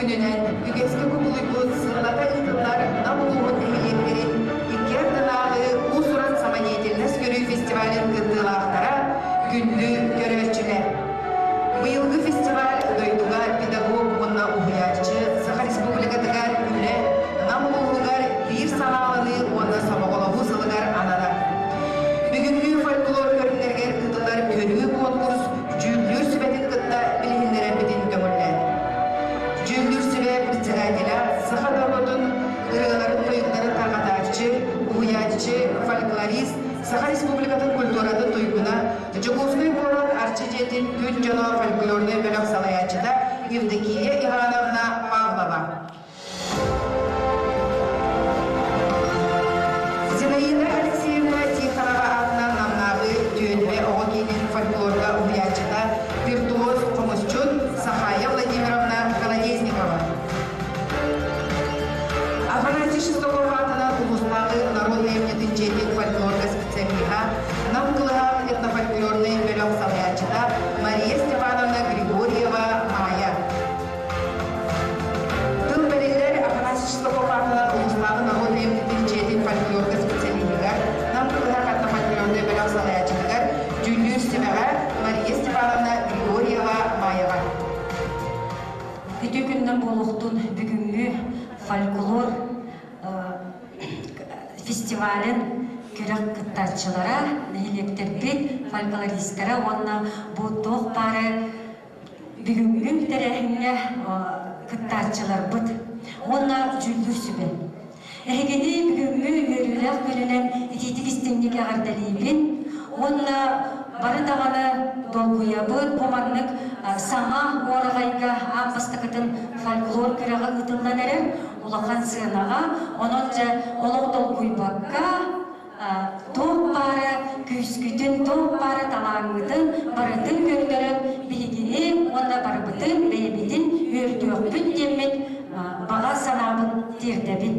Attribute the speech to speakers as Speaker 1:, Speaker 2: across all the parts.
Speaker 1: күнүнэн үгэскэ кубулуйбут сыллата ыытыллар Нам улууһун нэһилиэктэрин икки ардынааҕы уус-уран самодеятельность көрүү фестивалын кыттыылаахтара, күндү көрөөччүлэр! Быйылгы фестиваль дойдуга педагог уонна уһуйааччы Саха Республикатыгар үлэ Нам улууһугар биир санааланыы уонна сомоҕолоһуу сылыгар ананар. Бүгүҥҥү фольклор көрүҥнэригэр ыытыллар көрүү конкурс дьүүллүүр сүбэтин кытта билиһиннэрэрбитин көҥүллээн. Дьүүллүүр сүбэ председателя саха норуотун ырыаларын тойуктарын тарҕатааччы, уһуйааччы, фольклорист, Саха Республикатын культуратын туйгуна, Дьокуускай куорат Арчы дьиэтин Күн дьоно фольклорнай бөлөх салайааччыта Евдокия Ивановна Павлова. Зинаида Алексеевна Тихонова аатынан Намнааҕы түөлбэ оҕо киинин фольклорга уһуйааччыта, виртуоз хомусчут Сахая Владимировна Колодезникова. Афанасий Шестаков аатынан улуустааҕы норуот айымньытын дьиэтин фольклорга специалиһа, Нам кылыһах этнофольклорнай бөлөх салайааччыта Мария Степановна Григорьева Майа. Тыл бэриллэр Афанасий Шестаков аатынан улуустааҕы норуот айымньытын дьиэтин фольклорга специалиһыгар, Нам кылыһах этнофольклорнай бөлөх салайааччытыгар дьүүллүүр сүбэҕэ Мария Степановна Григорьева Майаҕа.
Speaker 2: Үтүө күнүнэн буолуохтун бүгүҥҥү фольклор фестивалын күрэх кыттааччылара, нэһилиэктэрбит фольклористара уонна бу туох баары бүгүҥҥү тэрээһиҥҥэ кыттааччыларбыт уонна дьүүллүүр сүбэ. Эһигини бүгүҥҥү үөрүүлээх күнүнэн итиитик истиҥник эҕэрдэлиибин уонна бары даҕаны долгуйабыт бу маннык саҥа уораҕайга аан бастакытын фольклор күрэҕэ ыытыллан эрэр улахан сыанаҕа онон дьэ олох долгуйбакка туох баара күүскүтүн, туох баара талааҥҥытын барытын көрдөрөн биһигини уонна барыбытын бэйэбитин үөрдүөхпүт диэммит баҕа санаабын тиэрдэбин.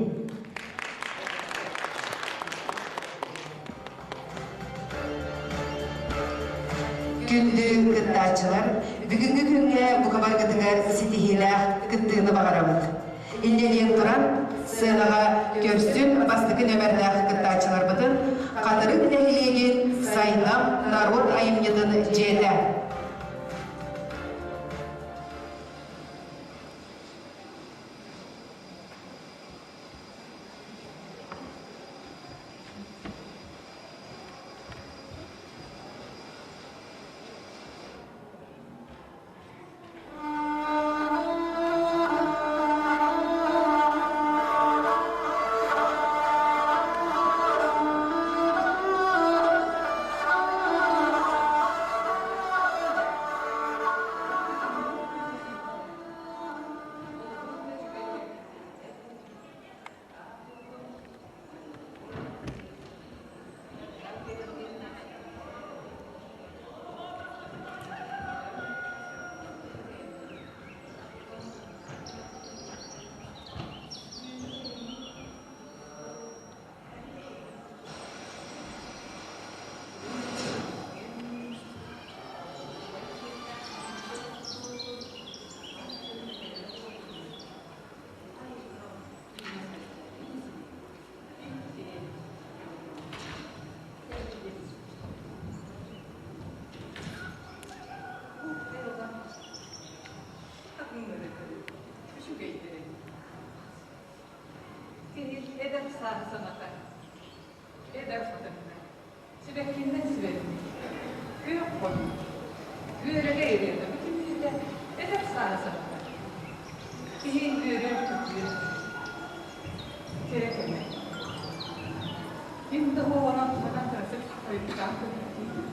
Speaker 1: Күндү кыттааччылар, бүгүҥҥү күҥҥэ бука баргытыгар ситиһиилээх кыттыыны баҕарабыт. Инньэ диэн туран, сыанаҕа көрсүн бастакы нөмэрдээх кыттааччыларбытын Хатырык нэһилиэгин Сайдам норуот айымньытын дьиэтэ.
Speaker 3: Киһи эдэр саас саната, эдэр сатанна, сибэккиннэн сибэкки, күөх хонуу, үөрэгэй ырыата бүтүннүүтэ эдэр саас саната. Киһи үөрэр түгүө, кэрэ кэмэ. Ким да уоҕунан туһанан кырасык хойутаан көрбүттүү.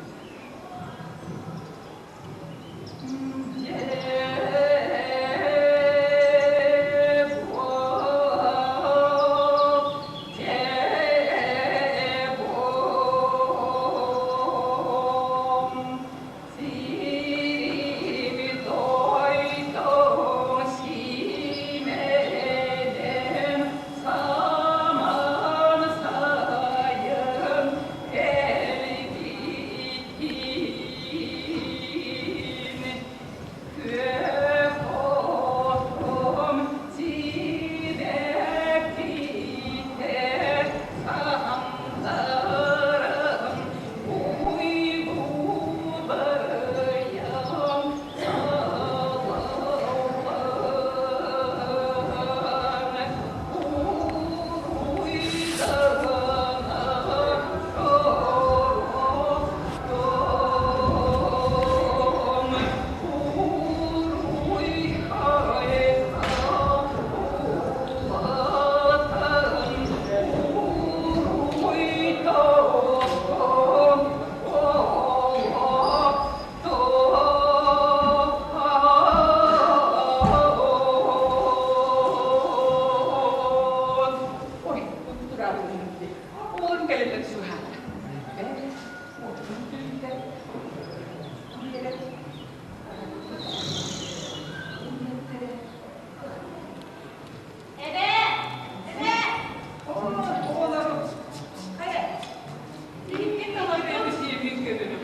Speaker 3: кэлэллэр суоһаата. Бэл, уотун түүтэ биэрэр
Speaker 4: Эбээ! Эбээ!
Speaker 3: Оҕолорум, хайа, биһикки талаҥҥа сиэмин көрүнүм.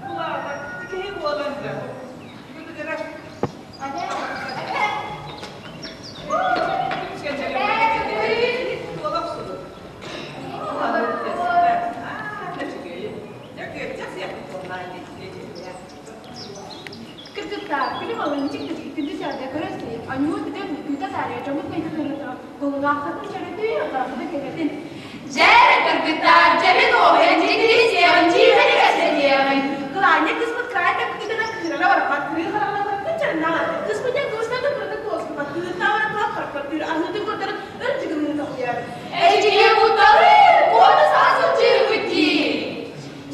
Speaker 3: Улаатар, киһи буолан да, быдыгырар.
Speaker 4: Эбээ! Эбээ!
Speaker 5: Кыргыттар, күлүм алынчык күндү сэргэ көрөсүй, аньуу бүтэн күүтэ таарыйа дьоммут майгытын Кулгааххытын чөрөтүй, атаахыты кэҥэтин.
Speaker 4: Дьэ, кыргыттар, дьэбин оһуйан дьиктини сиэҕин, дьиибэни кэпсэтиэҕин.
Speaker 5: Кылаанньа кыыспыт кыраай таккытынан кыырара барбат, кырыы хараҕына кыраккын чарыннаҕа. Кыыспыт диэн кыбыстан да кырата куоскупат, кыыртаабара кылап харпаттыыр, аһыытын көрдөрөн өр дьыгыныгы тоһуйар.
Speaker 4: Эдьиийэ кутталы, куота саҕа сылдьыыбыт дии.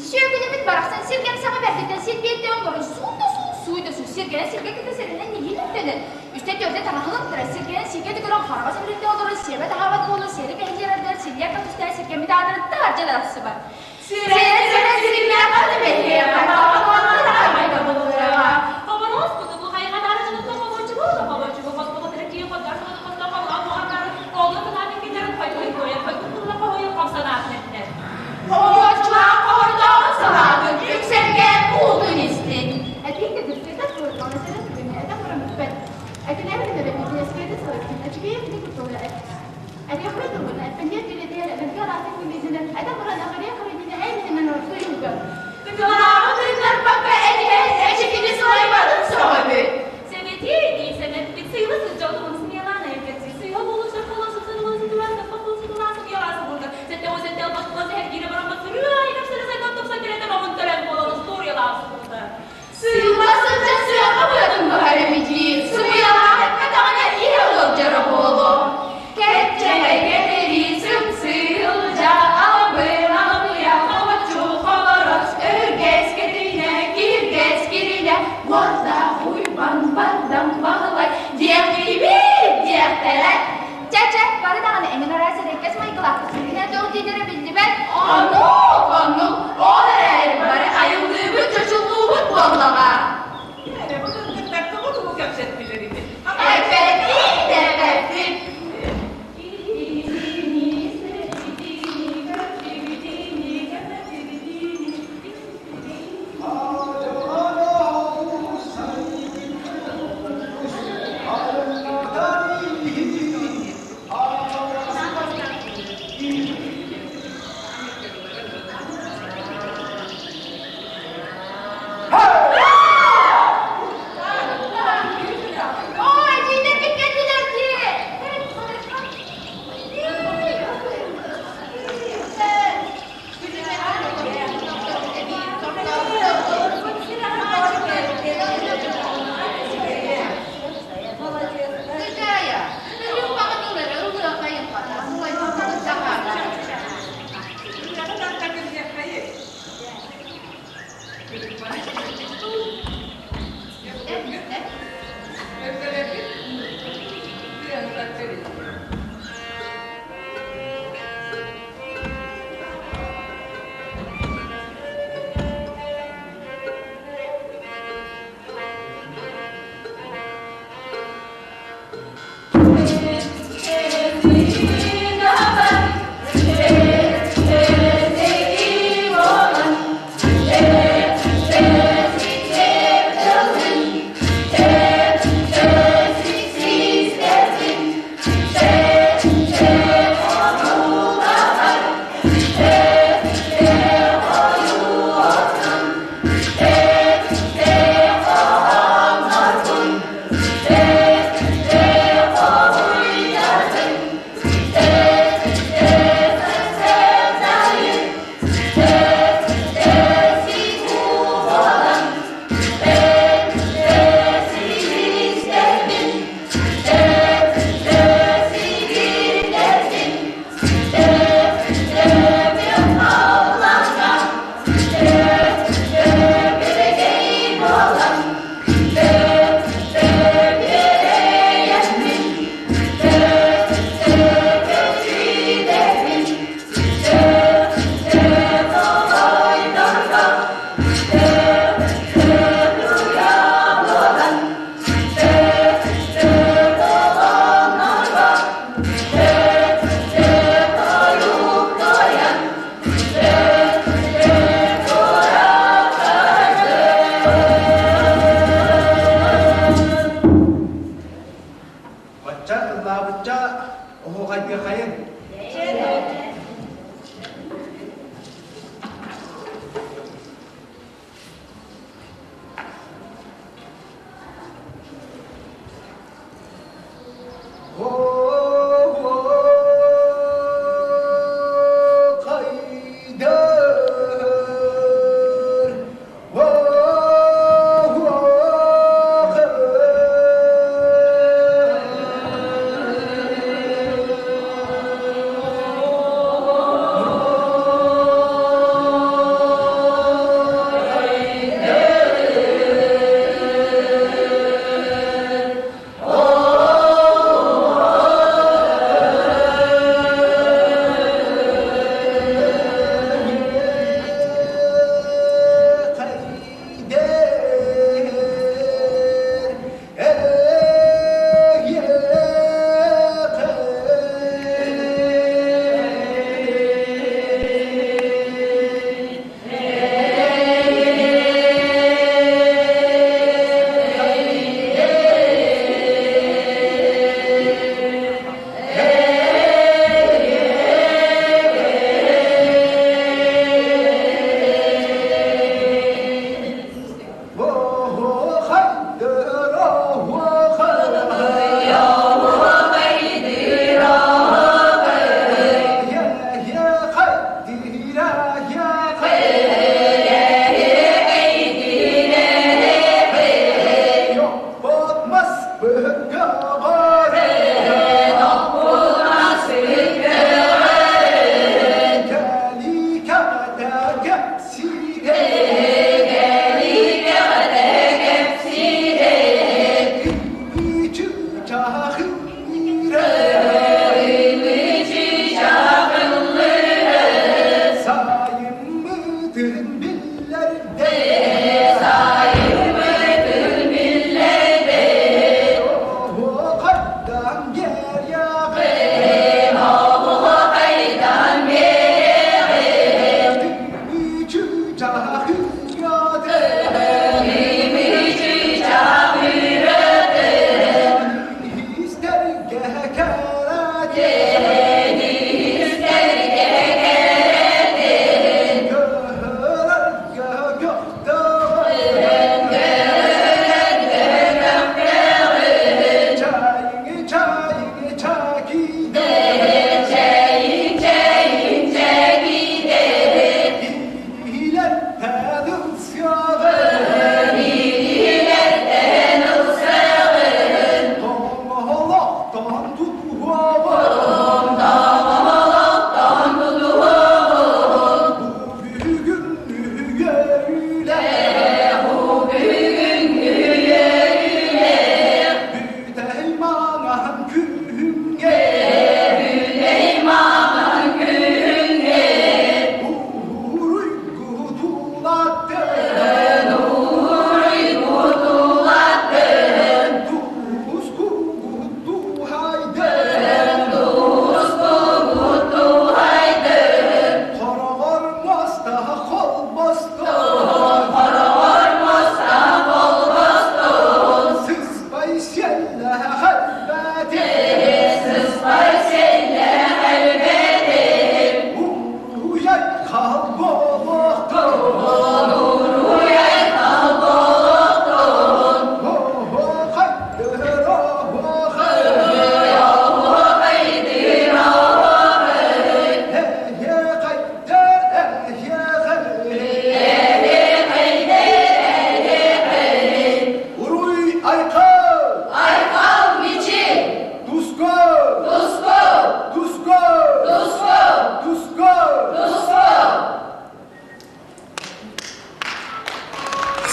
Speaker 6: Сүөкүлэбит барахсан сиргэн саҕа бэрдиттэн сир биэрдэ оҥорон суун да суун, сууй да суу, сиргэнэ сиргэ кытта сэрэнэн нэһиилэ үктэнэр. Үстэ төрдө таҥаһын ыттара, сиргэнэн сиикэ да көрөн хараҕа сөбүлүттэ олорон сиэбэ таһаабат буолан сиэри кэһиллиэрэрдэр силлиэр катустаан сиргэммит аатырын таһырдьа да тахсыбат.
Speaker 4: Сирэн сирэн сиримнээх аты бэһиэхэ,
Speaker 6: Хомуоччулаах хомурдооҕун салаатын үксэргэ уутун истин. Тыкылааҕы тыыннарбакка этиһэн эчикини сылайбатын сөҕөбүт. Сыылла сылдьан сыаха быатын быһар эбитии, сымыйалаах эппэтэҕинэ иһэ ыалдьара буолуо. Кэччэһэйгэ тирии сыҥсыылдьа, алабын алабыйа, хобоччу холорос, өһүргэс кэтинэ, киһиргэс кирилэ, уордаах Уйбан бардам Баһылай диэхтиибит диэхтэрэ. Чэ-чэ, бары даҕаны эҥин араас эрэккэс майгылаахпыт сиргинэ туох дииллэрэ биллибэт.
Speaker 4: Оннук, оннук, ол эрээри бары айыллыыбыт, чочуллуубут буоллаҕа.
Speaker 3: Эрэ бу кыргыттар тугу тугу кэпсэттилэр ити?
Speaker 4: Эппэтин, эппэтин.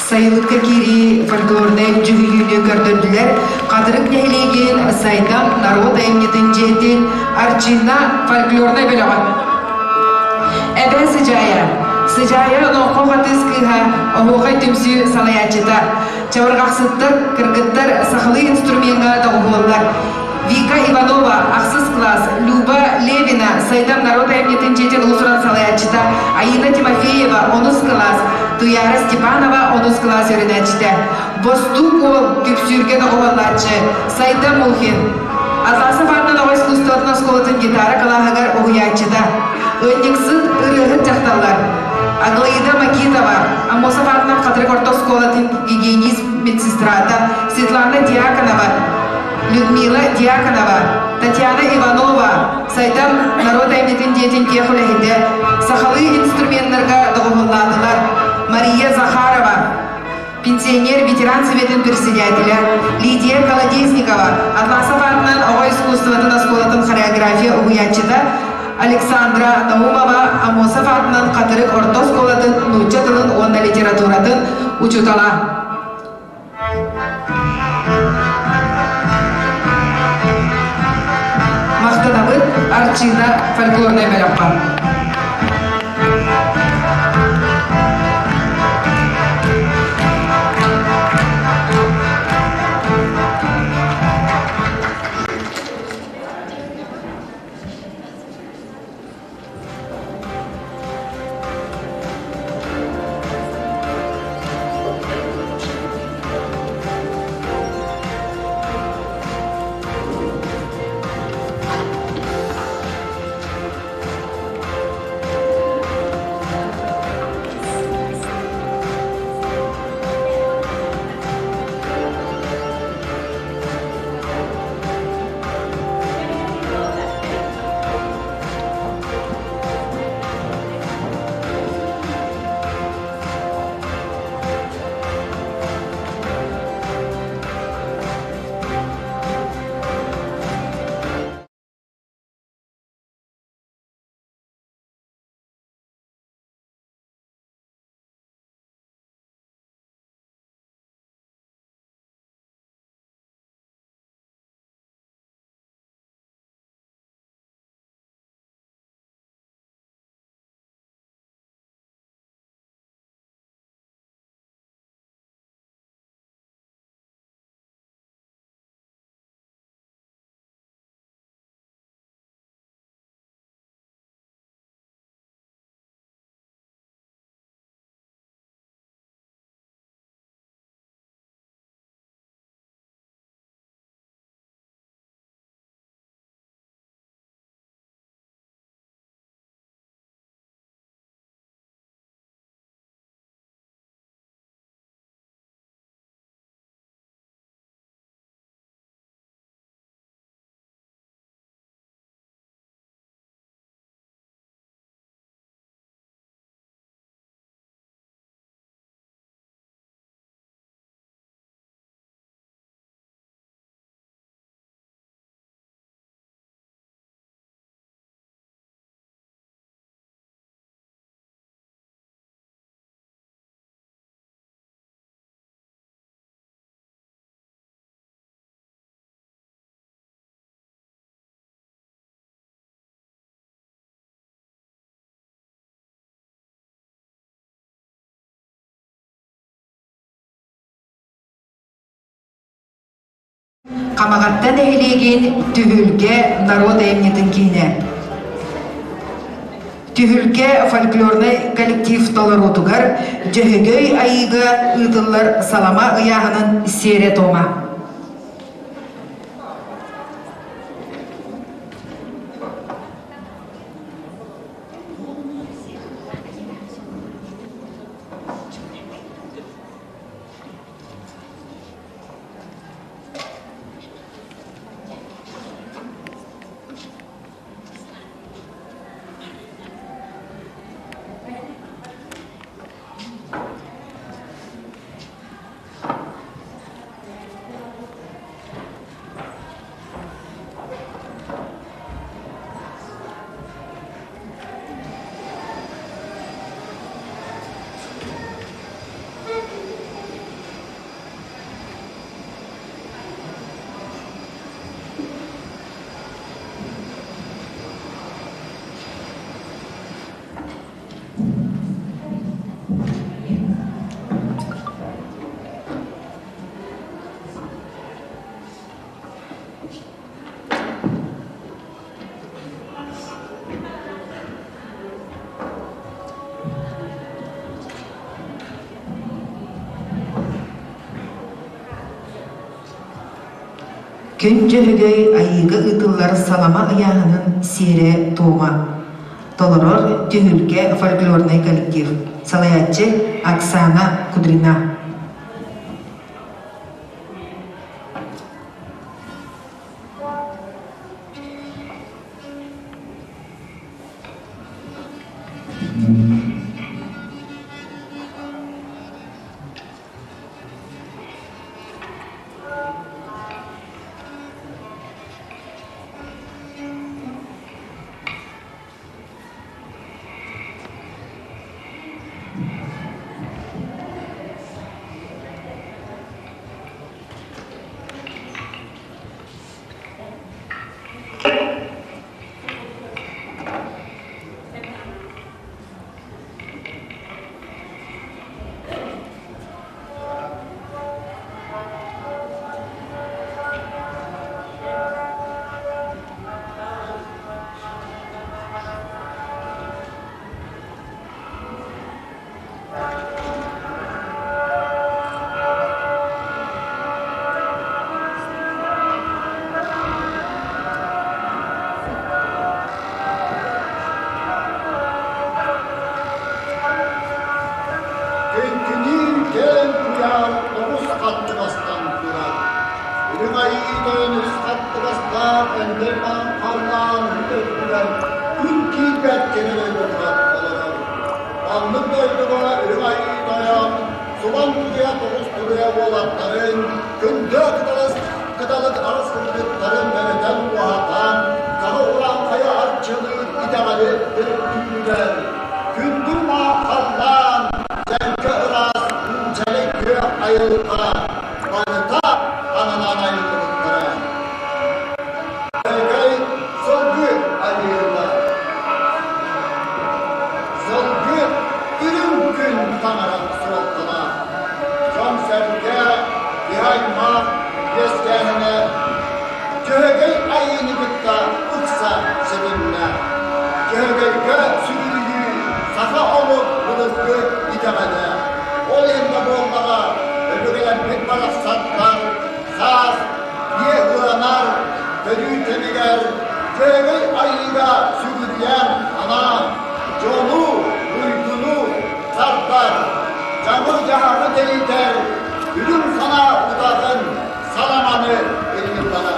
Speaker 1: Сайылыкка киирии фольклорнай дьүһүйүүнү көрдөрдүлэр Хатырык нэһилиэгин Сайдам норуот айымньытын дьиэтин Арчина фольклорнай бөлөҕө. Эбээ Сыдьаайа. Сыдьаайа олоҥхо хатыыс кыыһа, оһуохай түмсүү салайааччыта. Чабырҕахсыттар, кыргыттар сахалыы инструмеҥҥа доҕуһуоллар. Вика Иванова, ахсыс класс, Люба Левина, Сайдам народ айымньытын дьиэтин уус-уран салайааччыта, Аина Тимофеева, онус кылаас, Туяра Степанова, онус кылаас үөрэнээччитэ. Бостуук уол, күпсүүргэ доҕуһуоллааччы, Сайдам Мухин, Атласов аатынан оҕо искусствотын оскуолатын гитара кылааһыгар уһуйааччыта, ыанньыксыт, ырыаһыт дьахталлар, Аглаида Макитова, Аммосов аатынан Хатырык орто оскуолатын гигиенист медсестрата, Светлана Дьяконова, Людмила Дьяконова, Татьяна Иванова, Сайдам народ айымньытын дьиэтин тех үлэһитэ, сахалыы инструменнарга доҕуһуоллаатылар Мария Захарова, пенсионер ветеран советын председателя Лидия Колодезникова, Атласов аатынан оҕо искусствотын оскуолатын хореография уһуйааччыта Александра Наумова, Аммосов аатынан Хатырык орто оскуолатын нуучча тылын уонна литературатын учуутала. Махтанабыт Арчыына фольклорнай бөлөххө. Хамаҕатта нэһилиэгин Түһүлгэ норуот айымньытын киинэ. Түһүлгэ фольклорнай коллектив толоруутугар Дьөһөгөй Айыыга ыытыллар салама ыйааһынын сиэрэ-туома. Күн Дьөһөгөй Айыыга ыытыллар салама ыйааһынын сиэрэ-туома. Толорор Түһүлгэ фольклорнай коллектив. Салайааччы Оксана Кудрина.
Speaker 7: Кэҥкиниир кэлэн куйаар тоҕус хаттыгастан турар. Үрүҥ Айыы Тойон үс хаттыгастаах өндөл халлаан өттүгэр күн киирбэт кэрэ дойдутугар олорор. Маннык дойдуга Үрүҥ Айыы Тойон субан туруйа тоҕус туруйа уолаттарын, күндү кыталыс кыталык арыс кыргыттарын мэлэтэн уоһатан, саха урааҥхайа арчылыыр итэҕэли төрүттүүллэр. Күндү халлаан, дьэҥкэ ыраас уучалай күөх айылҕа барыта ананан айыллыбыттара. Бэлэкэй сылгы айыыта. Сылгы үрүҥ күн таҥара суолталаах. Дьон-сэргэ, киһи аймах үөскээһинэ Дьөһөгөй айыыны кытта ыкса ситимнээх. Дьөһөгөйгө сүгүрүйүү саха омук былыргы итэҕэлэ. Ол иһин да буоллаҕа, өбүгэлэрбит барахсаттар саас биэ ыанар төрүү кэмигэр Дьөһөгөй айыыга сүгүрүйэн анаан дьону, уйгуну тардар, дьаҥы-дьаһаҕы тэйитэр үрүҥ санаа утаҕын саламаны ыйыыллара.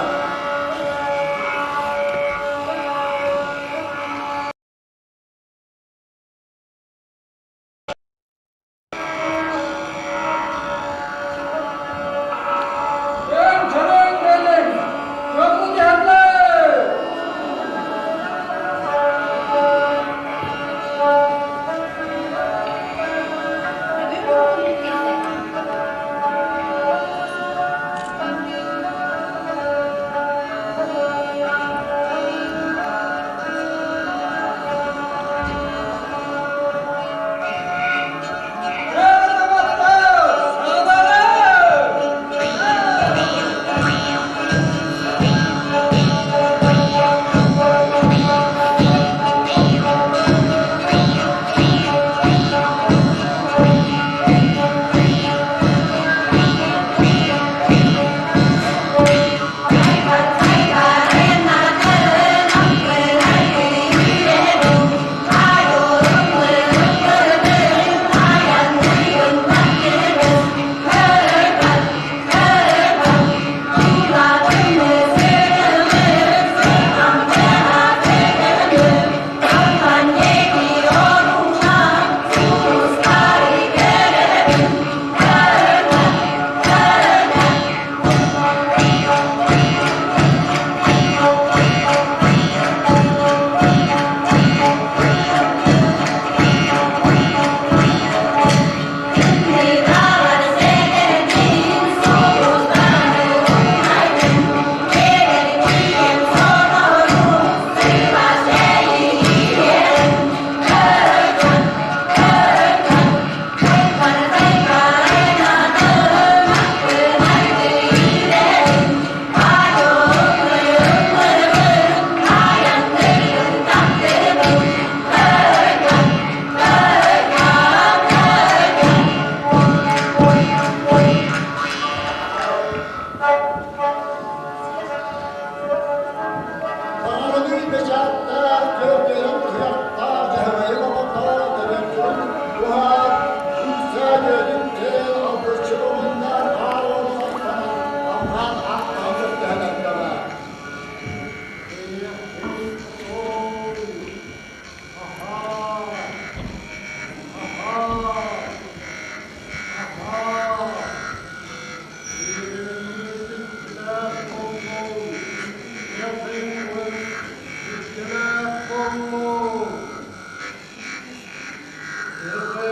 Speaker 3: Thank you.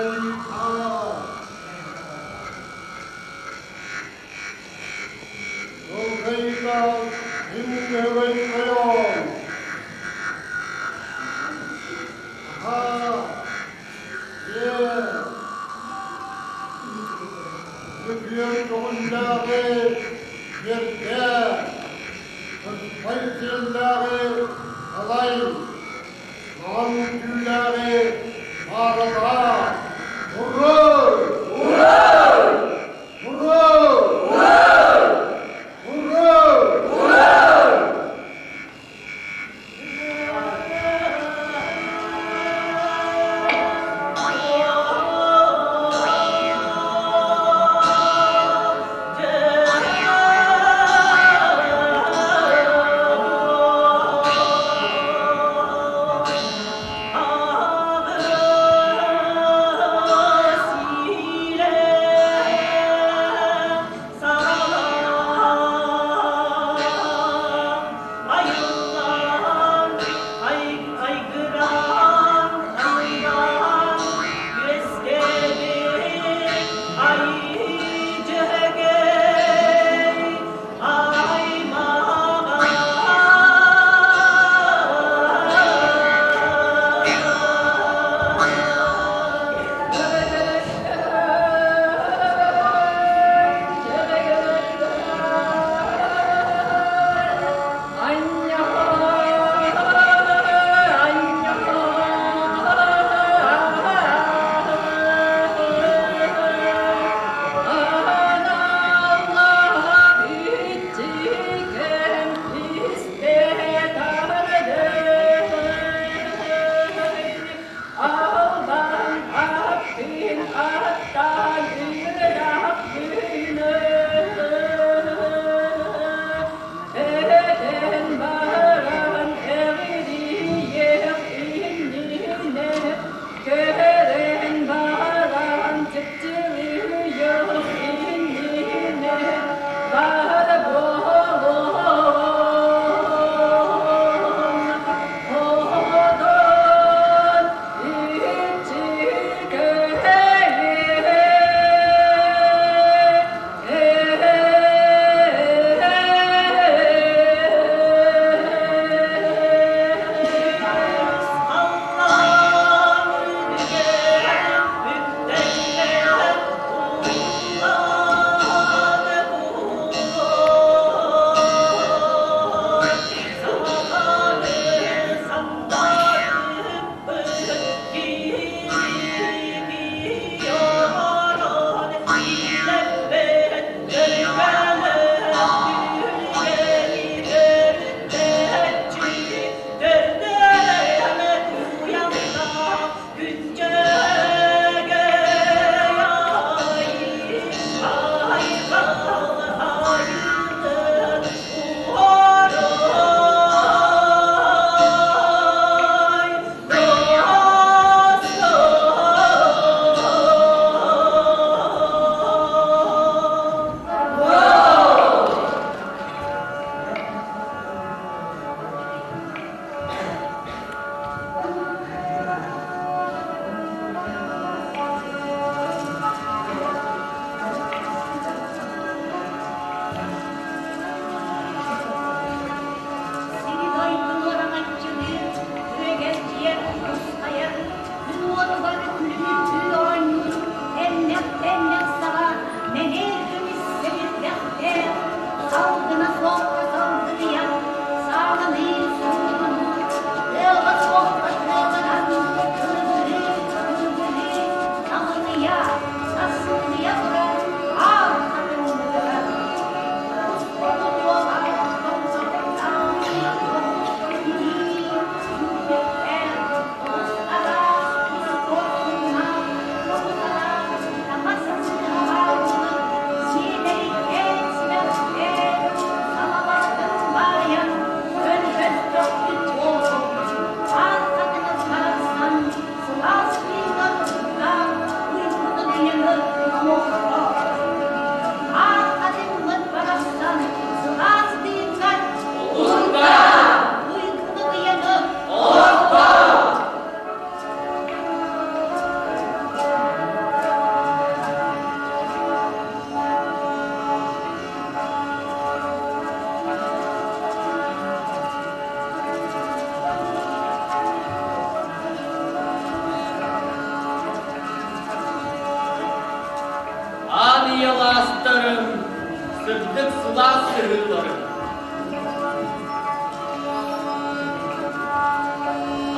Speaker 8: сырдык сылаас сыһыыларын.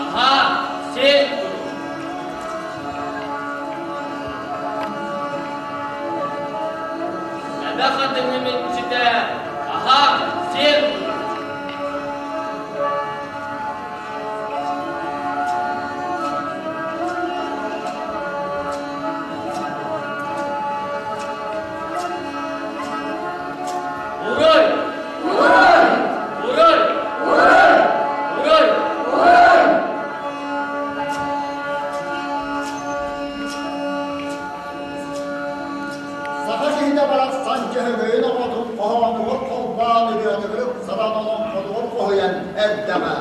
Speaker 8: Аһаа, сиэн тур. Эбэ хатыҥым иччитэ, аһаа, сиэн тур. Уруй! Уруй! Уруй! Уруй! Уруй! Уруй!
Speaker 7: Саха киһитэ барахсан дьөһөгөйүн оҕотун хоһоонугар холбоон ырыатыгар ыксатан олоҥхотугар хоһуйан эрдэҕэ.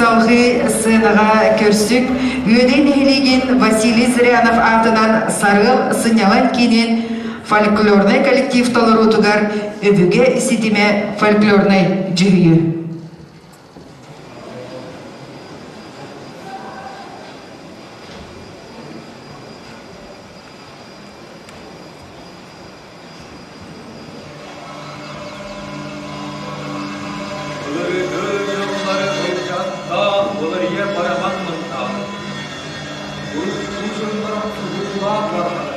Speaker 1: Салгыы сценаҕа көрсүк Үөдэй нэһилиэгин Василий Зырянов аатынан Сарыал сынньалаҥ киинин фольклорнай коллектив толоруутугар Өбүгэ ситимэ фольклорнай дьүһүйүү.
Speaker 9: Былыргы дьыллары былдьаттаах былырыйа бараман мынтаах, урукку дьыллар охсуһуулаах барбата.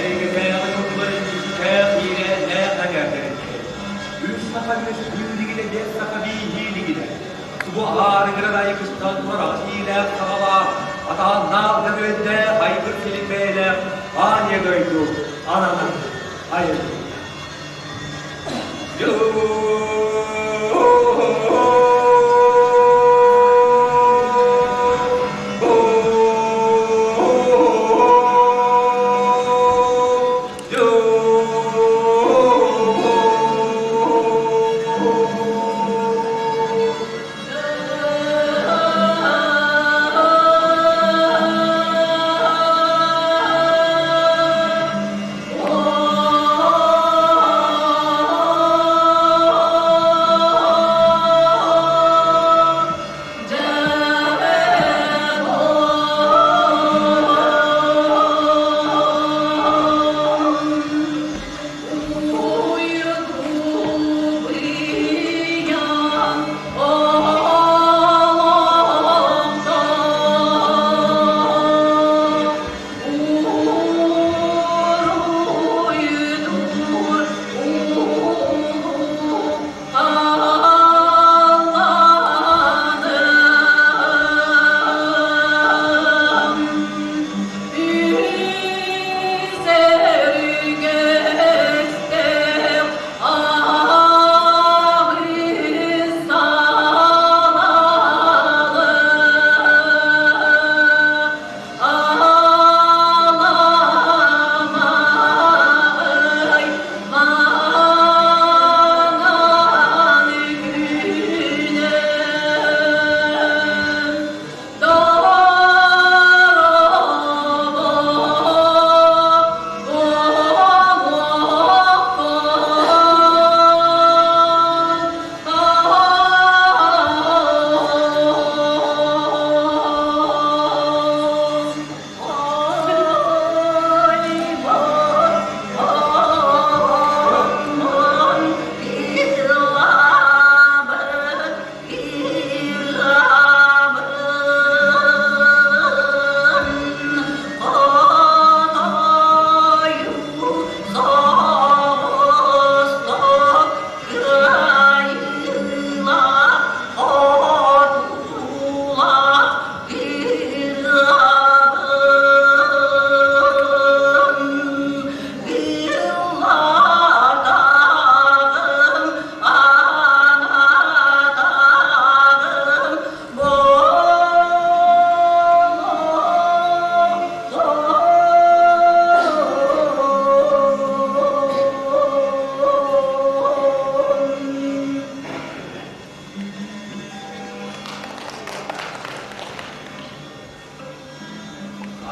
Speaker 9: Эйгэтээҕи дьыллар иккистээх иирээннээх эҥээрдэринчэ, үс саха үөскүүлүгүнэ биэс саха бииһиилигинэ, субу аарыгыран айгыстан турар аҕыс иилээх саҕалаах, атааннаах нөҥүөннээх айгыр силик бэйэлээх аан ийэ дойду ананан айыллыбыта.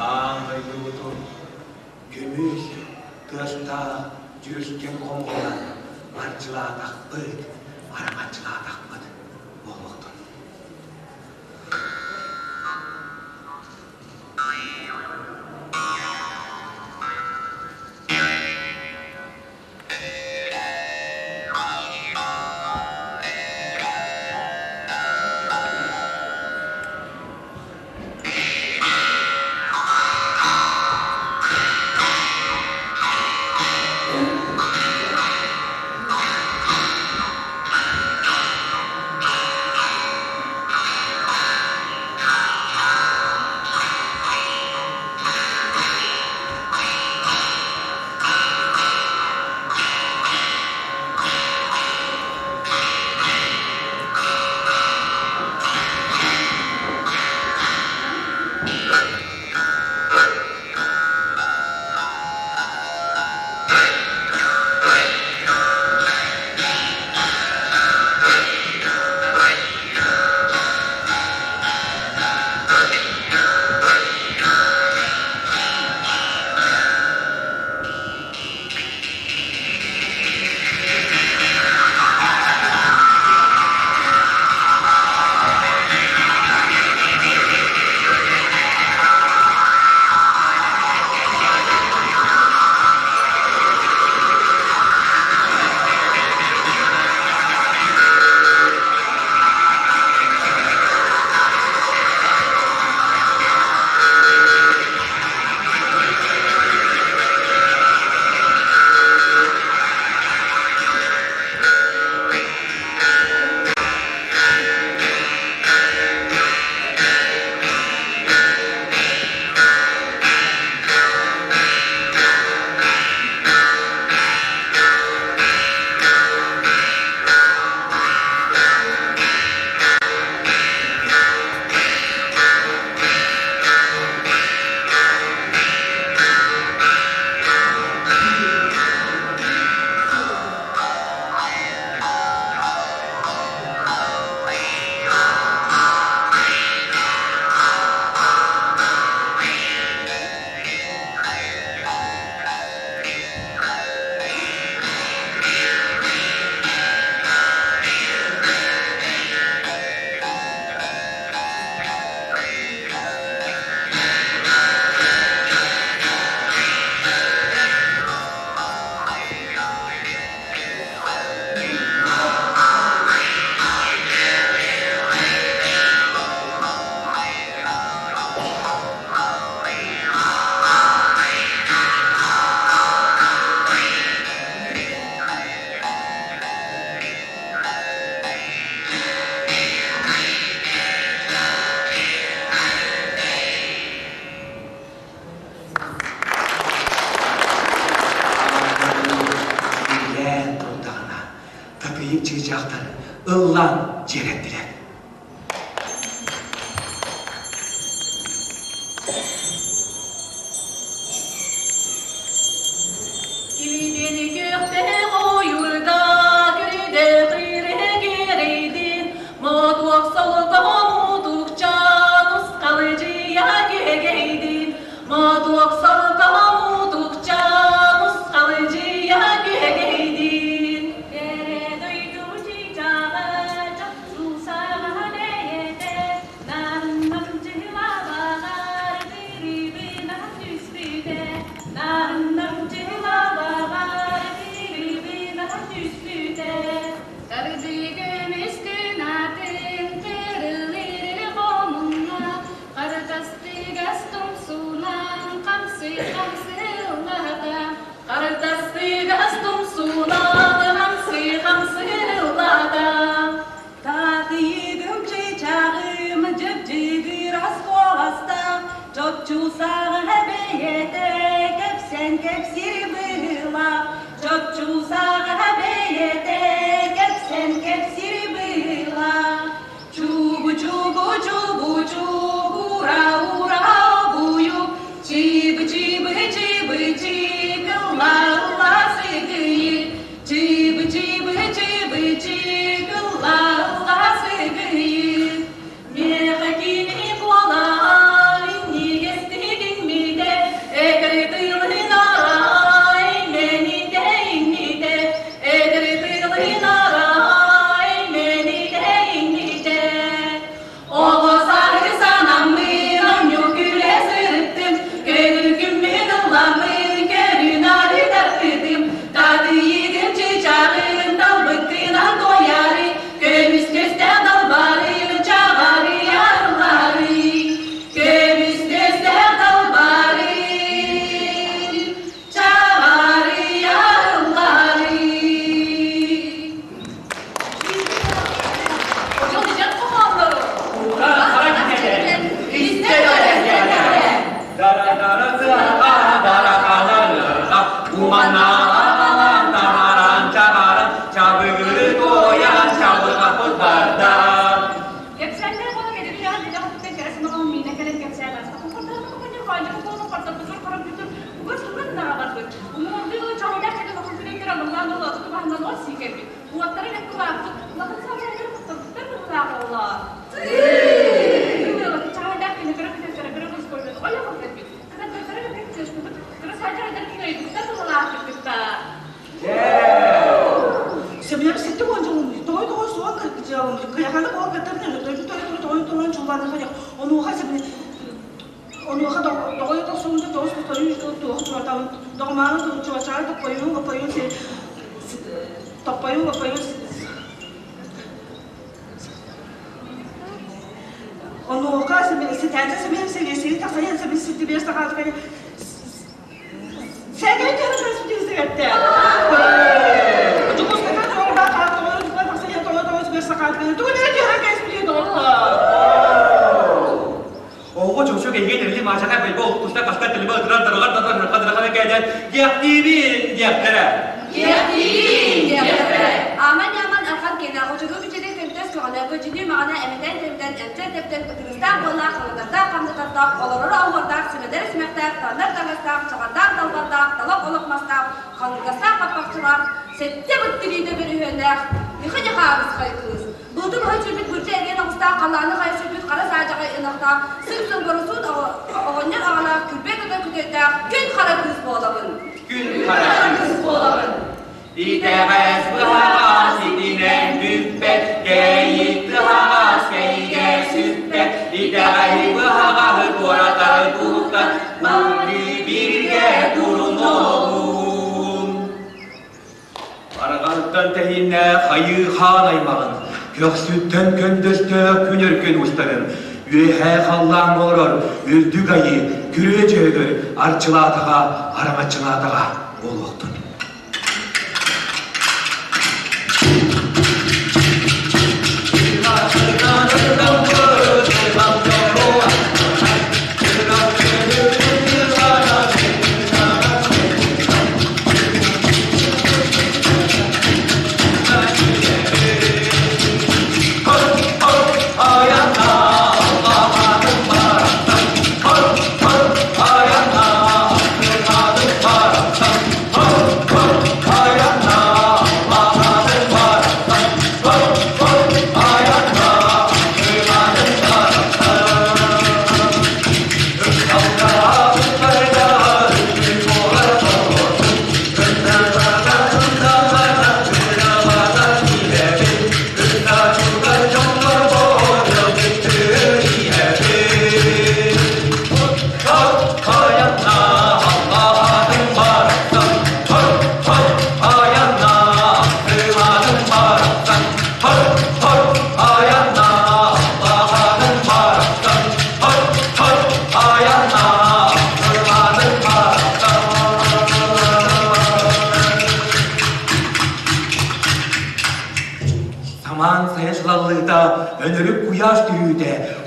Speaker 9: Аан дойдубутун көмүс тыастаах дьүрүскэн хомуһунан арчылаатахпыт, араҥаччылаатахпыт буолуохтун. дьиэрэттилэр.
Speaker 10: Килбиэн күөхтээх ойуурга күрүдэ кирэйдин, Мотуок солко мутукча нускалыдьыйа күөгэйдин, Мотуок солко мутукча нускалыдьыйа күөгэйдин. Кэрэ дойду чыычааҕа чопчу саҕа бэйэтэ, Нарыннам дьыһылабаҕар тырыбына түспүтэ, Нарыннам дьыһылабаҕар тырыбына түспүтэ. Тардыы көмүс күн атын кырылыыр хомунна, Харытастыгас тумсунан хамсы-хамсы ыллата, Харытастыгас тумсунан хамсы-хамсы ыллата.
Speaker 3: Татыйыгым чыычааҕым дьып-дьыгыр оскуоластаах, чопчу саҕа бэйэтэ кэпсэн кэпсиир быһыылаах, чопчу саҕа бэйэтэ кэпсэн кэпсиир быһыылаах. Чугу чугу чугу чугу ура ура обуйу, чибы чибы чибы чикылла ылла сыгыйы, чибы чибы чибы чикылла ылла сыгыйы. Миэхэ кини куолаан иннигестигин митэ, экрытылынарай мэните иҥмитэ, экрытылынарай мэните иҥмитэ. Оҕо сааһы санаммын, оонньуу күлэ сырыттым, көҥүл күммүн ылламмын, көрү-нары тартытым, татыйыгым чыычааҕым, талбыккынан туойары, көмүс көстө далбары, чаҕары арыллары, көмүс көстө далбары, чаҕары арыллары.
Speaker 10: Hocam diyeceğim komandalı.
Speaker 8: Kara gidene, istemeden Dara dara dara dara dara Umana alan dararan çabaran Çabıgırı koyan çabırga kurtarda.
Speaker 5: Кэпсээннэр буолан эдэр дьон дьэ хотуттан кэрэ сымаҕын миинэ кэлэн кэпсээн ааста. Кукурдаһыны кукунньур хоонньуку буолан хордорбутугар хоромньутун угар сылгын ынаҕа барбыт. Уҥуордуу чаҕыллаах кэлэн окурдунан көрөн ыллаан ыла тутубаһынан от сии кэлбит. Уоттара бэккэ улааппыт. Улахан сааларыгар хотторбуттар быһыылаах оллоо. Чаҕыллаах кини кыра күтэрдэрэ кыра кус көрбүт. Ойоҕо кэлбит. Кытарбыттара бэккэ чыспыт. Кыра саадьардар кыайбыттар быһыылаах кытта.
Speaker 3: Семьям ситти уон тоҕой тоҕой суон кыйаханы буол кытарны той той той тоҕой тоҕой чуллааны ханьах онуоха себини онуоха доҕой тохсуунда тоҕус тойун туох туратабын доҕомааны чугачаары топпойуун гоппойуун топпойуун гоппойуун онуоха ситээчэ семьям сэлиэсири тахсайан себин ситти биэс тахаатыкай Сәгәй тәрәзәсе Дьокуускайга тоҕо тоҕо тоҕо
Speaker 8: Оҕо чөкчөк эйгэ тэрили маачака бэйбэ туста каста тилбэ ытыран тарҕар татар нырха кээдэн диэхтиибин диэхтэрэ.
Speaker 4: Диэхтиибин диэхтэрэ.
Speaker 6: Аман-яман архан киэнэ хочоту бичэти көнтөс көҕөнө көчүнүү маҕана эмэтэн тэмтэн эмчэн тэптэн ытырыстаах буоллаах халатардаах хамсатардаах олорор оһуордаах симэтэр симэхтээх таннар таҥастаах чаҕардаах далбардаах талах олох мастаах халыргастаах хаппахчылаах сэттэ быт тириитэ бүрүһүөннээх Михаил кыыс Былтыр быһа сүүрбүт бырдьа эриэн оҕустаах халлааны хайа сүүрбүт хара саадьаҕай ынахтаах сыҥ-сыҥ боросуут оҕонньор аҕалаах күрбэ көтөр күтүөттээх күн хара кыыс буолабын.
Speaker 8: Күн хара
Speaker 4: кыыс буолабын.
Speaker 8: Итэҕэс быһаҕас итинэн бүппэт, кэйит тыһаҕас кэйигэ сүппэт, итэҕэһи быһаҕаһы туоратары туһуттан курдүү бииргэ турунуоҕун. Арҕалтан тэһииннэ хайыы хаан аймаҕын, көхсүттэн көндөстөөх күн өркөн устарын, үөһээ халлаан олорор үрдүк айыы күрүө дьөһөгөр арчылаатаҕа, араҥаччылаатаҕа буолуохтун.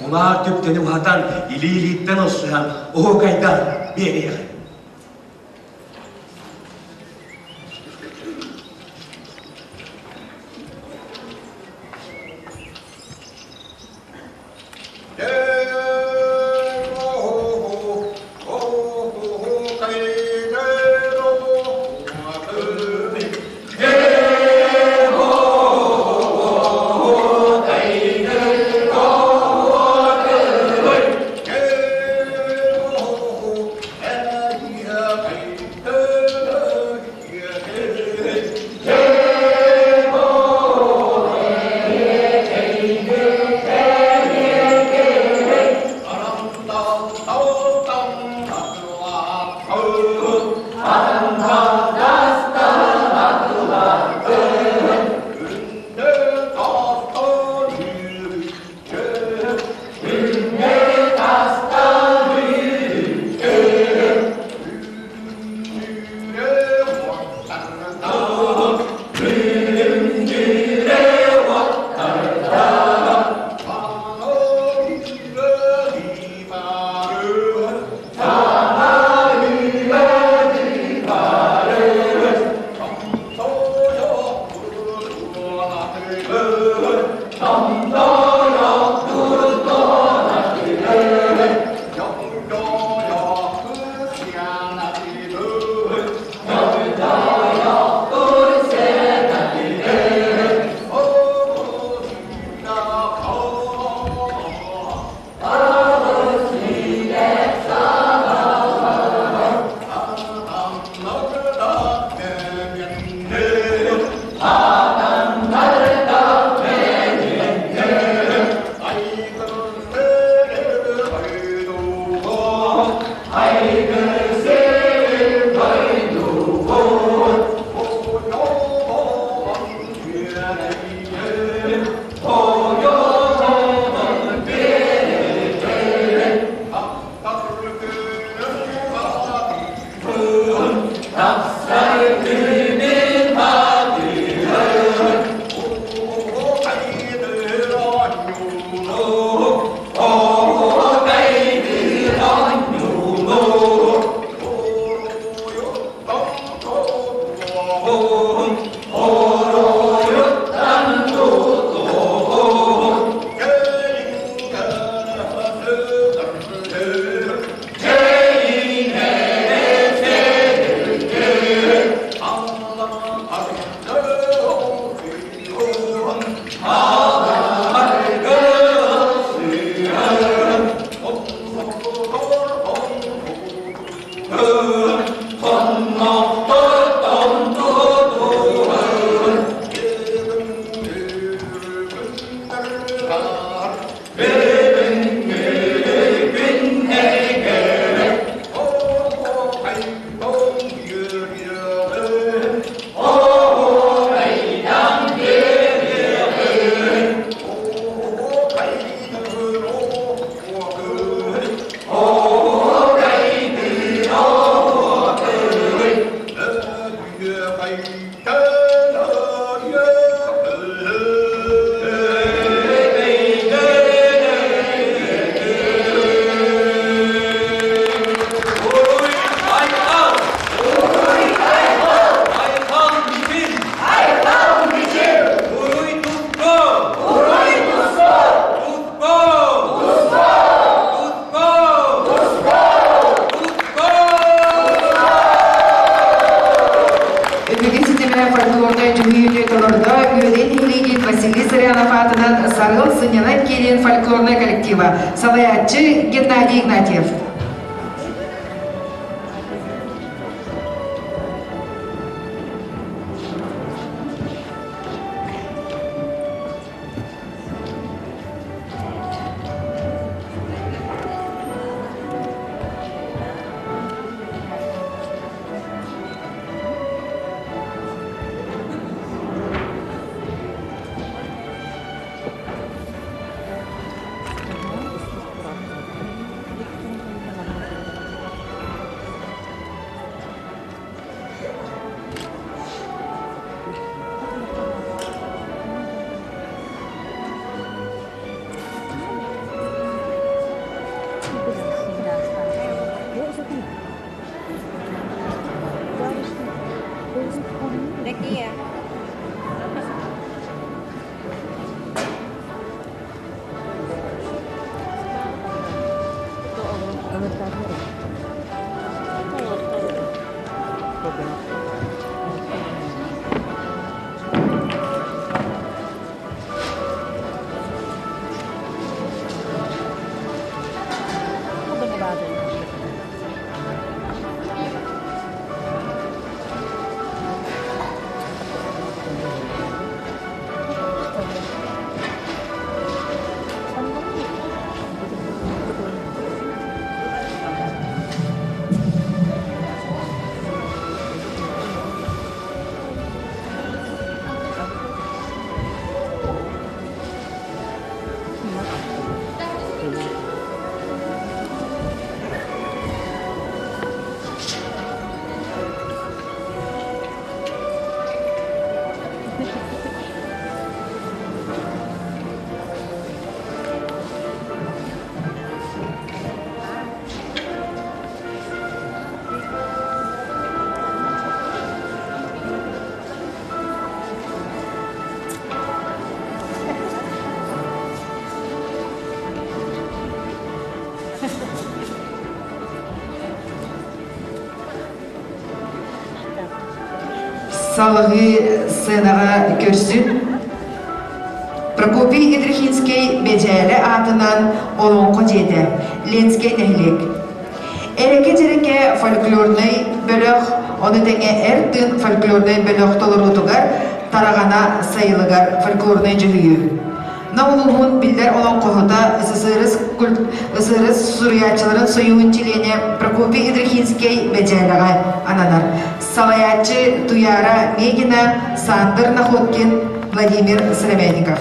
Speaker 8: Унаар түптэни уһатан, илии-илииттэн ылсыһан, оһуокайдан биэриэҕиҥ.
Speaker 1: Өбүгэ ситимэ фольклорнай дьүһүйүүнү толордо Үөдэй нэһилиэгин Василий Зырянов аатынан Сарыал сынньанан киирин фольклорнай коллектива, салайааччы Геннадий Игнатьев. Салгыы сценаҕа көрсүн Прокопий Ядрихинскэй Бэдьээлэ аатынан Олоҥхо дьиэтэ, Ленскэй нэһилиэк. Эрэкэ-дьэрэкэ фольклорнай бөлөх, ону тэҥэ Эр тыын фольклорнай бөлөх толоруутугар Тараҕана сайылыгар фольклорнай дьүһүйүү. Нам улууһун биллэр олоҥхоһута СССР СССР суруйааччыларын сойууһун чилиэнэ Прокопий Ядрихинскэй Бэдьээлэҕэ ананар. Салайааччы Туяра Мегина, Сандр Находкин, Владимир Сыромятников.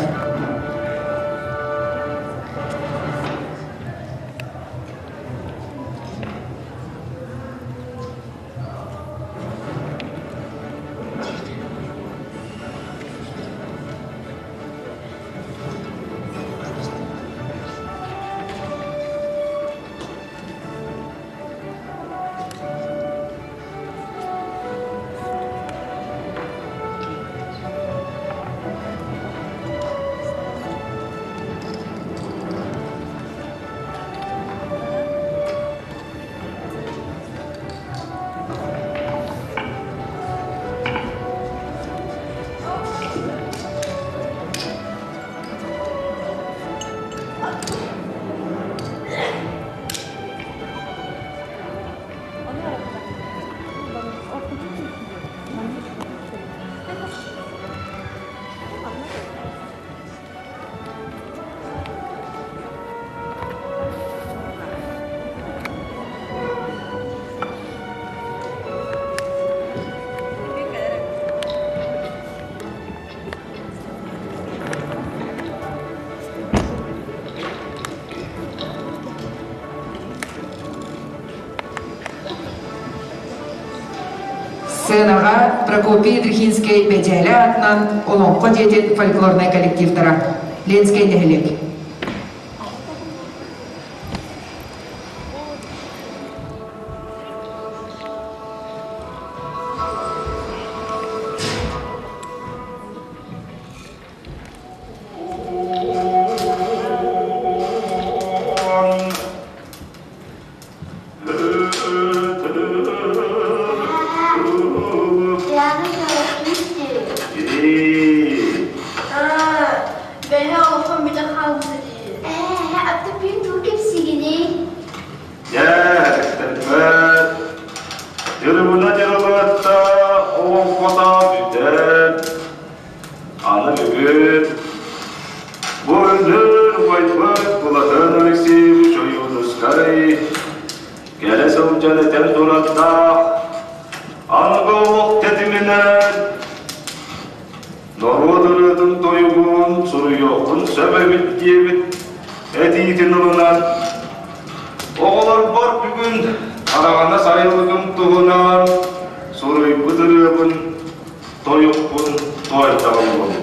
Speaker 1: Сценаҕа Прокопий Ядрихинскэй Бэдьээлэ аатынан Олоҥхо дьиэтин фольклорнай коллективтара. Ленскэй нэһилиэк.
Speaker 11: Аны бүгүн бу өлөр убайбыт Платон Алексеевич Ойуунускай кэлэ сылдьан этэн турардаах аныгы олох тэтиминэн норуот ырыатын тойугун суруйуоххун сөп эбит диэбит этиитин ылынан оҕолорбор бүгүн Хараҕана сайылыгым туһунан суруйбут ырыабын тойукпун туойдаҕым буоллун.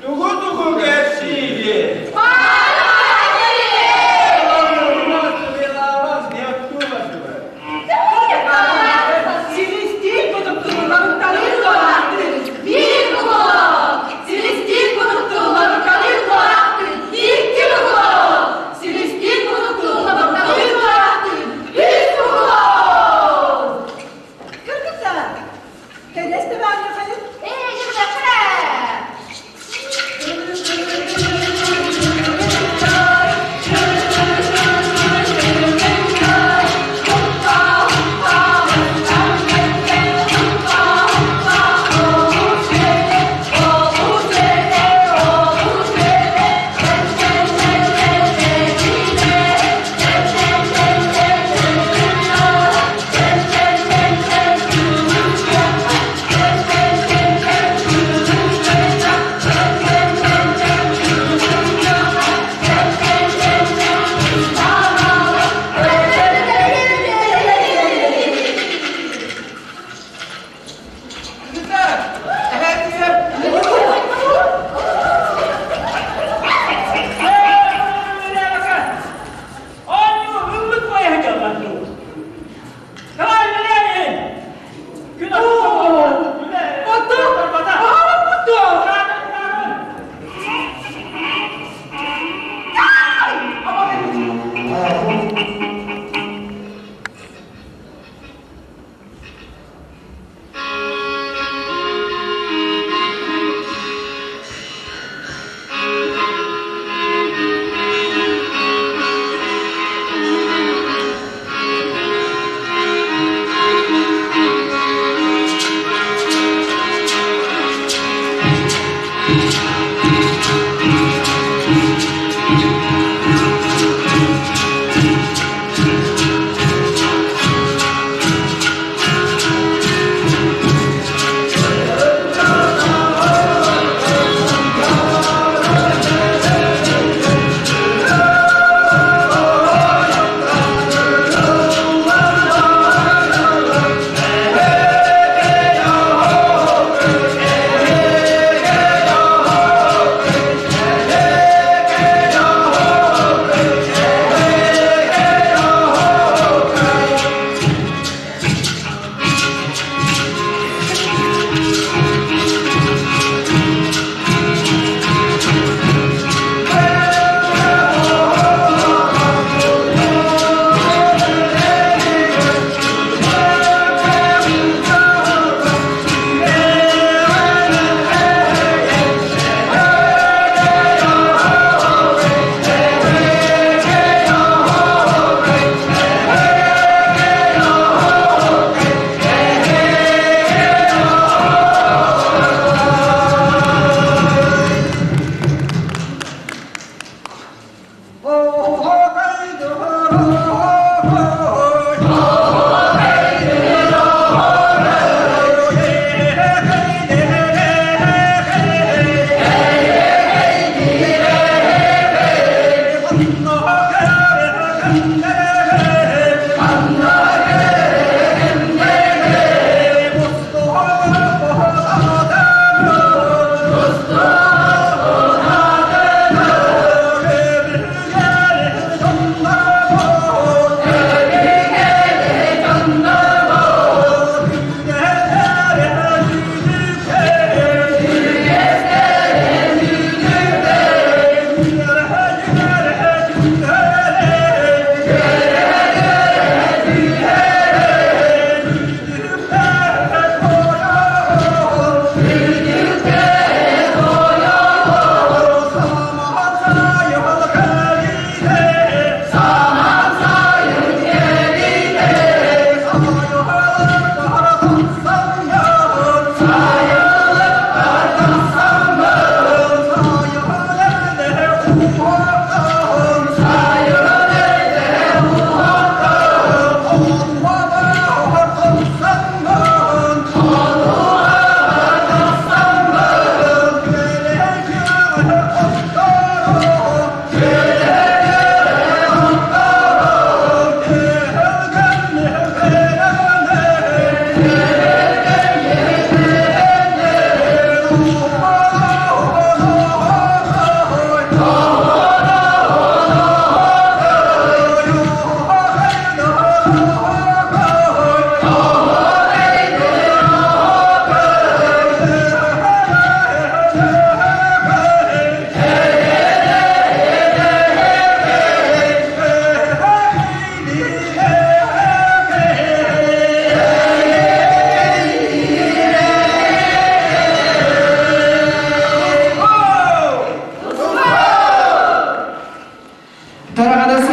Speaker 12: Тугу-тугу кэпсиигин?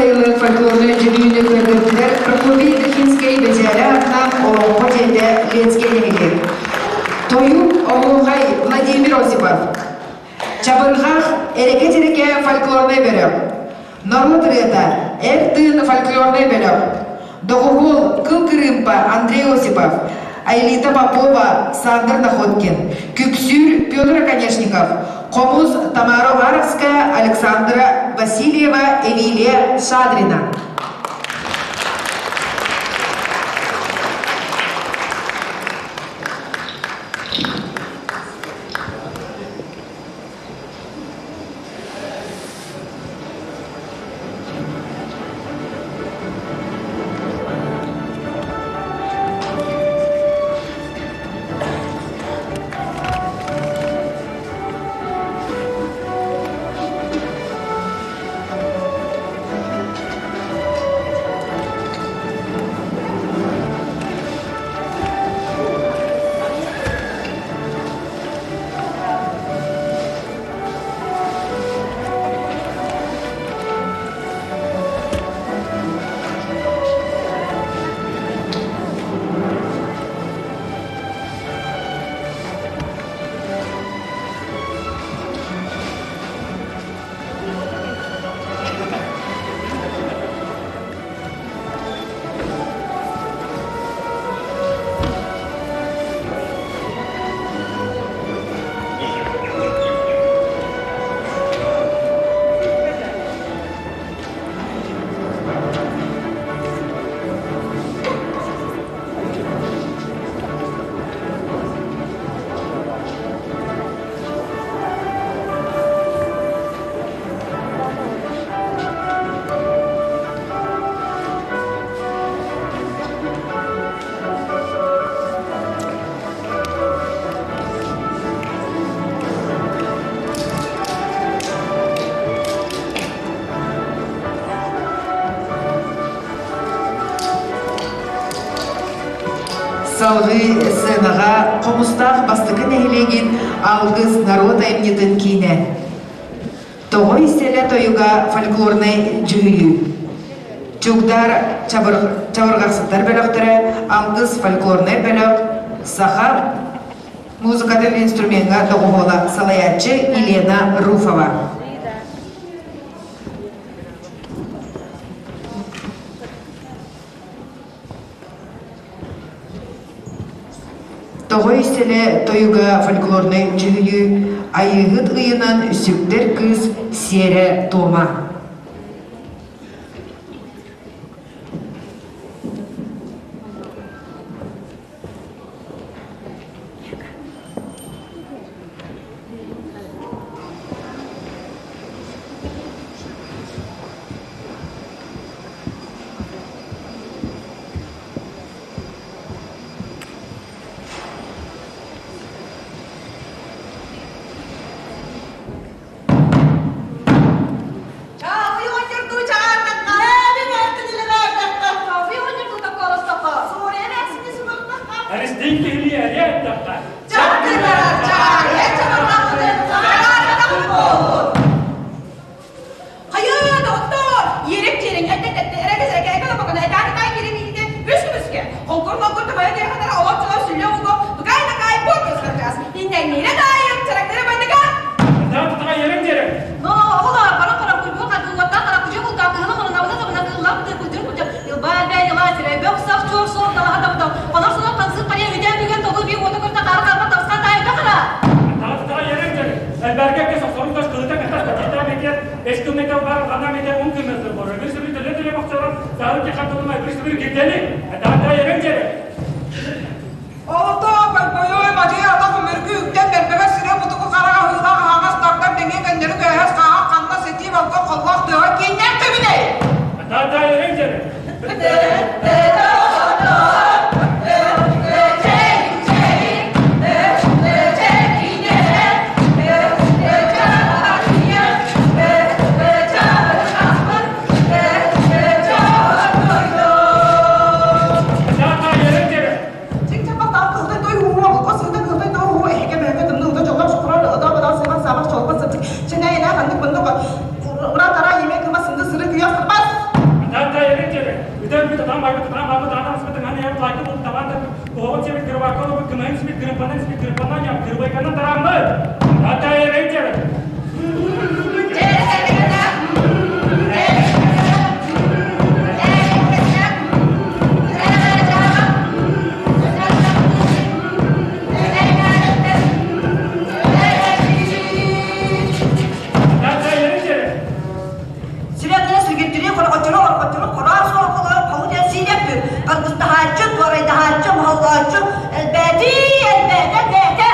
Speaker 1: сайылык фольклорнай дьүһүйүүнү көрдөрдүлэр Прокопий Дахинскай Бэдьээлэ аатынан Олоҥхо дьиэтэ Ленскэй нэһилиэк. Тойук Оһуохай Владимир Осипов. Чабырҕах Эрэкэ-чэрэкэ фольклорнай бөлөх. Норуот ырыата Эр тыын фольклорнай бөлөх. Доҕуһуол Кыл Кырыымпа Андрей Осипов, Айлита Попова, Сандр Находкин, Күпсүүр Петр Оконешников, Хомус Тамара Уваровская, Александра Васильева, Эмилия Шадрина. Салгыы сценаҕа Хомустаах бастакы нэһилиэгин Алгыс норуот айымньытын киинэ. Тоҕой сэлэ тойуга фольклорнай дьүһүйүү. Чугдар чабырҕахсыттар бөлөхтөрө, Алгыс фольклорнай бөлөх, саха музыкатын инструмеҥҥа доҕуһуола салайааччы Елена Руфова. Тоҕой сэлэ тойуга фольклорнай дьүһүйүү Айыыһыт ыйынан сүктэр кыыс сиэрэ-туома.
Speaker 12: Эристиин киһилии эрийэ эттэххэ.
Speaker 4: Хайа, доҕоттоор, иэрик дьиэриҥ эттэ-тэттэ, эрэгэ-сэрэгэ эгэ-лопокона этаан-ытаан киирэн иһитэ үс көмүскэ, холкур-холкур табайа тыахатара олох-чолор сүллэ уго, тукаай-такаай буор көс-харчаас, иннэҥниирэ таайым, чарактара бандыга.
Speaker 12: Этаан-тутаҕа иэрик дьиэриҥ.
Speaker 10: Но, оҕолоор, баран-баран куйбуга хатыыллаттан хараккыдьы бултаах кыһыны хонунабына табына кыыллаах бытыы кулдьур кулдьар, илбаа-элбээ илаа сирэй бөх сах чуор суор талаһа табытал, хонор сонор хансык харыйа үтээн бүгэн тобу бии уота көртө хаара харбат табысхан таай өтө хара.
Speaker 12: Этаан-тутаҕа иэрик дьиэриҥ. Элбэргэ кэс охсорун тас кылыта кэтас катита метет, бэс кыл метел бар, хана метел ун кыммесыр бор. Öbür сыбыр төлө-төлө бохчорон, саалы кехан тулума öbür сыбыр гирдели. Этаан-тутаҕа иэрик дьиэриҥ.
Speaker 13: Олото бойбойой мадьыйа атах өмүргү үктэн бэрбэгэ сире мутуку хара аһыылаах аһаҕас тардар дэҥиэ көннөрү көөһөс хааһах ханна ситии балка холлоох тыаҕа кииннээх төбүнэй
Speaker 12: Этаан-тутаҕа иэрик дьиэриҥ.
Speaker 3: Сүрэхтэрэ сүгүттүрүү хорҕоччуну хорҕоччуну хороон суорҕолору хомут сиинэппит харгыстаһааччы, туорайдаһааччы, моһоллооччу элбээтии, элбээтэ, элбээтэ.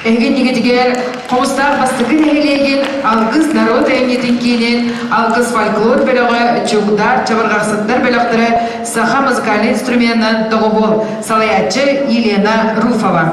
Speaker 1: Эһиги иннигитигэр Хомустаах бастакы нэһилиэгин Алгыс норуот айымньытын киинин Алгыс фольклор бөлөҕө Чугдаар чабырҕахсыттар бөлөхтөрө саха музыкальнай инструменынан доҕуһуол салайааччы Елена Руфова.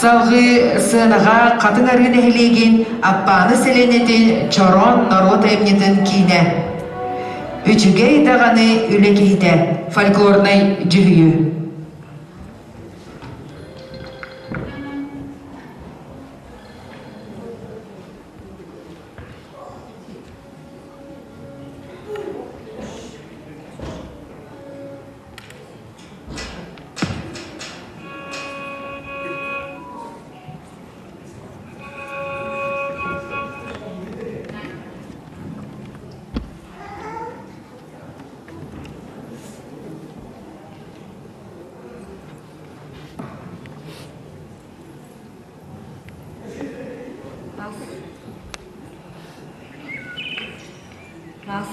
Speaker 1: Салгыы сыанаҕа Хатыҥ Арыы нэһилиэгин Аппааны сэлиэнньэтин Чороон норуот айымньытын киинэ. Үчүгэй даҕаны үлэ киһитэ фольклорнай дьүһүйүү.
Speaker 10: Раз. Раз.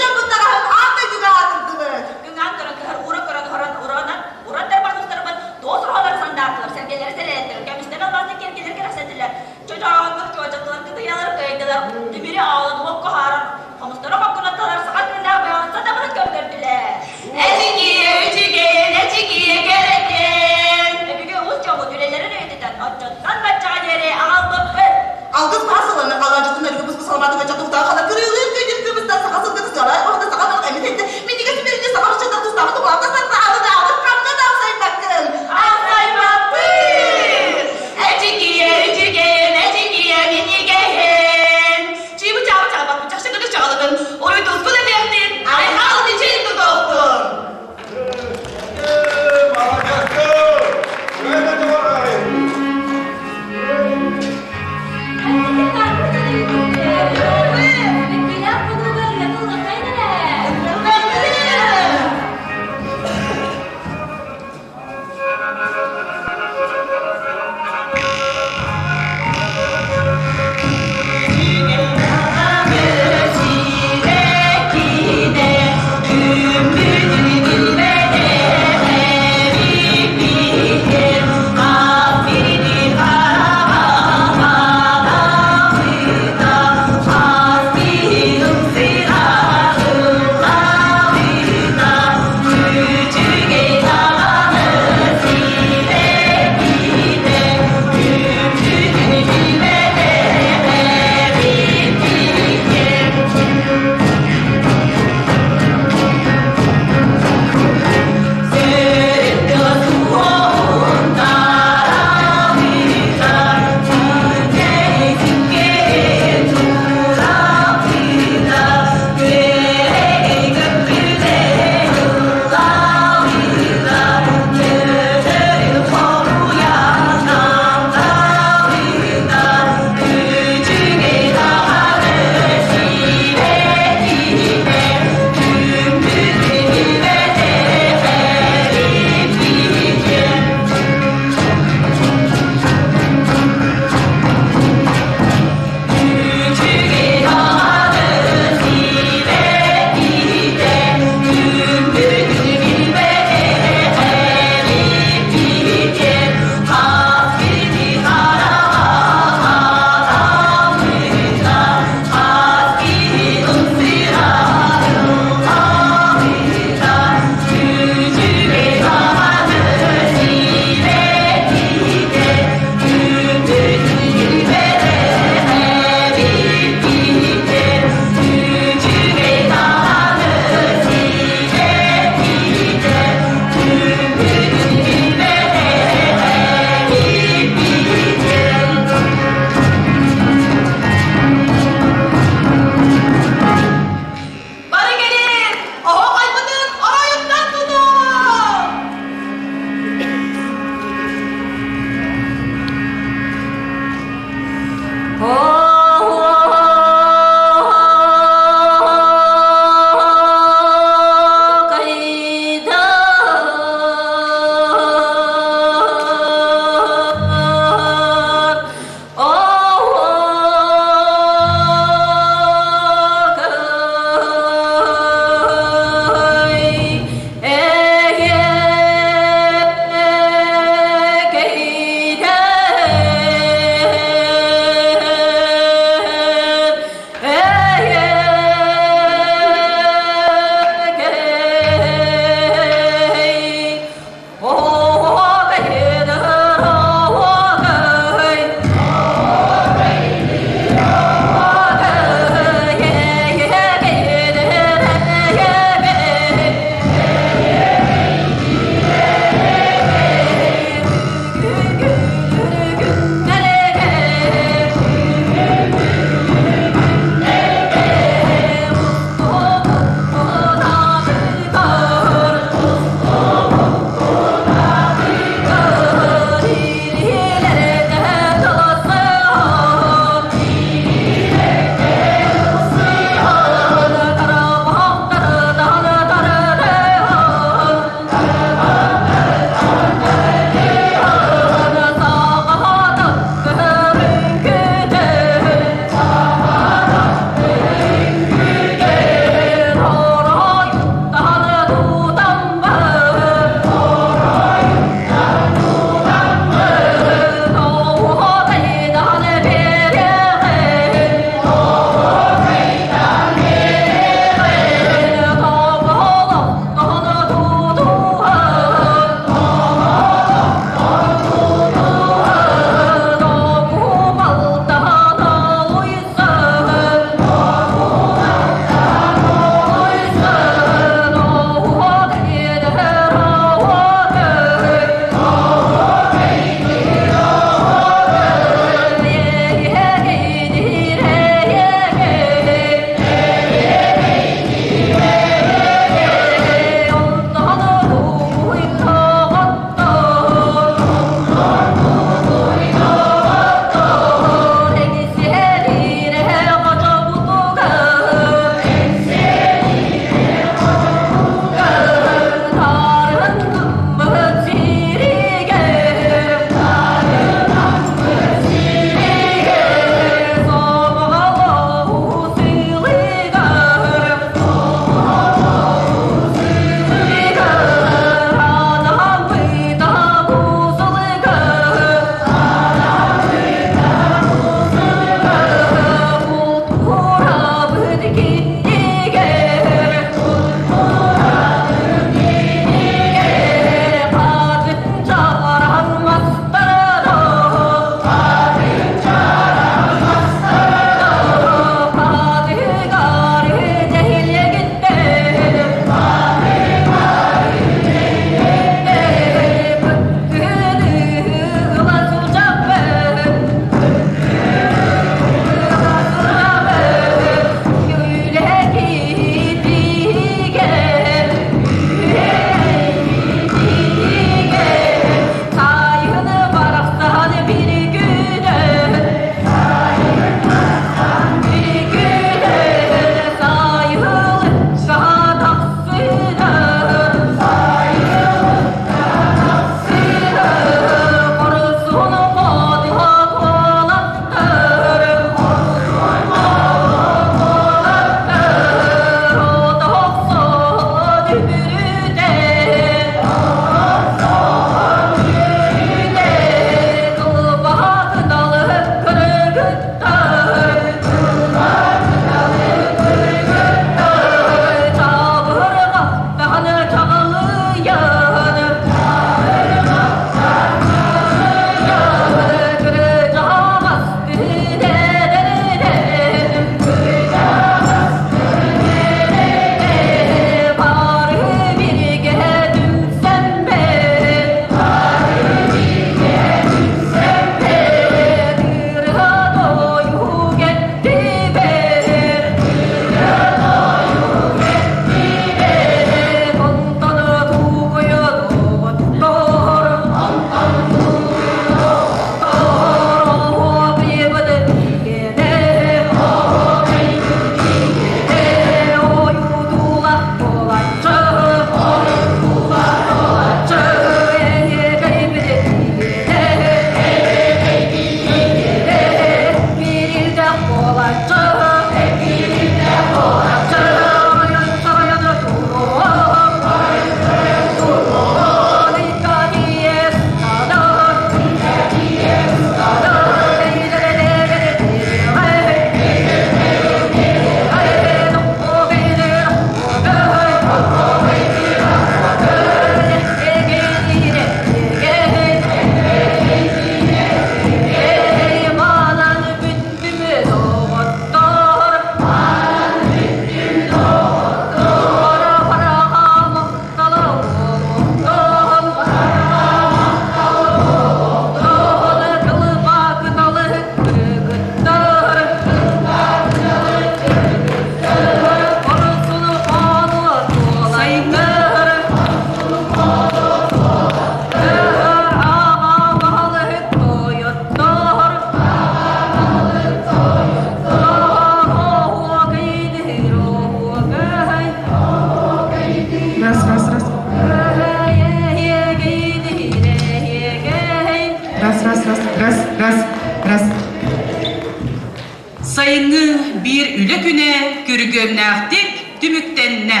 Speaker 14: Сайыҥҥы биир үлэ күнэ күргүөмнээхтик түмүктэннэ.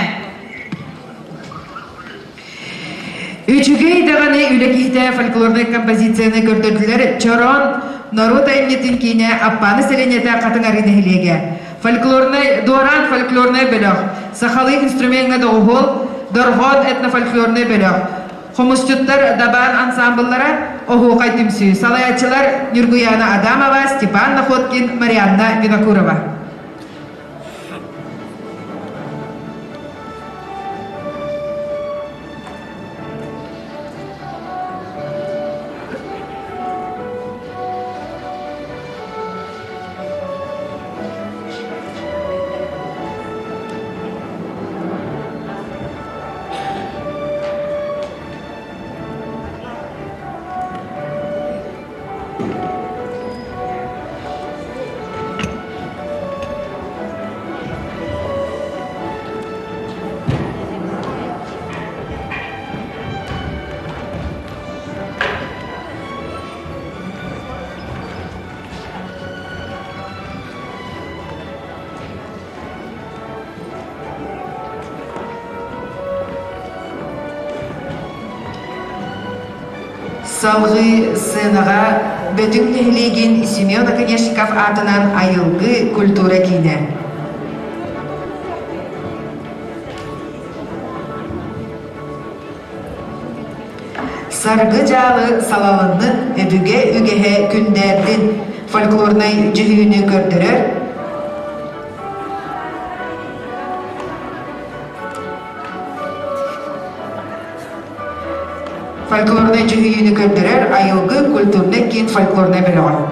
Speaker 1: Үчүгэй даҕаны үлэ киһитэ фольклорнай композицияны көрдөрдүлэр Чороон норуот айымньытын киинэ Аппааны сэлиэнньэтэ Хатыҥ Арыы нэһилиэгэ. Фольклорнай Дуораан фольклорнай бөлөх, сахалыы инструмеҥҥа доҕуһуол, Дорҕоон этнофольклорнай бөлөх, хомусчуттар Дабаан ансаамбыллара, Оһуохай түмсүү, салайааччылар Ньургуяна Адамова, Степан Находкин, Марианна Винокурова. Салгыы сценаҕа Бөтүҥ нэһилиэгин Семен Оконешников аатынан Айылгы культура киинэ. Саргы дьаалы салалыннын өбүгэ үгэһэ күндээрдин фольклорнай дьүһүйүүнү көрдөрөр Фольклорнай дьүһүйүүнү көрдөрөр Айылгы культурнай киин фольклорнай бөлөҕө.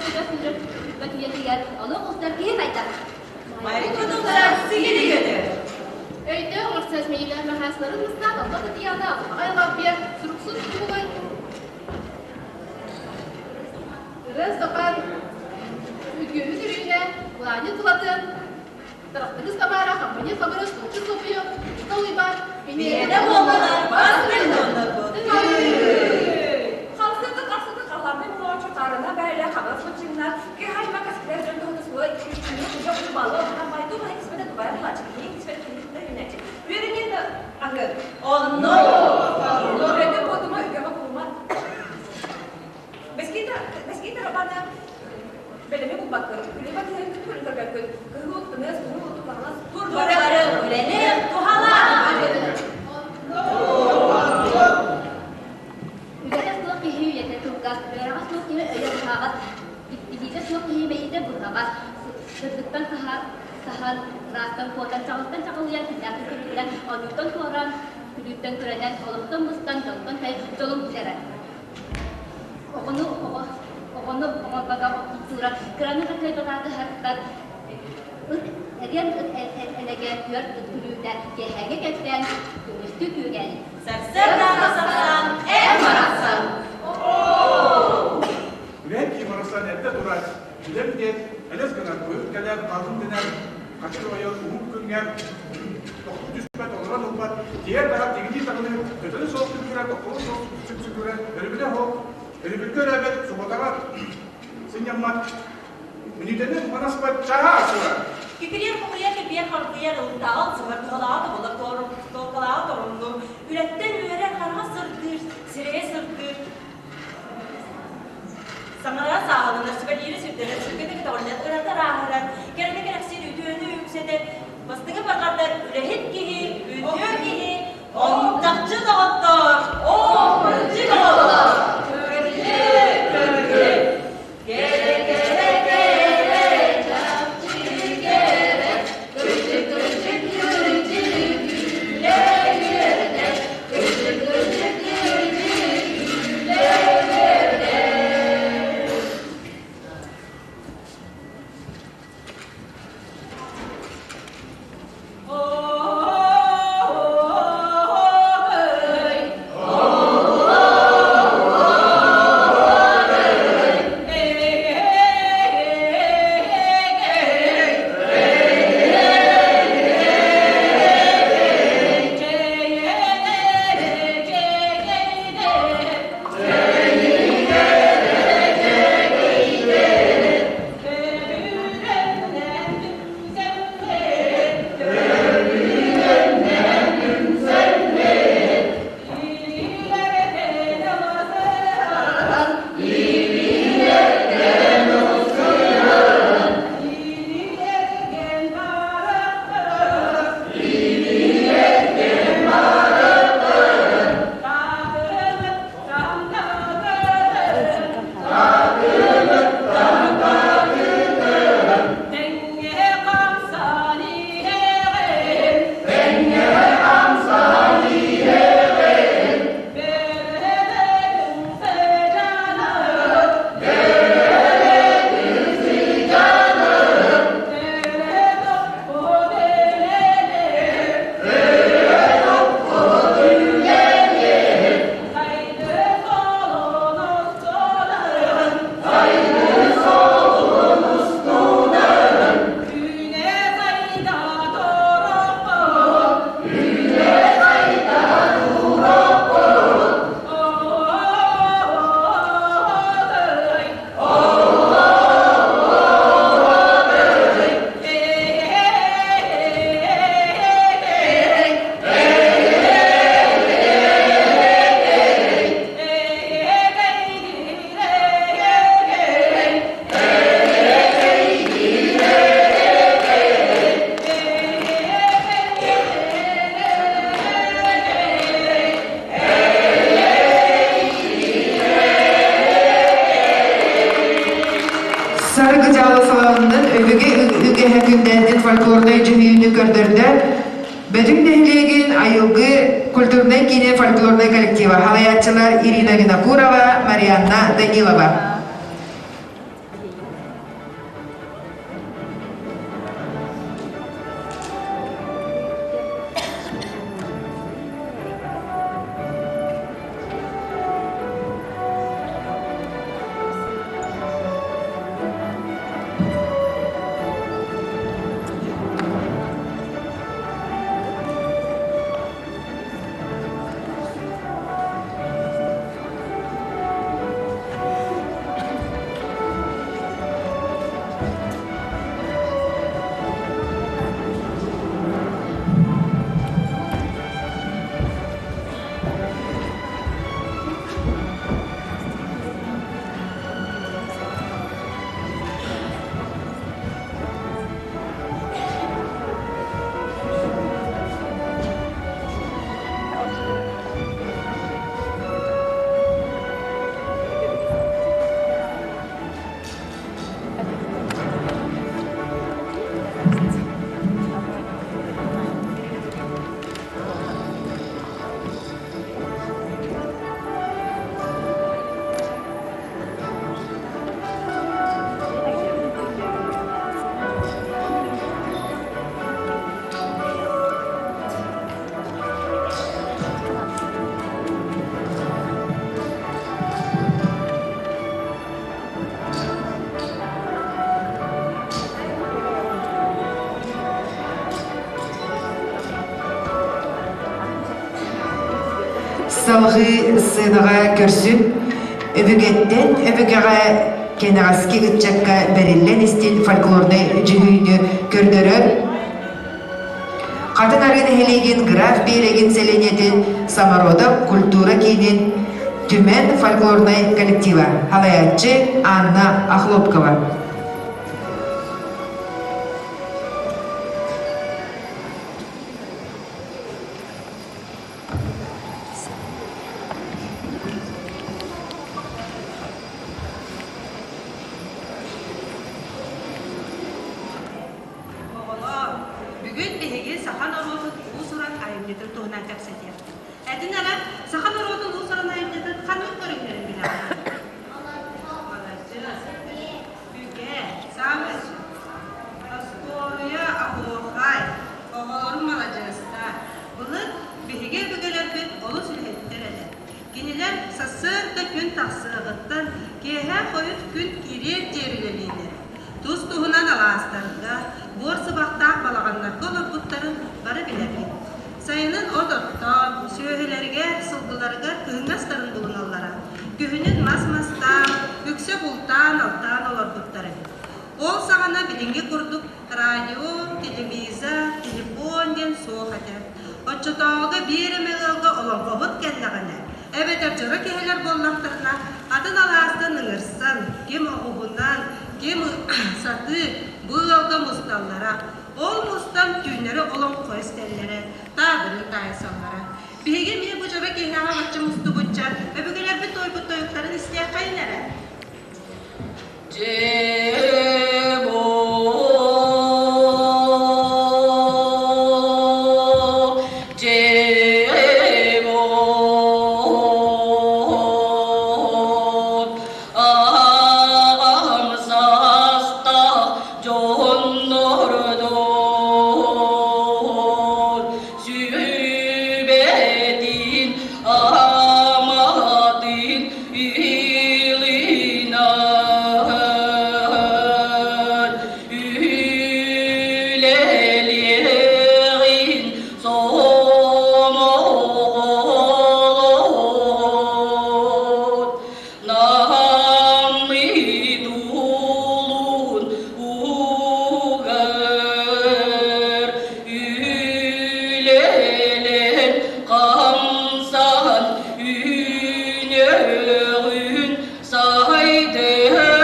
Speaker 15: көтө сүүрэр түспэт үйэтигэр олох устар киһи хайдах?
Speaker 4: Майгы тутар сигили көтөр.
Speaker 15: Өйдөөх оҥорсоос мэйиилээх Мэхээсларын мыстаах Алла Татьяна Аллаҕай Лаппия суруксут туһугай Ырыа Степан үтүөһүт Үрүүнэ Лаанньыт Тулатын Тарахтыгыс Тамара Хампаньык Хабырыс Тууччу Суоппуйа Учуутал Уйбаан
Speaker 4: Биһиэнэ буоллалар бас миллионнарбыт.
Speaker 5: Хамсыгы харсыгы халлааммын булааччы хаарына бэйэлэ хаҥас быччыҥнар киһи каскыдар дьон туһута сула иккиччини кужа кужу баллы хаммайду баһы кисбэтэ дубайа булааччы киһи кисбэтэ киһи киһи үөрэнин ангы
Speaker 4: Онно
Speaker 5: Үөрэнэ буотума үгэҕэ кулума Бэскита бэскита рабана бэлэми булбаккын үлэбэ тыһын күн көрбөккүн кыһыл тыныас кыһыл тупаҕанас тур
Speaker 4: Турары үлэни туһалаан.
Speaker 15: Үлэтэ суох киһи үйэтэ кылгас, үөрэҕэ суох киһи өйө быһаҕас, билиитэ суох киһи мэйиитэ быһаҕас, сырдыктан саһан, ыраастан куотан, чаҕылтан чаҕылыйан, күннээхтик күлүгүрэн, оонньууттан туораан, күлүүттэн күрэнэн, олохтон быстан, дьонтон тэйэн дьолун бүтэрэр. Оҕону оҕо оҕону оҥорбото культура кыраны да кыайбатаатыһартан ыт эриэн ыт элэгэ түөрт ыт күлүүтэ киэһээҥҥи кэпсээн күнүскү күүгэн
Speaker 4: Сарсыардааҕы сарсаан эр барахсан.
Speaker 16: Үлэһит киһи барахсан эрдэ турар, үлэм диэн элэс гынар, быһыт кэлэр, хаһын дэнэр, хачыр ойор, уһун күҥҥэ тохтуу түспэт, олорон ылбат, тиэр барар тигинии таҕылыы, төтөлө суох түбүгүрэр, тохтоло суох сүпсүгүрэр, өрүбүнэ оһох, өрүбүлгэ өрөөбөт, субатаҕа сынньаммат, мүнүүтэни манаспат чаһа асыра.
Speaker 4: Кикириэр кукуйар кипиэр харгыйар ылтаҕал сыһар туһалааҕа тобулар туолкалааҕа торумнуур, үлэттэн үөрэр хараҕа сырдыыр, сирэйэ сырдыыр, Саҥара сааһыланар, сүбэлиирэ сүрдэнэр, сүргэтэ көтөҕүллэр, ырата ырааһырар, кэрэни кэрэхсиир, үтүөнү үксэтэр, бастыҥы барҕардар үлэһит киһи, үтүө киһи, онтахчы доҕоттоор, оо, кырдьык оҕолор!
Speaker 17: Кырдьык, кырдьык, кэрэ кэрэ кэрэ чахчы кэрэ, кырдьык кырдьык кырдьык үлэ үөрдэр, кырдьык кырдьык кырдьык үлэ үөрдэр.
Speaker 1: Саргы дьаалы салалынын өбүгэ үгэһэ күндэлдит фольклорнай дьүһүйүүнү көрдөрдө Бөтүҥ нэһилиэгин Айылгы культурнай киинэ фольклорнай коллектива халайааччылар Ирина Винокурова, Марианна Данилова. Салҕыы сценаҕа көрсүн, өбүгэттэн өбүгэҕэ кэнэҕэски ыччакка бэриллэн истин фольклорнай дьүһүйүүнү көрдөрөр Хатыҥ Арыы нэһилиэгин Граф Биэрэгин сэлиэнньэтин Самородок культура киинин Түмэн фольклорнай коллектива салайааччы Анна Охлопкова.
Speaker 14: Оҕолоор, бүгүн биһиги саха норуотун уус-уран айымньытын туһунан кэпсэтиэхпит. Этин эрэ, саха норуотун уус-уран айымньытын ханнык көрүҥнэрин билэҕит? Маладьыас. Үгэ, саамай Остуоруйа, оһуохай. Оҕолорум маладьыастар. Былыр биһиги өбүгэлэрбит олус үлэһиттэр этэ. Кинилэр сарсыарда күн тахсыаҕыттан киэһэ хойут күн киириэр диэри үлэлииллэрэ. Тус-туһунан алаастарга, буор сыбахтаах балаҕаннарга олорбуттарын бары билэбит. Сайынын от оттоон, сүөһүлэригэр, сылгыларыгар кыһыҥҥы астарын булуналлара. Күһүнүн мас мастаан, үксэ бултаан-алтаан олорбуттар эбит. Ол саҕана билиҥҥи курдук радио, телевизор, телефон диэн суох этэ. Оччотооҕуга биир эмэ ыалга олоҥхоһут кэллэҕинэ, эбэтэр дьоро киһилэр буоллахтарына, атын алаастан ыҥырсан, ким оҕуһунан, ким сатыы бу ыалга мусталлара. Ол мустан түүннэри олоҥхо истэллэрэ, таабырын таайсаллара. Биһиги эмиэ бу дьоро киэһэҕэ бачча мустубучча, өбүгэлэрбит туойбут тойуктарын истиэххэйин эрэ.
Speaker 17: Дьэ аҕам саастаах дьоннордон сүбэтин аматын илинэн үлэлиэҕин сомоҕолоон Наммыт улуун угар үлэлэн хамсаан үүнүөҕүн сайдыаҕын.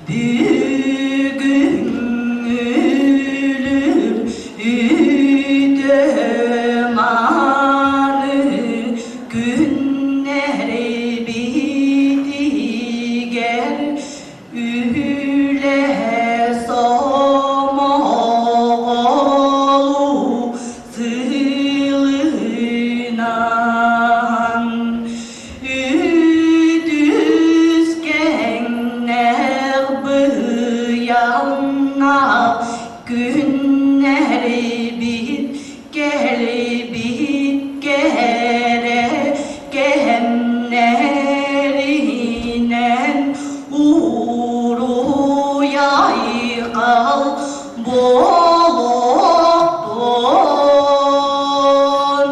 Speaker 17: Бүгүҥҥүлүм үтө-мааны күннэрбитигэр үлэ сомоҕолуу сыылынан Үтүскэҥнээх быйаҥнаах күннэрбит кэлбит кэрэ кэмнэринэн уруй-айхал буолуохтун.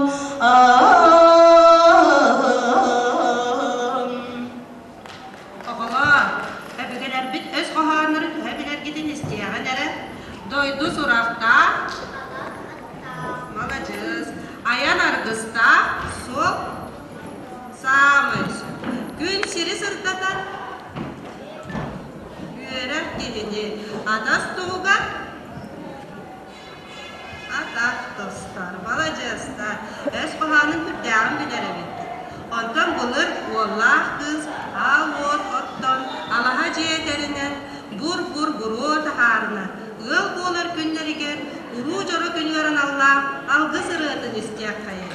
Speaker 14: Оҕолоор, өбүгэлэрбит өс хоһооннорун төһө билэргитин истиэҕин эрэ. Дойду сурахтаах, маладьыас, айан аргыстаах, суол саамай сөп. Күн сири сырдатар, үөрэх киһини атас туһугар Атах тостор, маладьыастар, өс хоһоонун сүрдээҕин билэр эбиккит. Онтон былыр уоллаах кыыс аал уот оттон, алаһа дьиэ тэринэн, бур-бур буруо таһаарынан, ыал буолар күннэригэр уруу дьоро күнүгэр аналлаах алгыс ырыатын истиэххэйиҥ.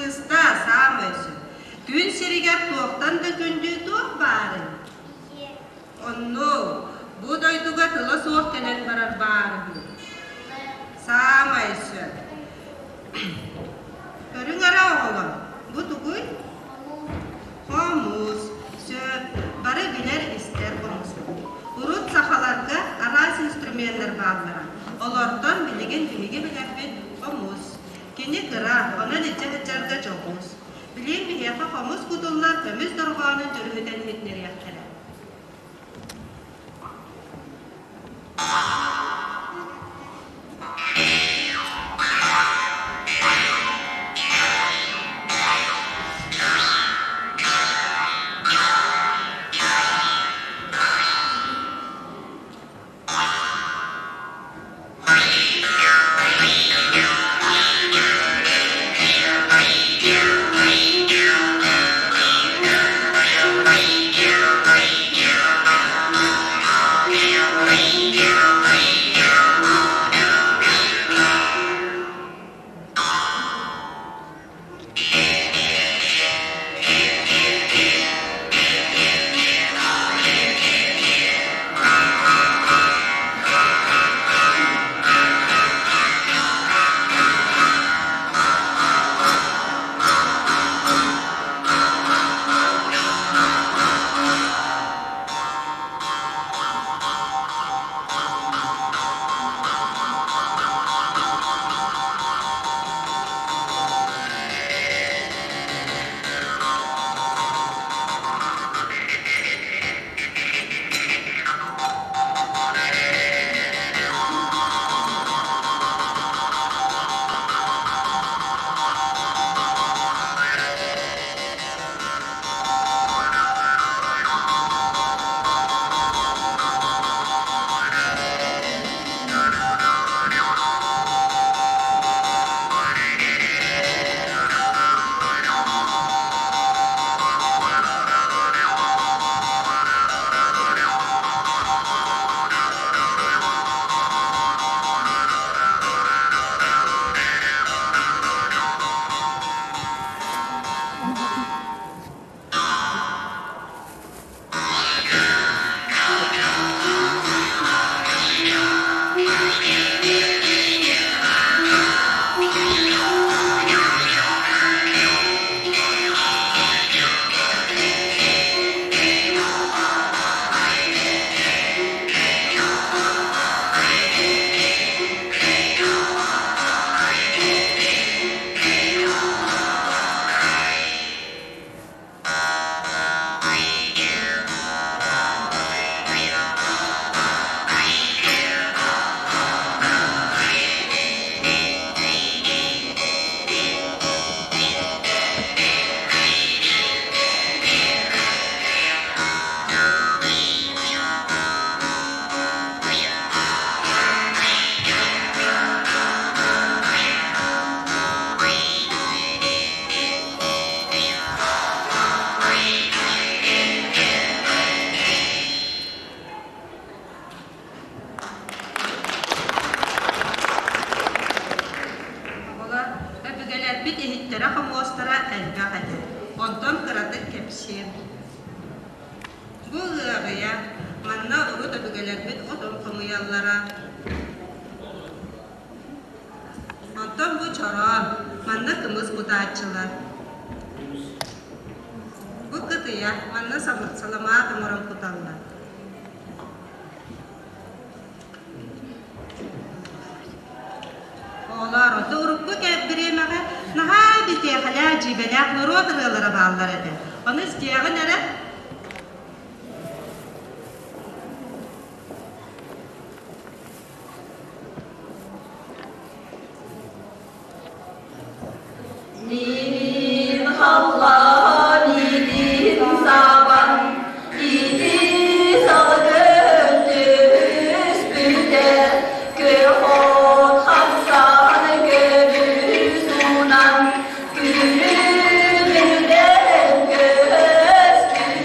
Speaker 14: Сыста, саамай сөп. Күн сиригэр туохтан да күндү туох баарый? Оннук. Бу дойдуга тыла суох кэлэн барар баар үһү. Саамай сөп. Көрүҥ эрэ оҕолор, бу тугуй? Хомус. Сөп. Бары билэр-истэр хомуспут. Урут сахаларга араас инструменнар бааллара. Олортон билигин биһиги билэрбит хомус. Кини кыра, онон илдьэ сылдьарга дьоҕус. Билигин биһиэхэ хомус кутуллар көмүс дорҕоонун дьүрүһүтэн иһитиннэриэхтэрэ. Оҕолор, өбүгэлэрбит иһиттэрэ-хомуостара элбэх этэ. Онтон кыратык кэпсиэм. Бу ыаҕыйа, манна урут өбүгэлэрбит отон хомуйаллара. Онтон бу чороон, манна кымыс кутааччылар. Бу кытыйа, манна саламаат оҥорон куталлар. Оҕолоор, ото урукку бириэмэҕэ наһаа битиэхэлээх, дьиибэлээх норуот ырыалара бааллар этэ. Ону истиэҕин эрэ.
Speaker 18: Мин халлаан иитин сабан, ити салгын түспүтэ, күөх от хамсаан көмүс уунан, күлүмүрдэн көстүбүтэ.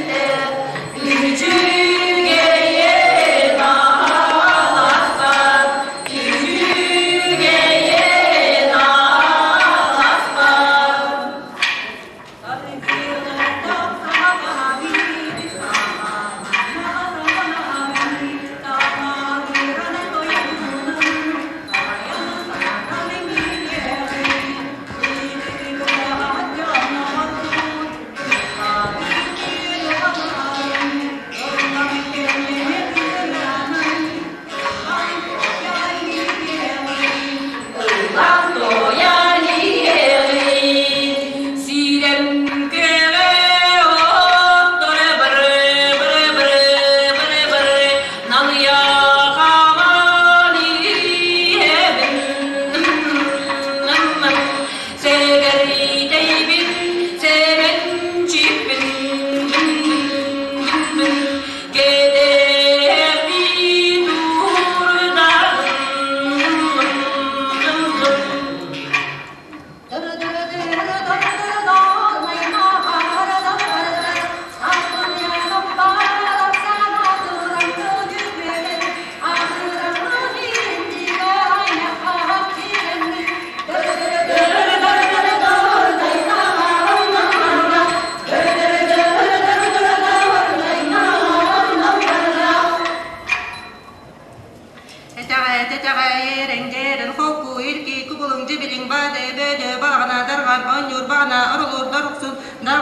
Speaker 14: Сибилиҥ ба дэ бэ дө балаҕана дарҕан оонньуур баҕана орулуур доруксун дар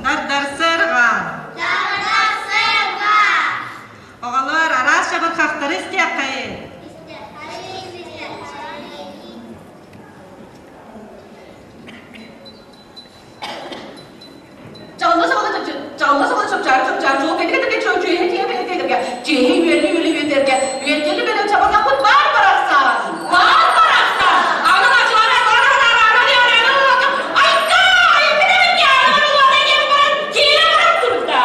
Speaker 14: дардар сырҕа.
Speaker 19: Дардар сырҕа.
Speaker 14: Оҕолор араас чабырҕахтары истиэххэйин.
Speaker 4: Чаҕылла саҕала чаҕылла саҕала чопчаары чопчаары чуол кэтигэ тэтэ чуо чүөһэ тиэ бэһэтиэтэргэ чиэһи үөлү үөлү үөтэргэ үөтэлли бэлэм чабырҕахпыт баар барахсан баар барахсан аны ачылана айка киирэ баран турда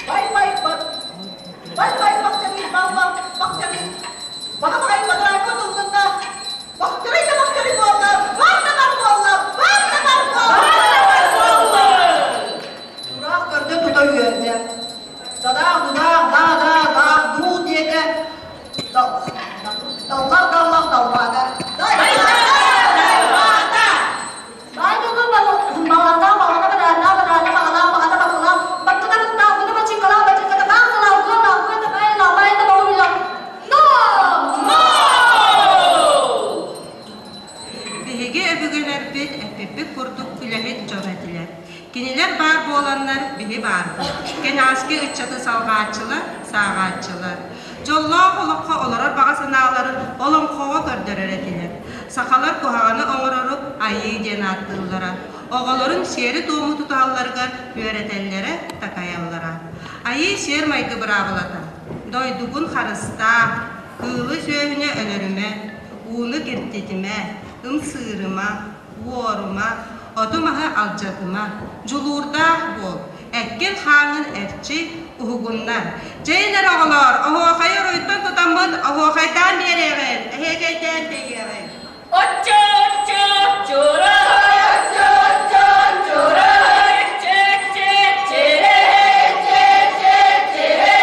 Speaker 3: Бай бай бат бай бай бахтарый бал бал бахтарый баха баҕай бадарайга тыллынна бахтарый да бахтарый буолла бар да бар буолла бар да бар буолла Тураах көрдө тута үөрдэ. Дадаах дудаах даа даа даах дуу диэтэ. Даллах даллах далбаата. Дай далбаата.
Speaker 14: Биһиги өбүгэлэрбит эппиппит курдук үлэһит дьон этилэр. Кинилэр баар буоланнар биһи баарбыт. Кэнэҕэски ыччаты салҕааччылар, сааҕааччылар. Дьоллоох олоххо олорор баҕа санааларын олоҥхоҕо көрдөрөр этилэр. Сахалар куһаҕаны оҥорору айыы диэн ааттыыллара. Оҕолорун сиэри-туому тутуһалларыгар үөрэтэллэрэ, такайаллара. Айыы сиэр-майгы быраабылата. Дойдугун харыстаа, кыылы-сүөһүнү өлөрүмэ, ууну киртитимэ, ымсыырыма, уорума, оту-маһы алдьатыма, дьулуурдаах буол, эккин-хааҥҥын эрчий, уһугуннар. Чэйин эрэ оҕолоор, оһуохайы уруйтан тутаммыт оһуохайдаан биэриэҕин, эһиэкэйдээн тэйиэҕиҥ.
Speaker 4: Оччо, оччо, чурай, оччо, оччо, чурай, чек, чек, чере, чек, чек, чере,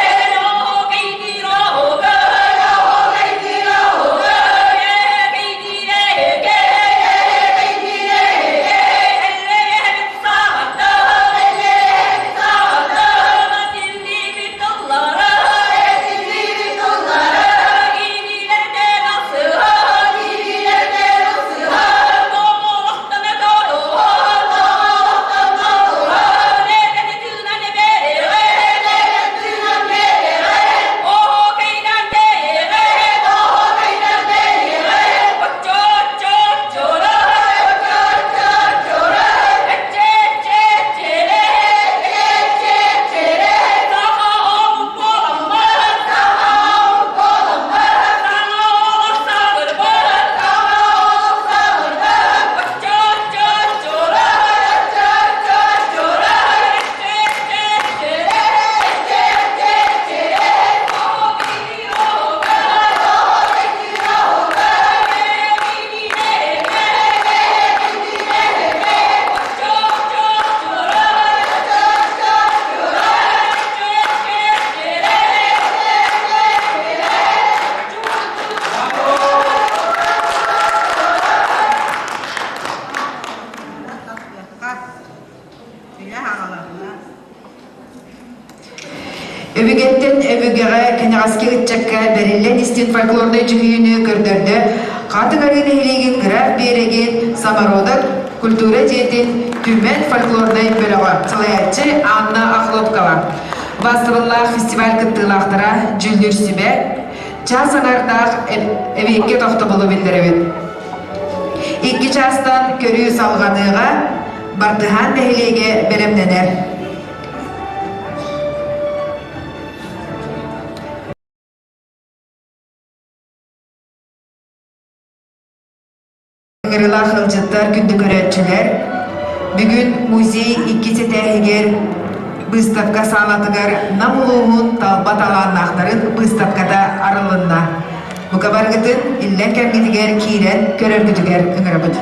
Speaker 1: Өбүгэттэн өбүгэҕэ кэнэҕэски ыччакка бэриллэн истин фольклорнай дьүһүйүүнү көрдөрдө Хатыҥ-Арыы нэһилиэгин Граф Биэрэгин Самородок культура дьиэтин Түмэн фольклорнай бөлөҕө салайааччы Анна Охлопкова. Бастыбыллаах фестиваль кыттыылаахтара дьүүллүүр сүбэ чаас аҥардаах эбиэккэ тохтобулу биллэрэбит. Икки чаастан көрүү салҕаныаҕа Бартыһаан нэһилиэгэ бэлэмнэнэр. Ыҥырыылаах ыалдьыттар, күндү көрөөччүлэр, бүгүн музей иккис этээһигэр быыстапка саалатыгар Нам улууһун талба талааннаахтарын быыстапката арылынна. Бука барыгытын иллэҥ кэмҥитигэр киирэн көрөргүтүгэр ыҥырабыт.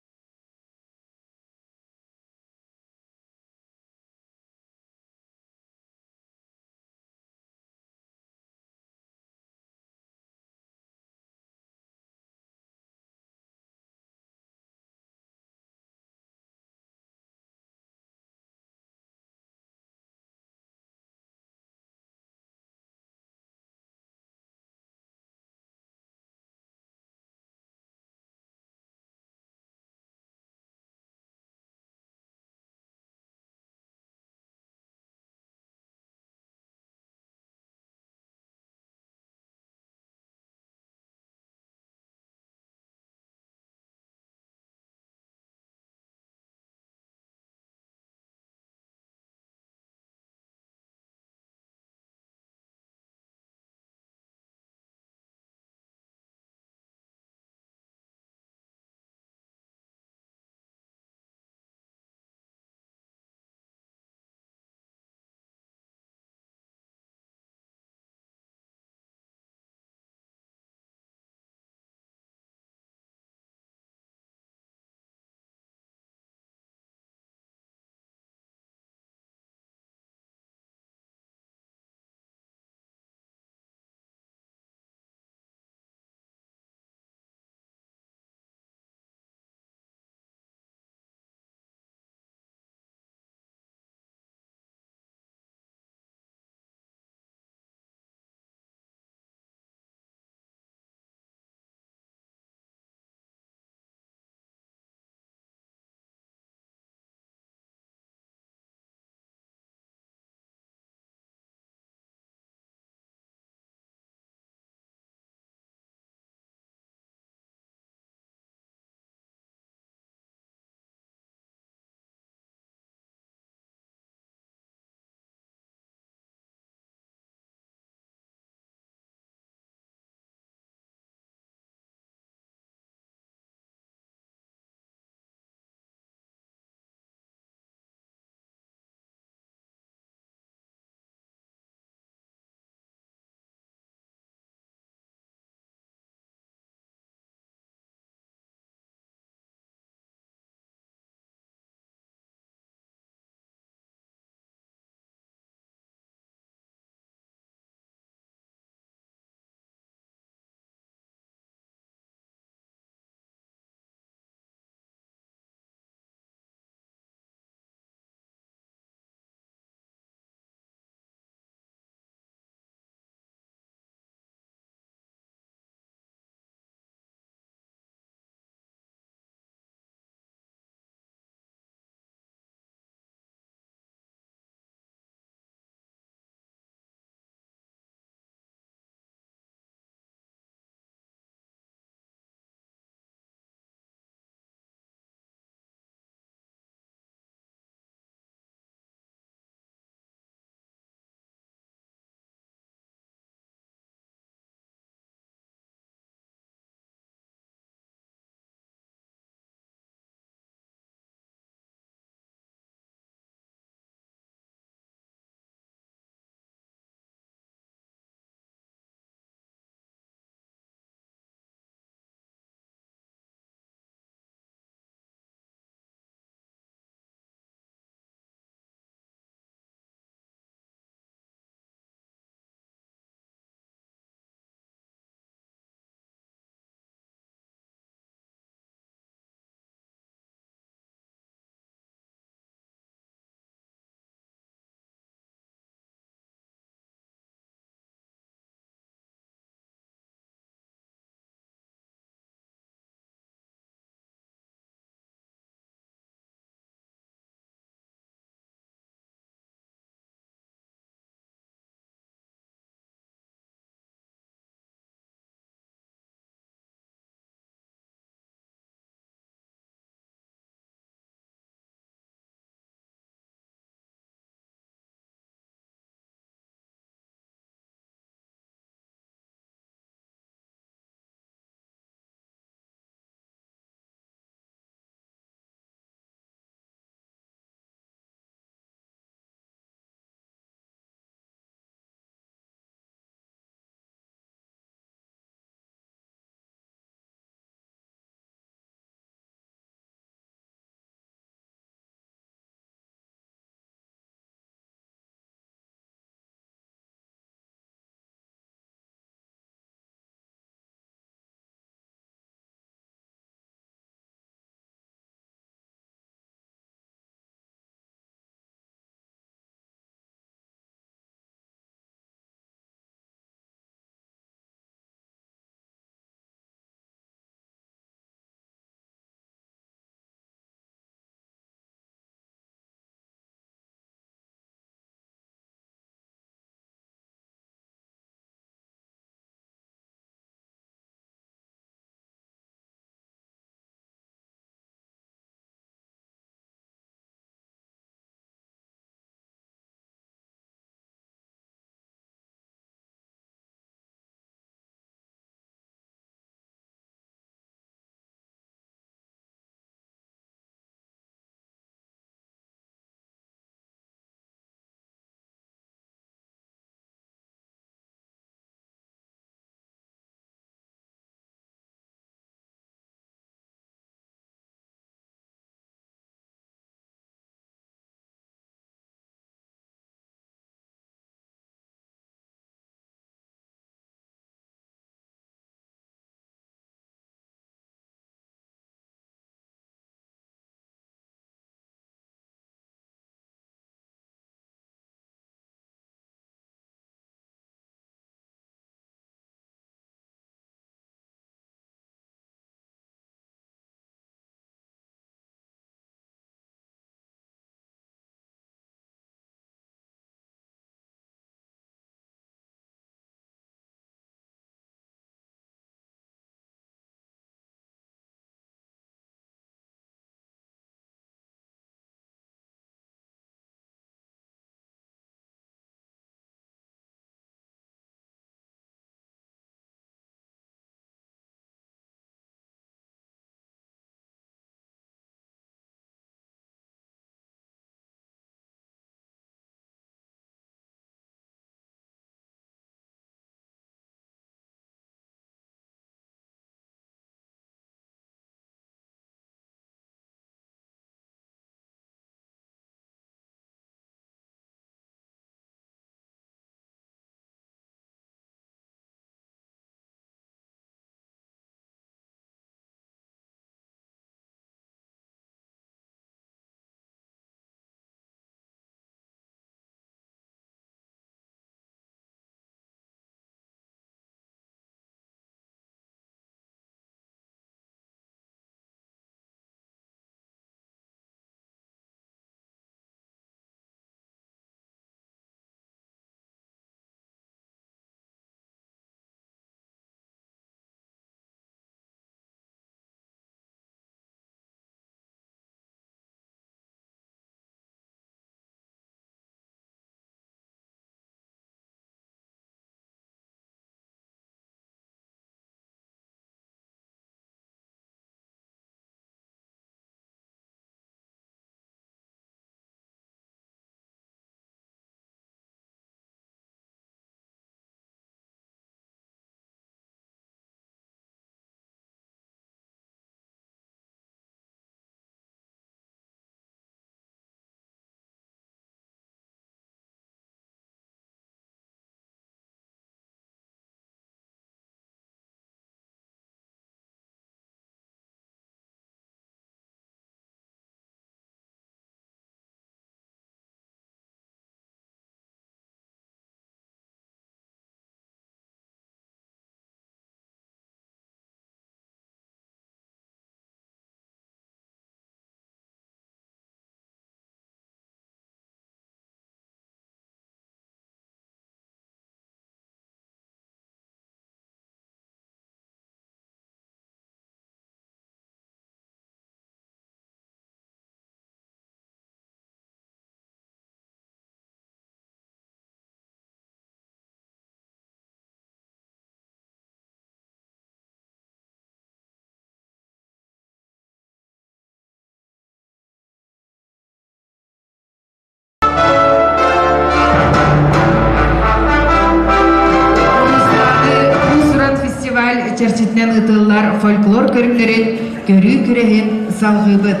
Speaker 1: фольклор көрүҥнэрин көрүү күрэһин салҕыыбыт.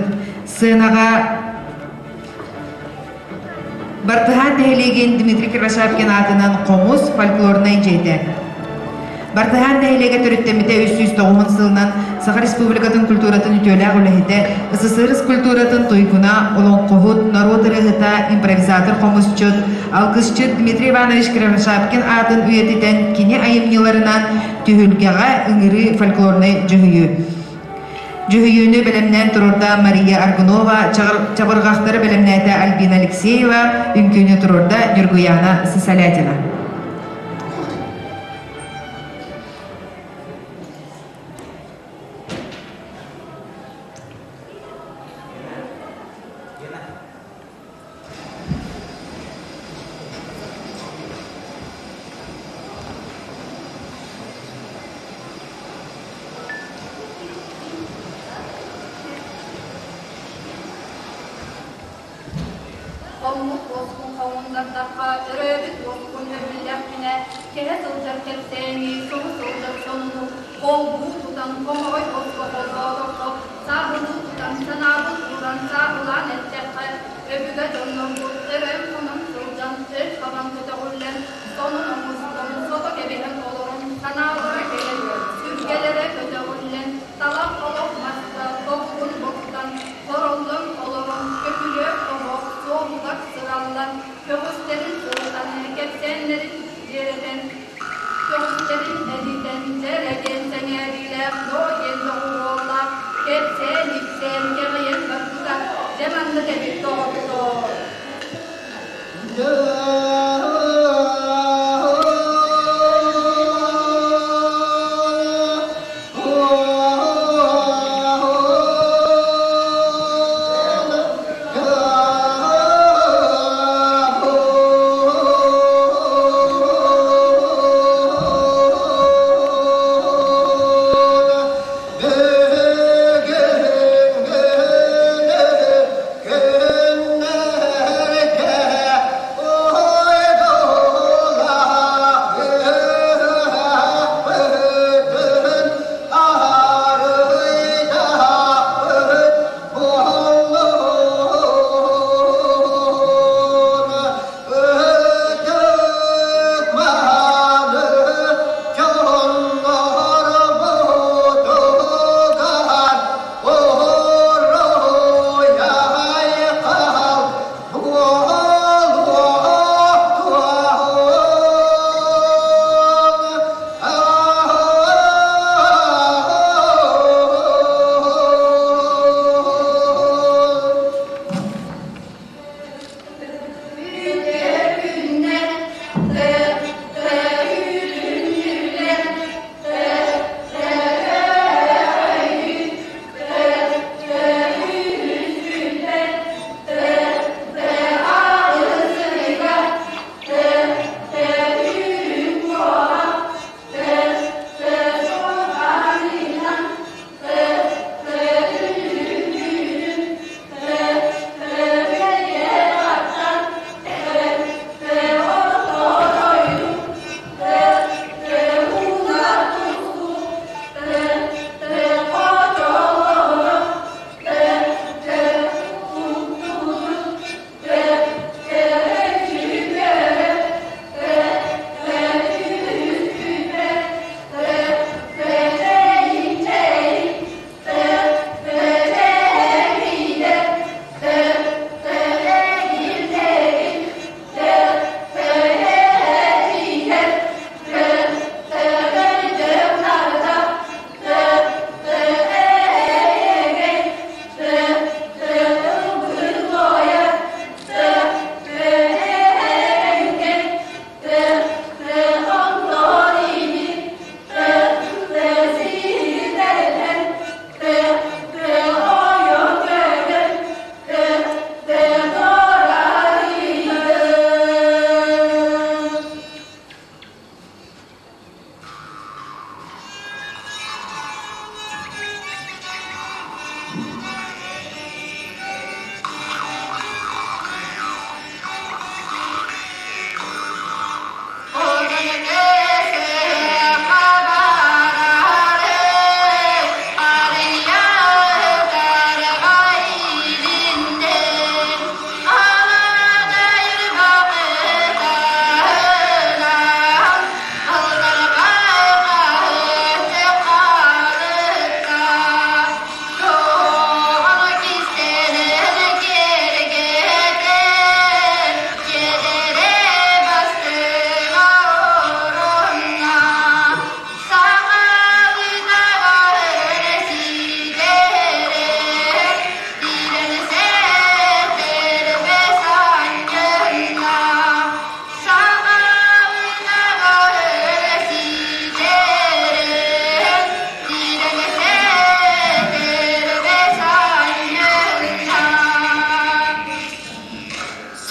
Speaker 1: Сценаҕа Бартыһаан нэһилиэгин Дмитрий Кривошапкин аатынан Хомус фольклорнай дьиэтэ. Бартыһаан нэһилиэгэ төрүттэммитэ 309 сылынан Саха Республикатын культуратын үтүөлээх үлэһитэ, СССР культуратын туйгуна, олоҥхоһут, норуот ырыаһыта, импровизатор хомусчут, алгысчыт Дмитрий Иванович Кривошапкин аатын үйэтитэн кини айымньыларынан түһүлгэҕэ ыҥырыы фольклорнай дьүһүйүү. Дьүһүйүүнү бэлэмнээн туруорда Мария Аргунова, чабырҕахтары бэлэмнээтэ Альбина Алексеева, үҥкүүнү туруорда Ньургуяна Сысолятина.
Speaker 18: Хоммут уоскун хоҥуннардахха, өрөөбүт уоскун өрүллэхпинэ, кэһэ сылдьар кэпсээни, соһу сылдьар сонуну холбуу тутан хомоҕой хоско холбоотоххо, сааһылыы тутан санаабын ууран сааһылаан эттэххэ, өбүгэ дьоннорбут өрөөн-хонон сылдьан, өс хабан көтөҕүллэн, сонун оҥостон, сото кэбиһэн олорон, санаалара кэлэн, сүргэлэрэ көтөҕүллэн, талах олох маска тобугун бостан, хороллон олорон, көкүлүөк оһох суолугар сыраллан, көҕүстэрин сылытан, кэпсээннэрин дьиэрэтэн, көҕүстэрин элитэн, дьэрэгэн сэҥээриилээх доо диэн доҕуһуоллаах кэпсээн-ипсээн кэҕийэн барбыта, дьэ маннык эбит доҕоттоор.
Speaker 7: Oh!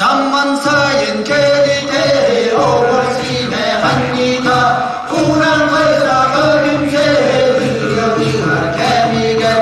Speaker 20: Самман сайын кэлитэ оҕо сиинэ ханньыта куран хайра көрүнсэ ыһыахтыыр кэмигэр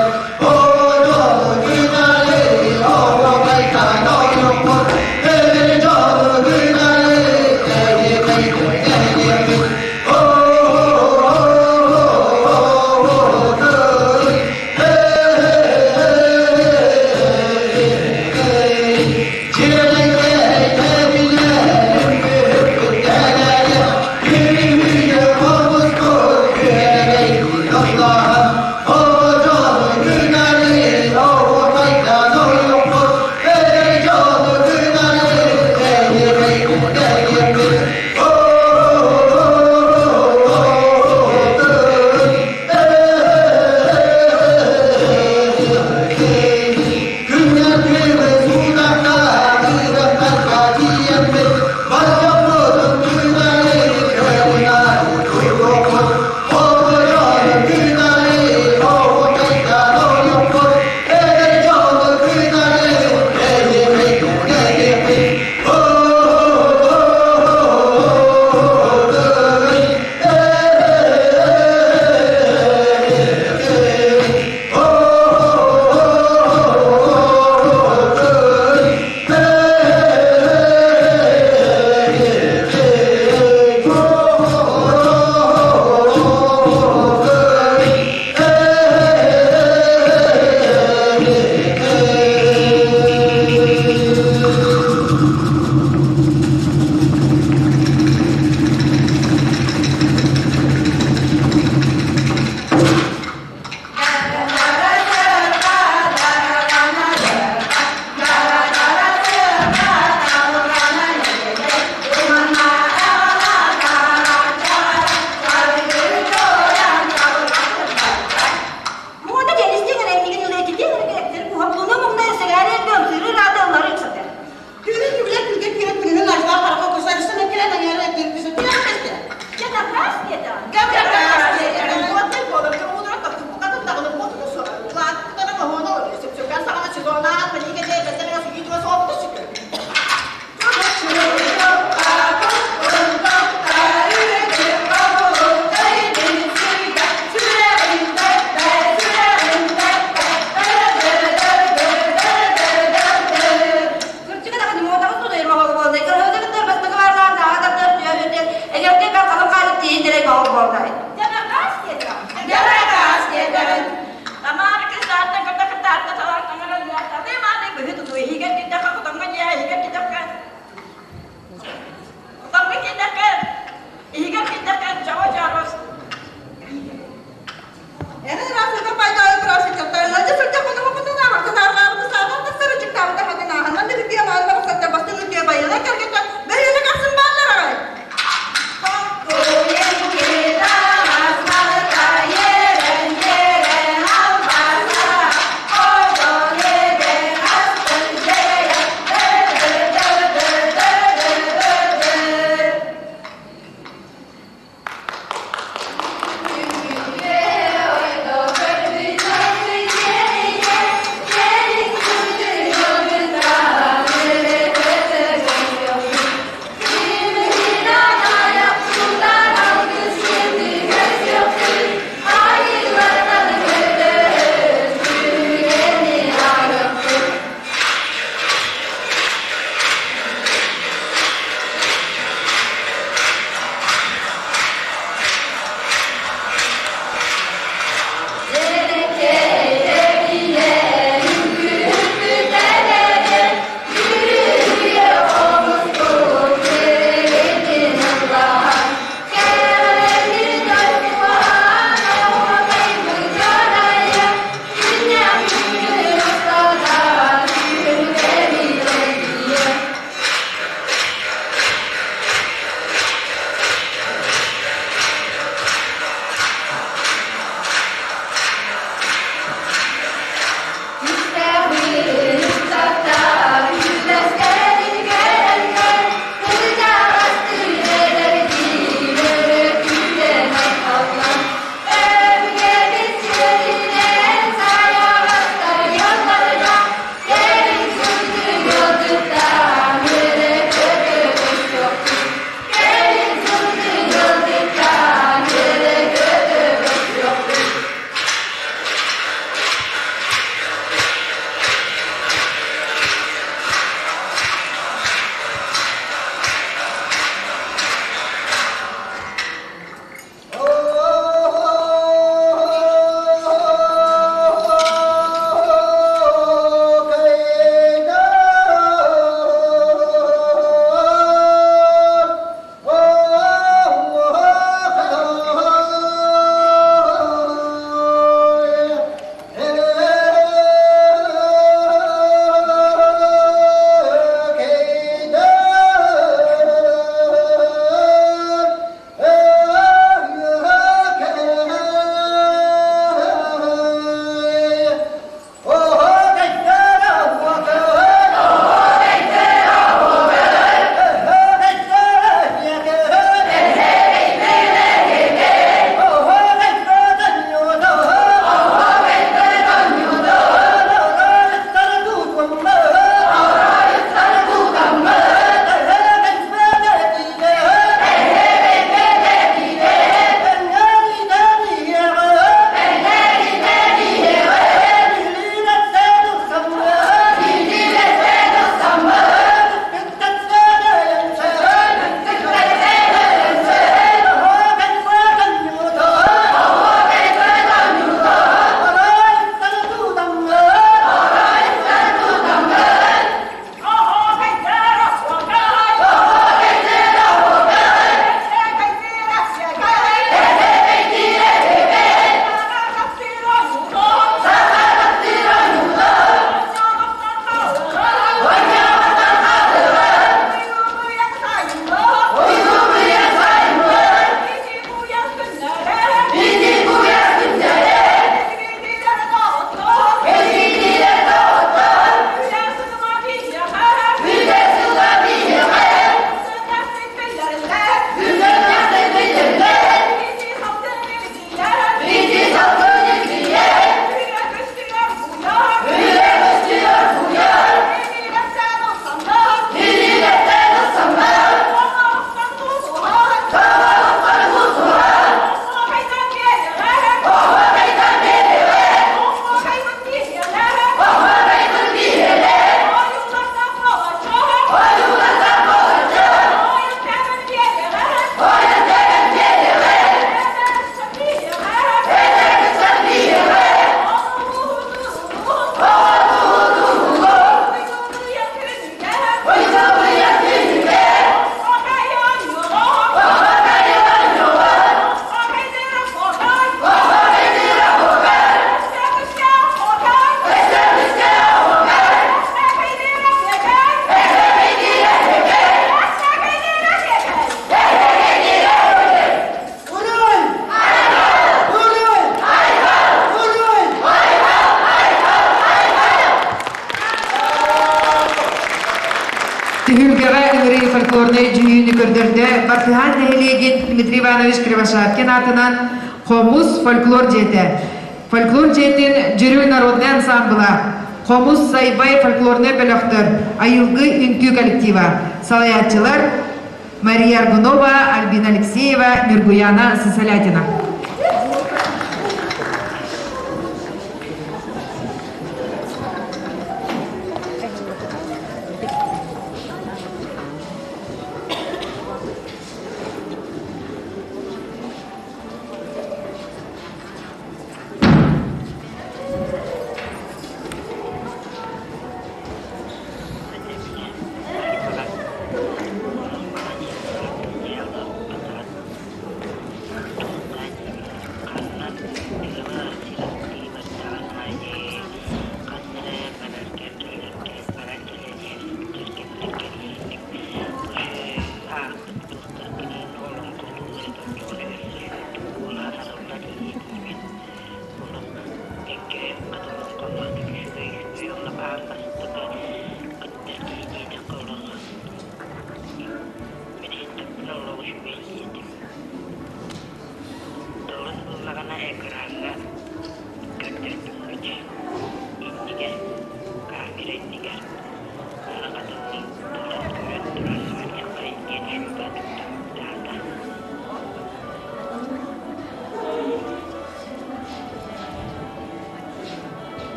Speaker 1: Түһүлгэҕэ ыҥырыы фольклорнай дьүһүйүүнү көрдөрдө Бартыһаан нэһилиэгин Дмитрий Иванович Кривошапкин аатынан Хомус фольклор дьиэтэ. Фольклор дьиэтин Дьүрүл народнай ансаамбыла, Хомус Сайбай фольклорнай бөлөхтөр, Айылгы үҥкүү коллектива, салайааччылар Мария Аргунова, Альбина Алексеева, Нюргуяна Сысолятина.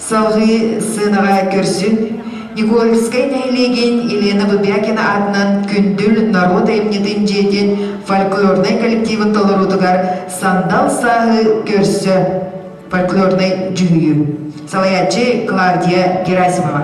Speaker 1: Салгыы сыанаҕа көрсүн Никольскай нэһилиэгин Елена Бубякина аатынан Күндүл норуот айымньытын дьиэтин фольклорнай коллективын толоруутугар Сандал сааһы көрсө фольклорнай дьүһүйүү. Салайааччы Клавдия Герасимова.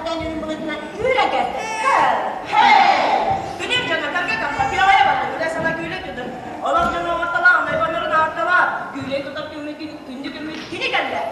Speaker 21: Үөһэттэн үрүҥ былытынан үүрэн кэллэ.
Speaker 3: Күнүм дьоно карга кампа күөҕэйэ барда, күлэ сана күүлэ түдүн. Олох дьоно оҥорталаа, нойбоннорун аарталаа, күүлэй тутар күммүт күндү күммүт кини кэллэ.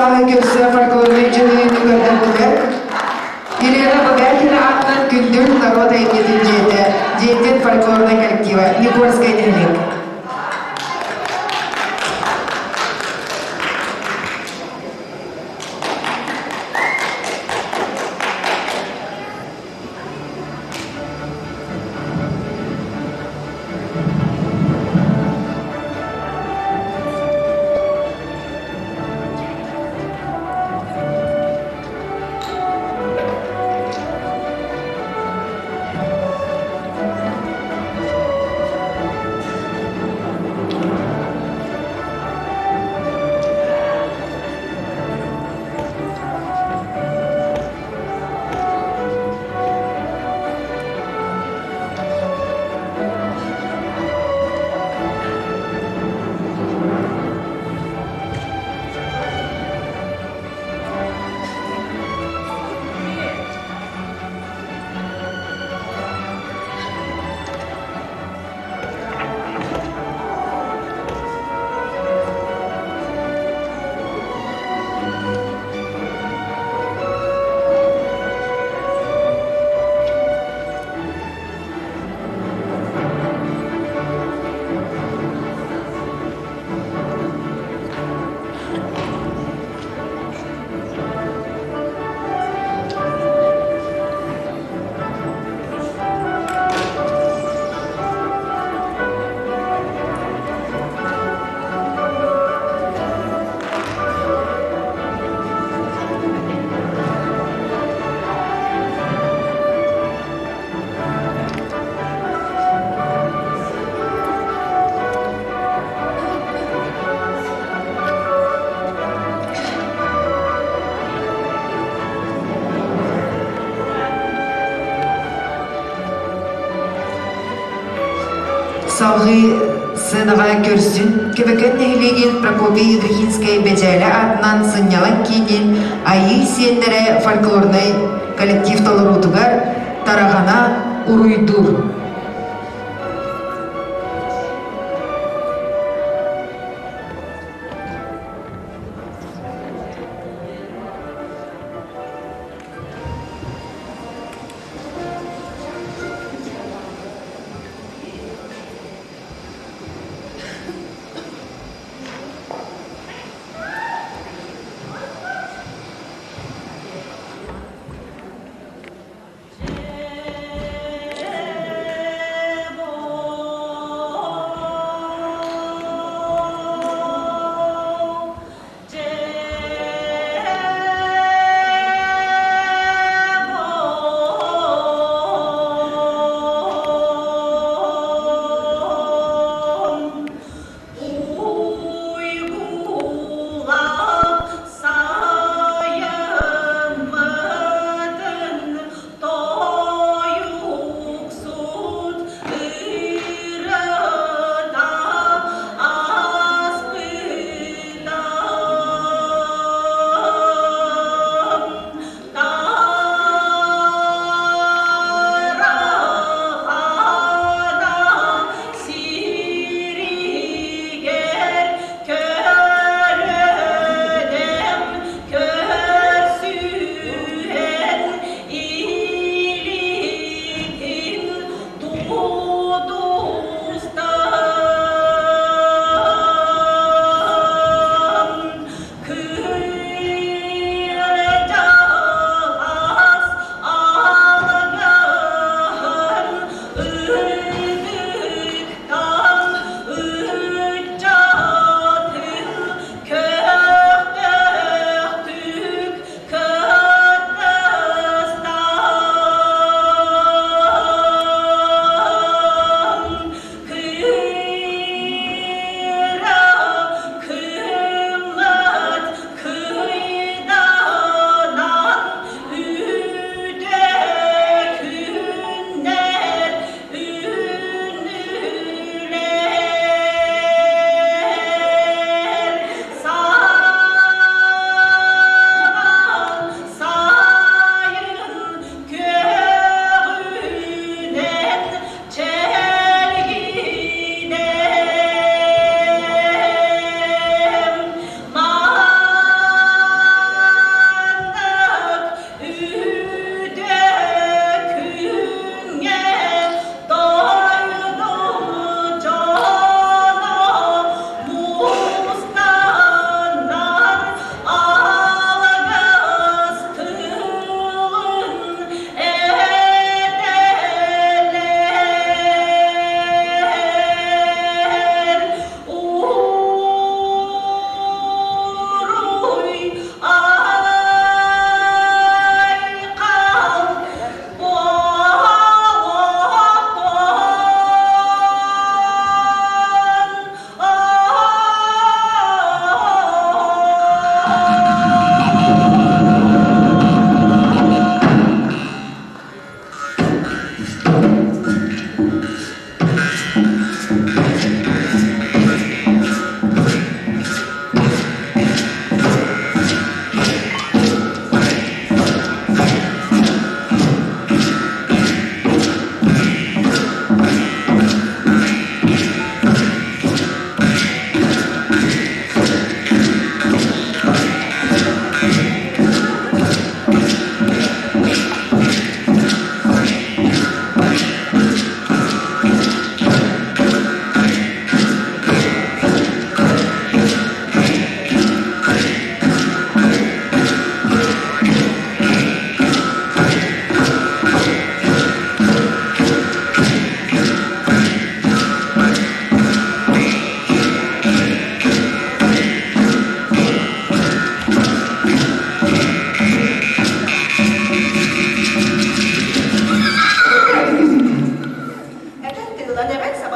Speaker 1: сааһы көрсө фольклорнай дьүһүйүүнү көрдөрдүлэр. Елена Богатина аатынан Күндүл норуот айымньытын дьиэтэ, дьиэтин фольклорнай коллектива, Никольскай нэһилиэк. Салгыы сценаҕа көрсүн Көбөкөн нэһилиэгин Прокопий Ядрихинскай Бэдьээлэ аатынан сынньалаҥ киинин Айыы сиэннэрэ фольклорнай коллектив толоруутугар Тараҕана уруйдуур.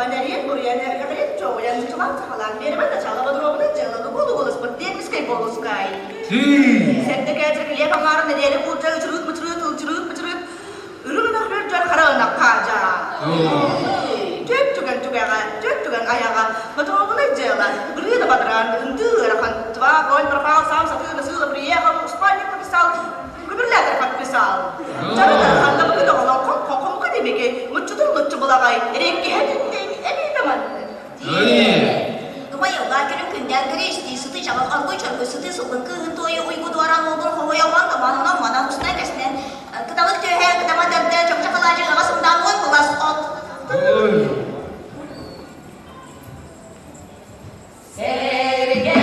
Speaker 3: чабан эриэн буруйан эҕирин чоҕуйан нуччалаан сахалаан биэрэбэ начало бодуруобуна дьыаланы буолугулуспут диэн болускай. Сэрдэ кээчэ килиэп аҥаарын нэдиэлэ куурдьа ычырыыт мычырыыт ылчырыыт мычырыыт үрүҥ ынах үрдүөр хара ынах хаадьаа. Түөт түгэн түгэҕэ, түөт түгэн айаҕа, ботуруобунай дьыала, ырыы да бадараан, ындыы ыарахан, два голь пропал, сам сатыы сыла приехал, спальник написал, күбүрлээтэр подписал. Дьарыгар ханна доҕолон хом хом хом муччутун муччу булаҕай, эриэккиһэ эбии таманны.
Speaker 21: Умайыллаа күнүм күндээн көрө-истии сытыы чаҕыл аргуй чоргуй сытыы сылгын кыыһын туойу уйгу дуораан уолбун хоһуйа уон томоонунан манан устунан кэснэн кыталык түөһэ кытама төрдө чопчу халаадьы ыаҕас умдаан уон кулас от.
Speaker 19: Сэргэ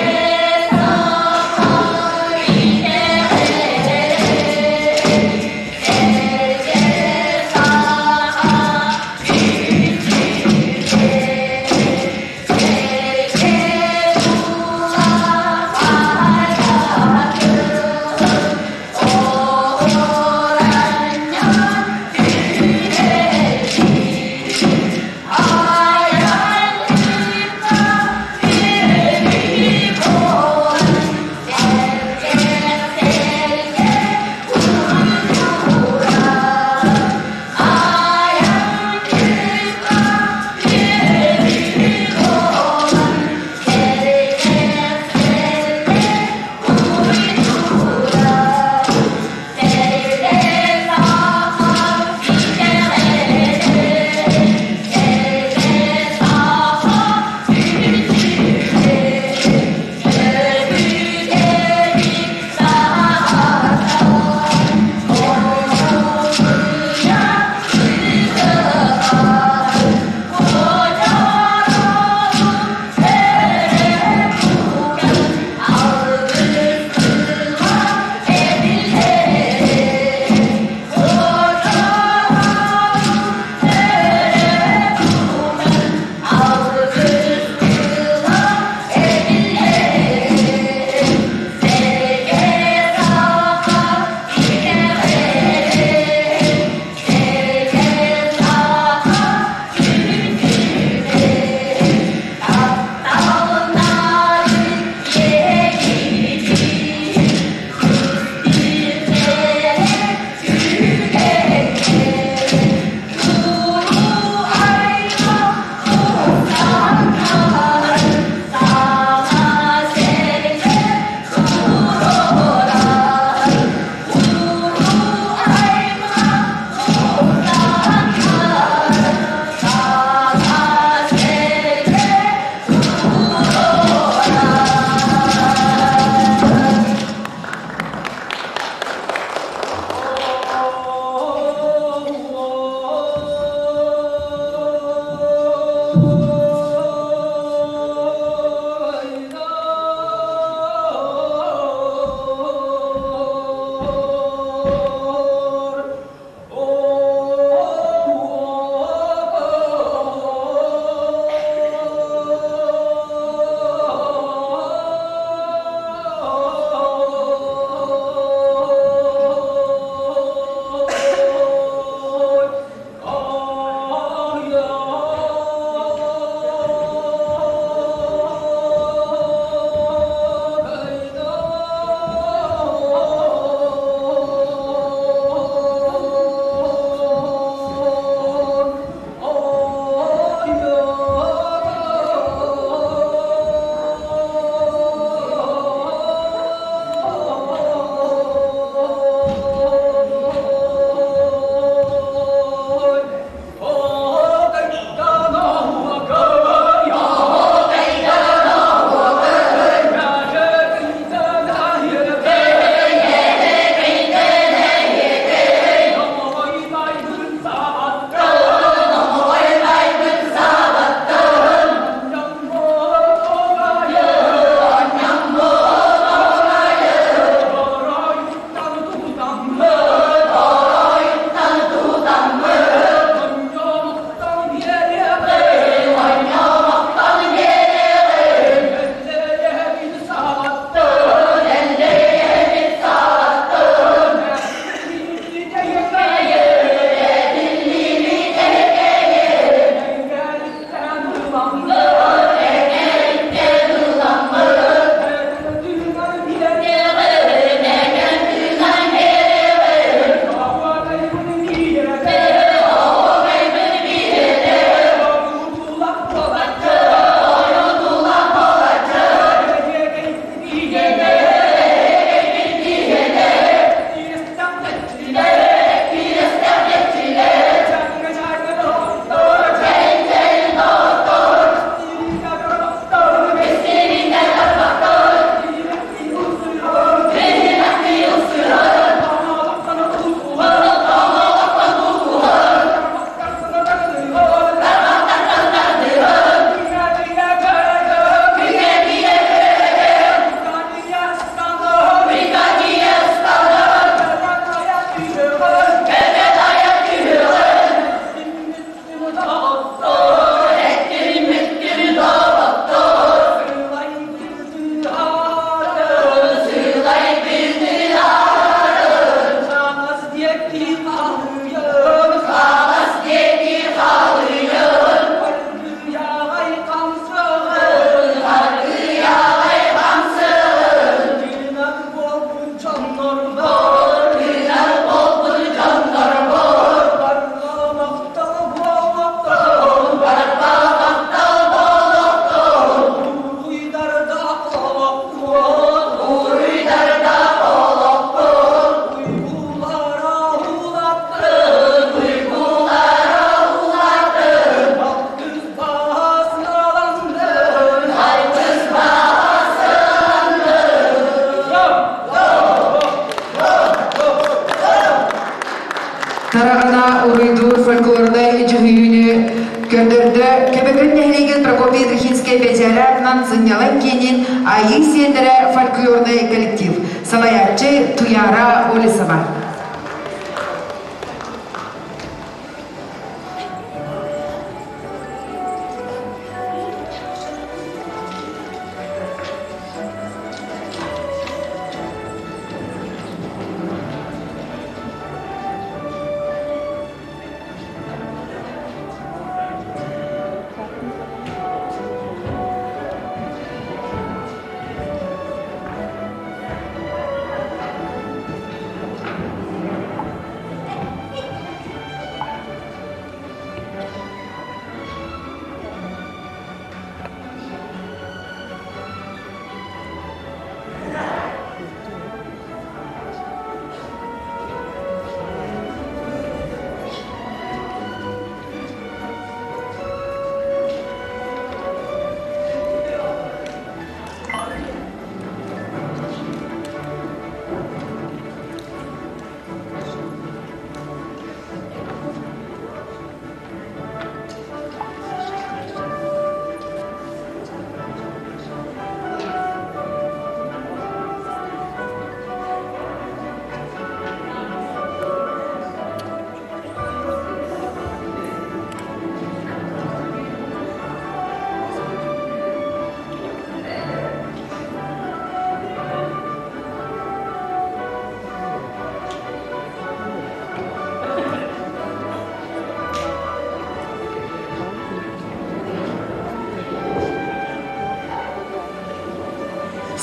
Speaker 1: Тараҕана уруйдуур фольклорнай дьүһүйүүнү көрдөрдө Көбөкөн нэһилиэгин Прокопий Трехинскэй бэдьээлэ атынан сынньалаҥ киинин Айыы сиэннэрэ фольклорнай коллектив салайааччы Туяра Олесова.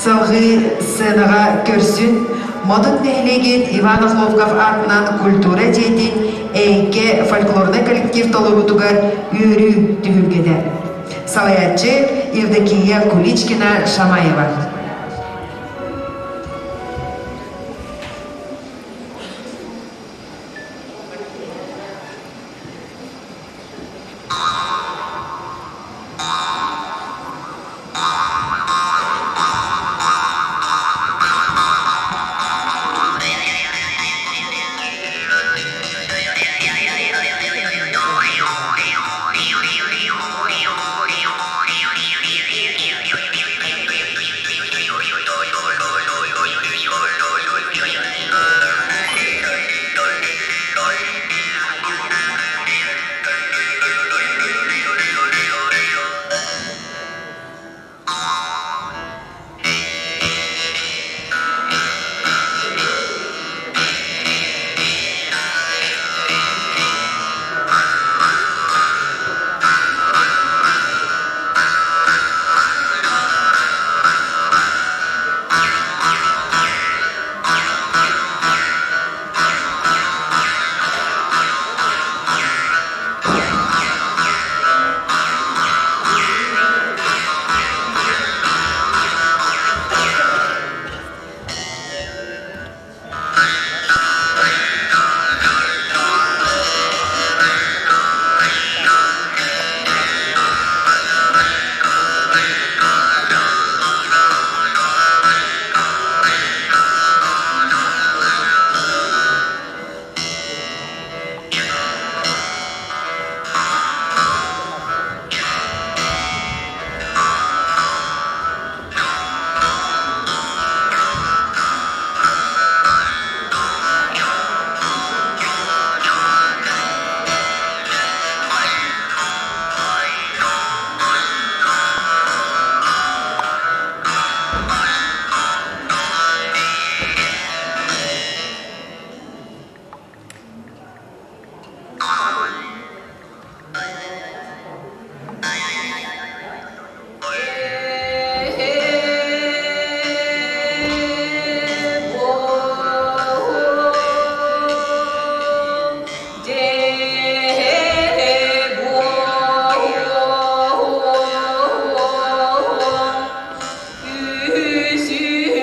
Speaker 1: Салгыы сценаҕа көрсүн Модут нэһилиэгин Иван Охлопков аатынан культура дьиэтин Эйгэ фольклорнай коллектив толоруутугар үөрүү түһүлгэтэ. Салайааччы Евдокия Куличкина Шамаева.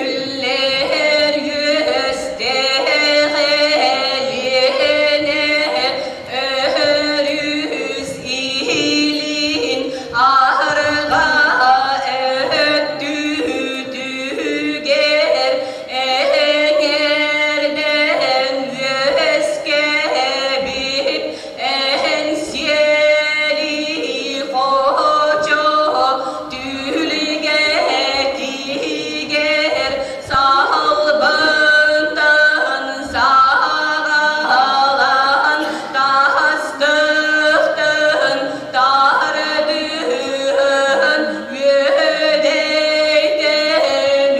Speaker 4: Үсүллэр үөстээх Элиэнэ өрүс илин арҕаа өттүтүгэр эҥэрдэн үөскээбит Эҥсиэли хочо түлгэтигэр салбынтан саҕалаан тастыхтын тардыһын үөдэйтэн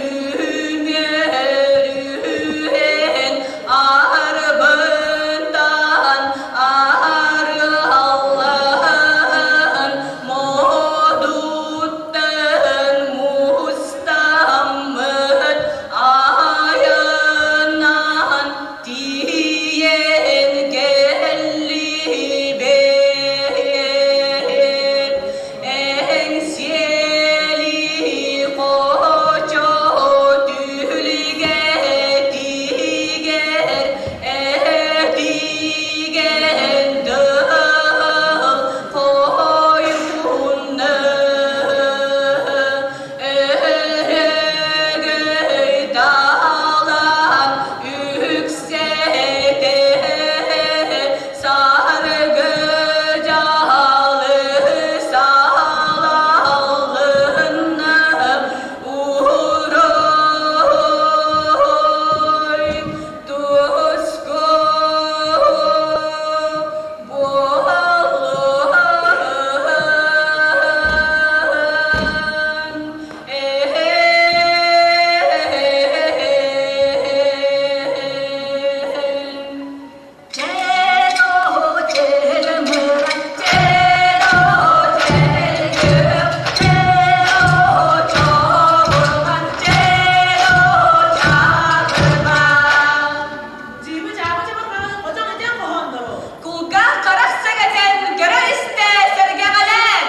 Speaker 4: үмүөрүһэн арбынтан арыаллаан модуттан мустаммыт айаннан тиийэн кэллибит. Эҥсиэли хочо түһүлгэтигэр этигэн тыл хойунна өрөгөй талан үксэтэ саргы дьалы салаллынна уруй туску буоллун. Кулгаах харах сэгэтэн, көрө-истэ сэргэҕэлээн!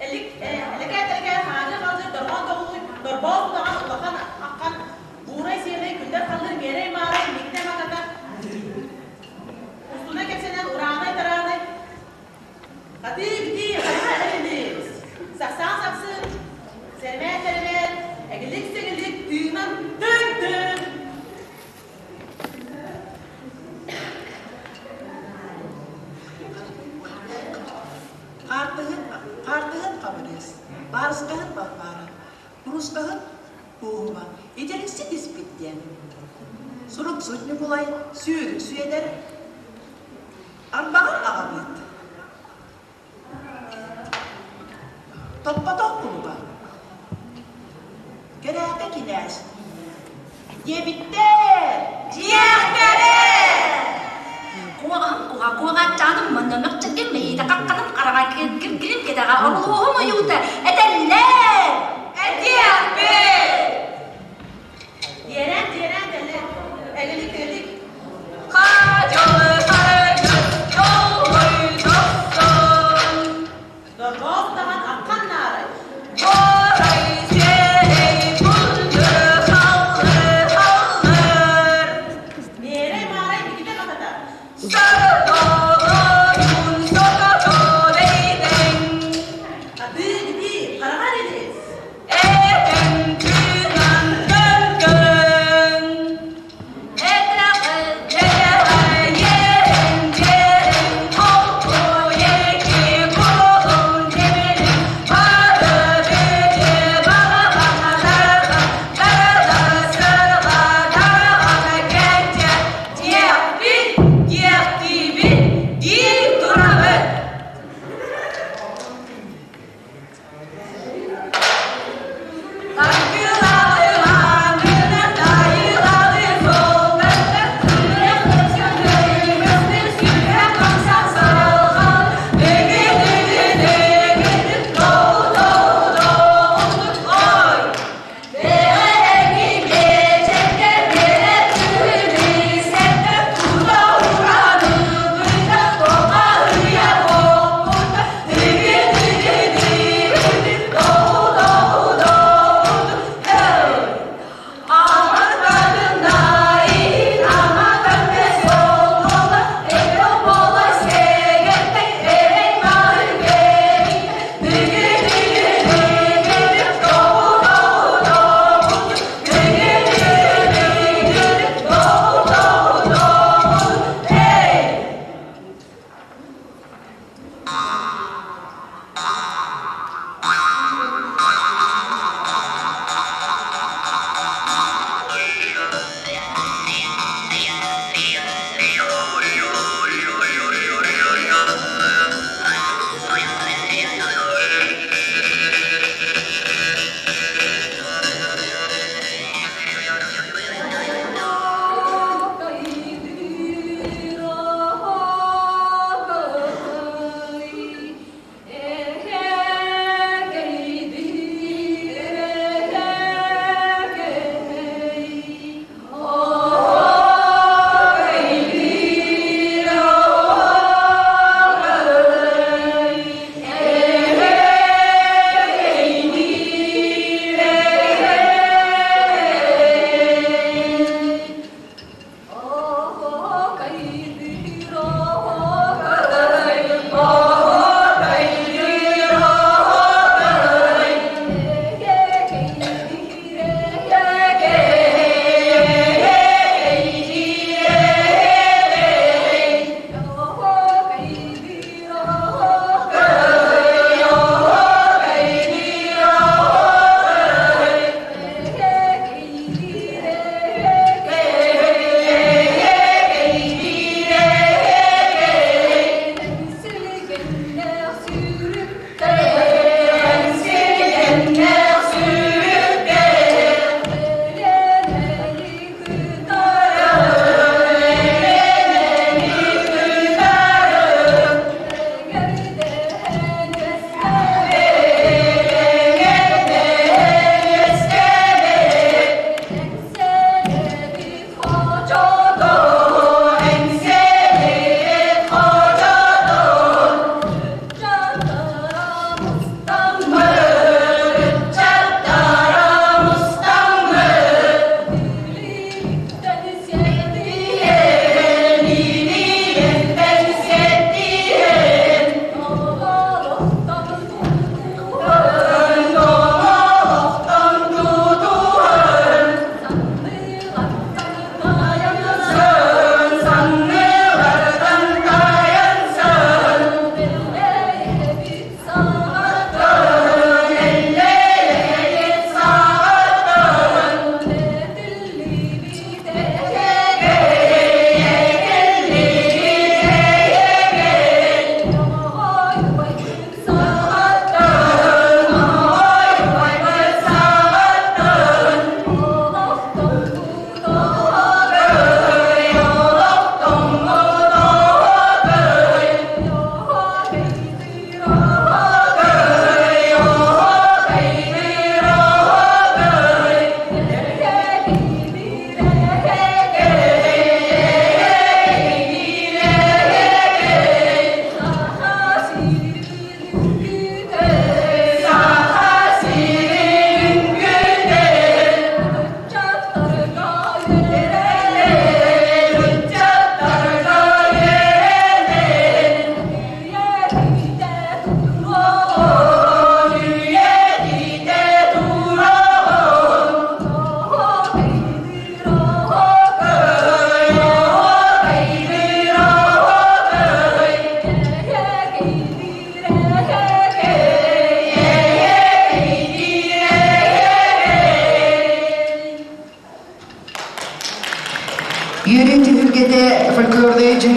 Speaker 3: Элэкээ-тэлэкээ хаадьы-халдьы дорҕоон доҕулуй, дорбоос удаҕан улахан аххан, буурай сиэлэй күндэр халлыр миэрэй-маарай миктэ маката, устуна кэпсэнэн ураанай-тараанай, хатыы-битии хайа эрилис, сахсаан-сахсын, сэрмээн-сэрмээн, эгилик-сэгилик тыынан тыын-тыын!
Speaker 2: Хаартыһыт, хаартыһыт Хабырыыс, баарыскаһыт Балбаара, куруускаһыт Кууһума, итириксит испит диэн. Суруксут Ньукулай, сүүрүк Сүөдэр, арбаҕар аҕабыыт. Топпотох кулуба. Кэрээкэ кинээс. Диэбиттэр!
Speaker 4: Диэхтэрэ!
Speaker 21: Куоҕаһым куһа куоҕааччааным манна мөхчөргө мэйиитэ хахханым хараҕа киргилим кэтэҕэ орулуоһум ойуута этэллэр!
Speaker 4: Этиэхпит!
Speaker 3: Диэрэн, диэрэн дэлэ, эгилик, эгилик.
Speaker 4: Хадьылы харыгы доллой дохсун.
Speaker 3: Дорбоос даҕан аххан наарай.
Speaker 4: Борой сиэрэй булду халлы халлыр.
Speaker 3: Миэрэй-маарай микитэ хатата.
Speaker 4: Сордоҕойун сотото бэйдэҥ.
Speaker 3: Хатыы-битии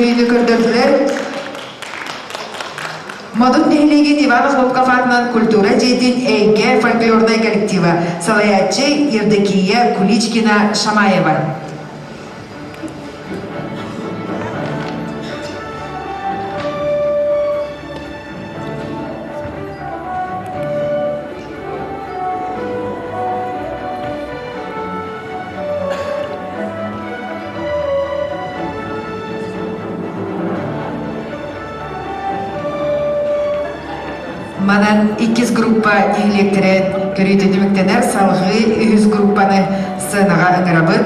Speaker 1: дьүһүйүүнү көрдөрдүлэр. Модун нэһилиэгин Иван Охлопков аатынан культура дьиэтин Эйгэ фольклорнай коллектива, салайааччы Евдокия Куличкина Шамаева. Манан иккис группа нэһилиэктэрэ көрүүтэ түмүктэнэр, салҕыы үһүс группаны сценаҕа ыҥырабыт.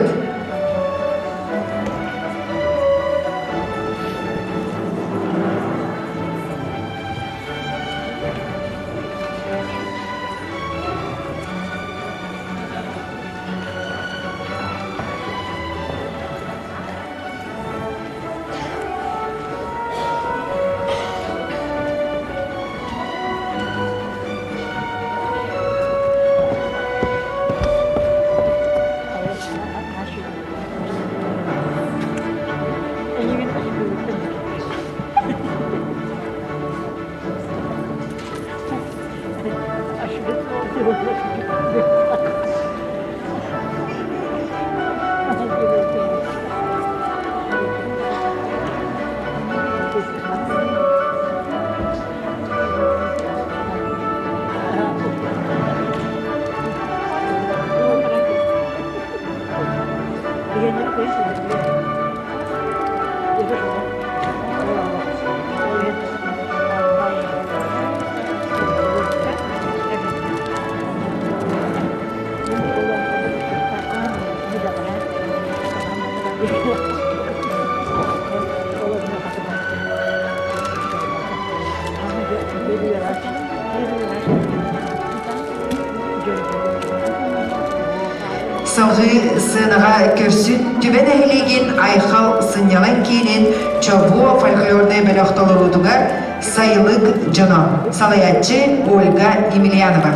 Speaker 1: Салгыы сценаҕа көрсүн Түбэ нэһилиэгин Айхал сынньалаҥ киинин Чобуо фольклорнай бөлөх толоруутугар Сайылык дьоно салайааччы Ольга Емельянова.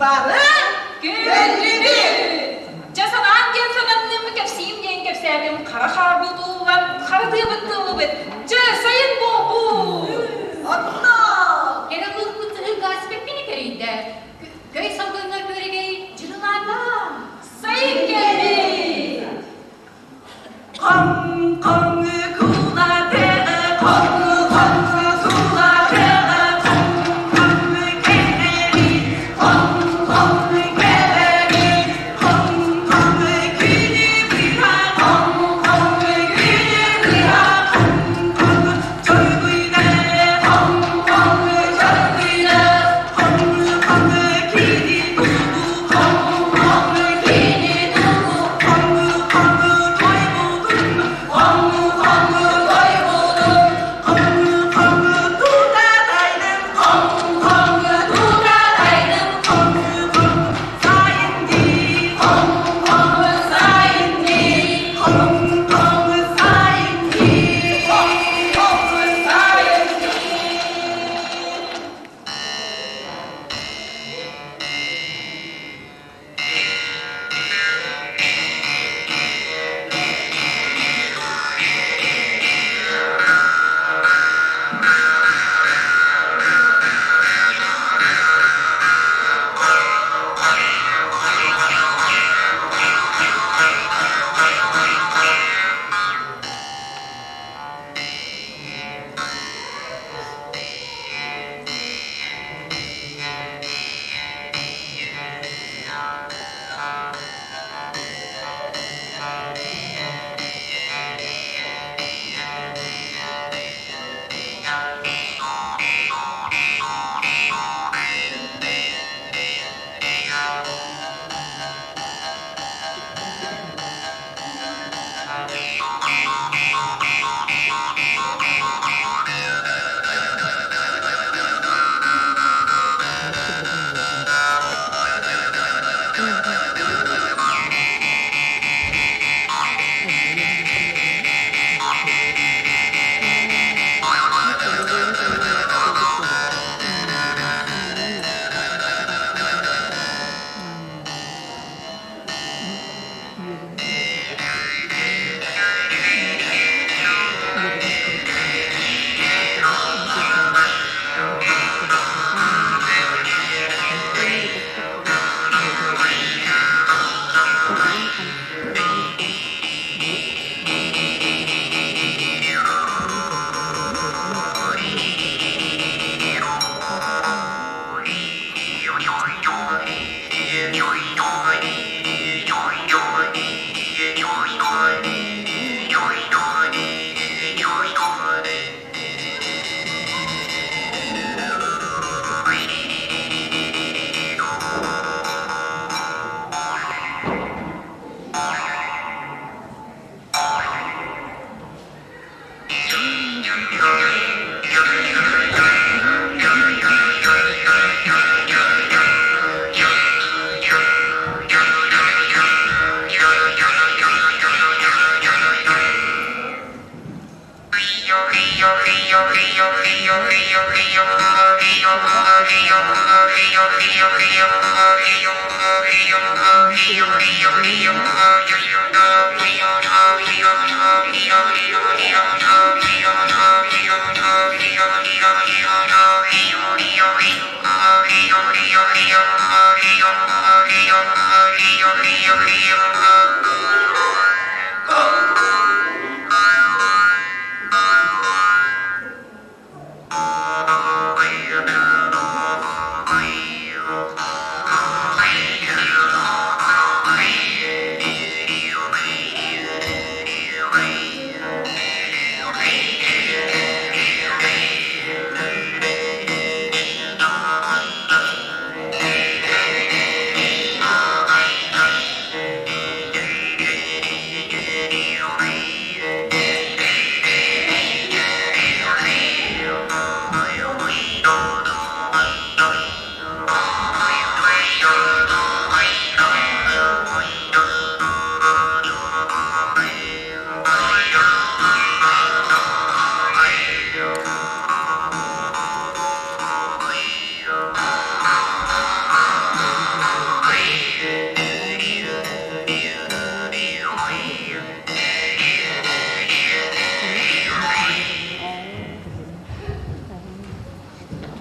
Speaker 4: Бары
Speaker 5: Күллүбүт! Дьэ санаан диэн сананным, кэпсиим диэн кэпсээтим, хара хаарбыт ууллан, хара тыабыт тыллыбыт. Дьэ, сайын буолбут!
Speaker 21: Онно!
Speaker 15: Кэрэ кыыспыт сыһыыга испэккини кэрийдэ. Көй салгыҥҥа күөрэгэй дьырылаата.
Speaker 5: Сайын кэлбит!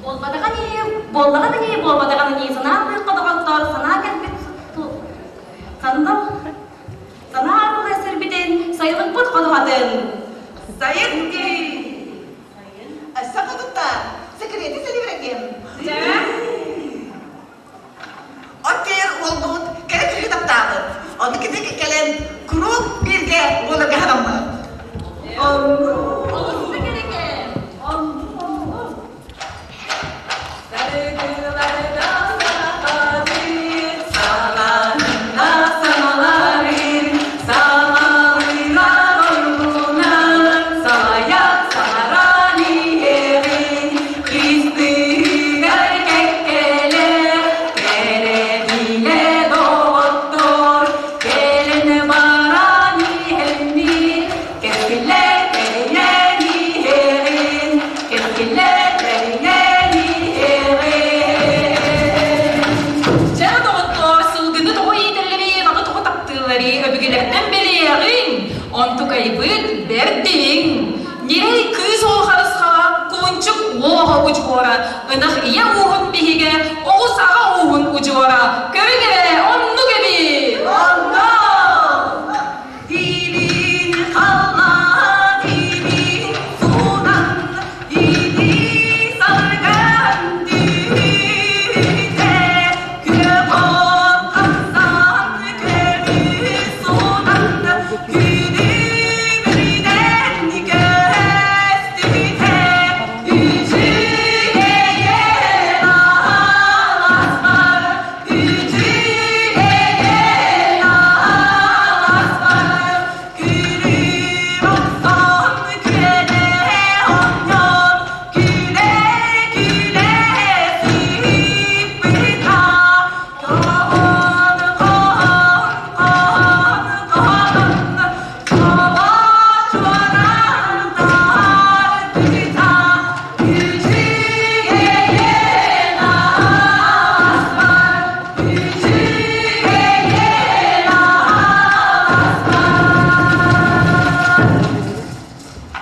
Speaker 10: Буолбатаҕын ии, буоллаҕын ии, буолбатаҕын ии, санаа быыкка доҕоттоор, санаа кэлбит сандал, санаа арыллар сирбитин, сайылыкпыт ходуһатын.
Speaker 2: Сайын дии. Саха тутта, секрети селибрекем. От кэйэр уолбут кэрэ кыыһы таптаабыт. Ону кини кэлэн куруук бииргэ буоларга санаммыт.
Speaker 10: Олус да кэрэкэ. Оннук.
Speaker 4: Дьэ, доҕоттоор, сылгыны тоҕо иитэллэрий, аҕы тоҕо таптыылларый, өбүгэлэртэн бэлиэҕиҥ, онтукайбыт бэрдиҥ. Ньирэй кыыс оҕо харысхала, кулунчук уол оҕо удьуора, ынах ийэ ууһун биһигэ, оҕус аҕа ууһун удьуора. Көрүҥ эрэ, оннук эбит!
Speaker 2: Онно! Диибин халлаан диибин суунан иитии салган түүтэ күөх от хамсан көмүс суунан күнүмүрүнэн көстүтэ үчүгэйэ аласпар үчүгэйэ аласпар күлүм охсон күөнэ оонньоон күлэ-күлэ сыыппыта хоһоон хоһоон хоһоон хоһоон хоһоон чуораан таарбыта үчүгэйэ аласпар үчүгэйэ аласпар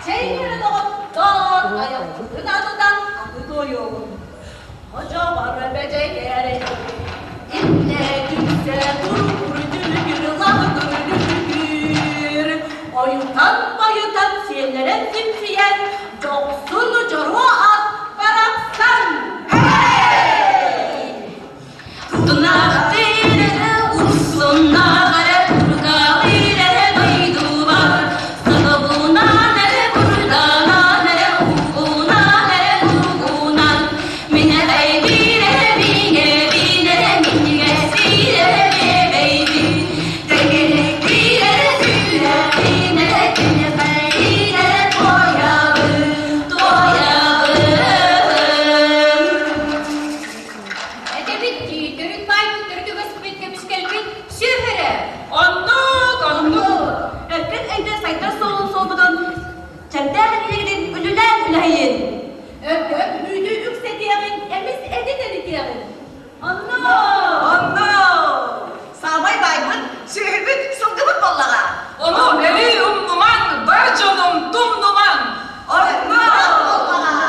Speaker 10: Чэйгэрэ доҕоттоор, айахпытын атытан аты туойуоҕун. Ходьоҕор бэдьэйгэрэ, иллэ түмсэ тур түргүр лаһыгыр лүһүгүр. Ойутан байытан сиэллэрэн симсийэн, дьохсун дьоруо ат барахсан. Этэбит дии, төрүт баайбыт, төрүт үгэспит, көмүскэлбит сүөһүрэ.
Speaker 4: Оннук, оннук.
Speaker 10: Өппүт өйдө сайдар суолун суолбутун чэрдээх илиигитин үлүлээн үлэһийин. Өкөт үүтү үксэтиэҕин, эмис эти тэнитиэҕин. Онно!
Speaker 2: Онно! Саамай баайбыт, сүөһүбүт, сылгыбыт буоллаҕа.
Speaker 4: Ону өрүү умнумаҥ, бар дьонум тумнумаҥ.
Speaker 2: Онно! Буоллаҕа.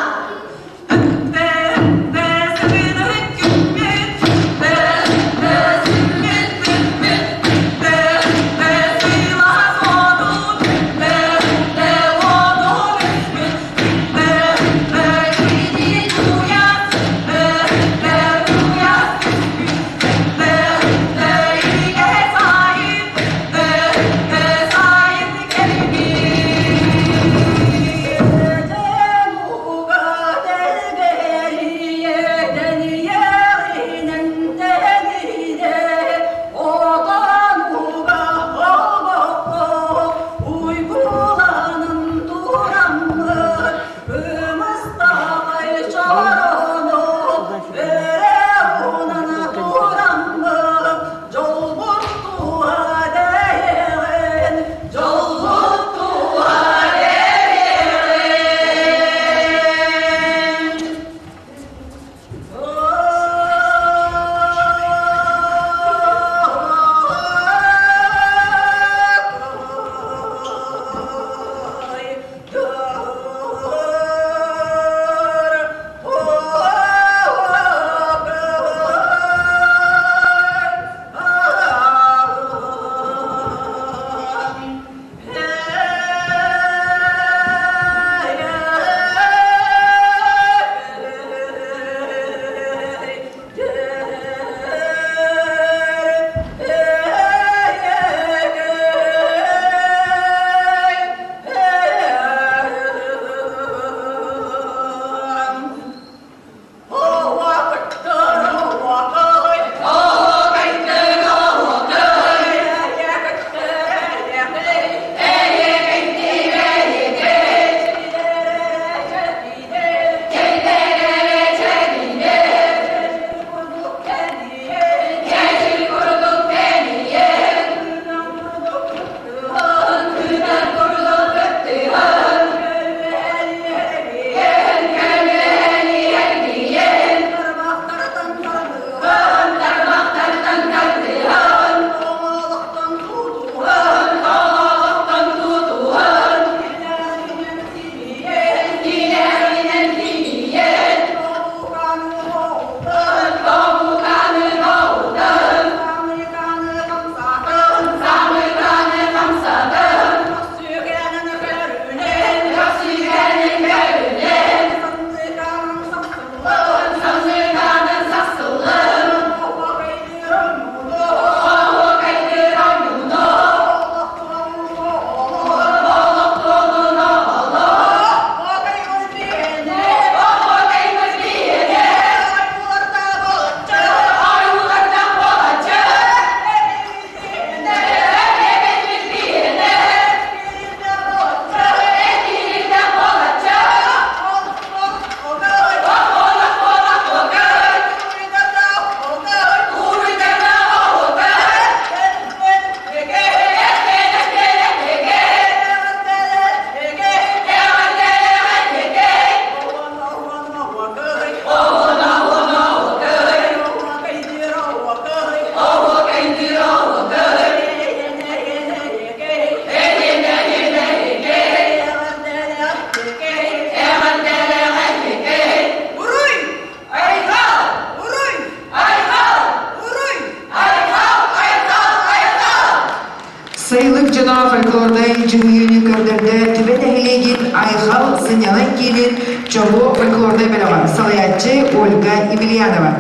Speaker 1: дьоно фольклорнай дьүһүйүүнү көрдөрдө Түбэ нэһилиэгин Айхал сынньалаҥ киинин Чобуо фольклорнай бөлөҕө салайааччы Ольга Емельянова.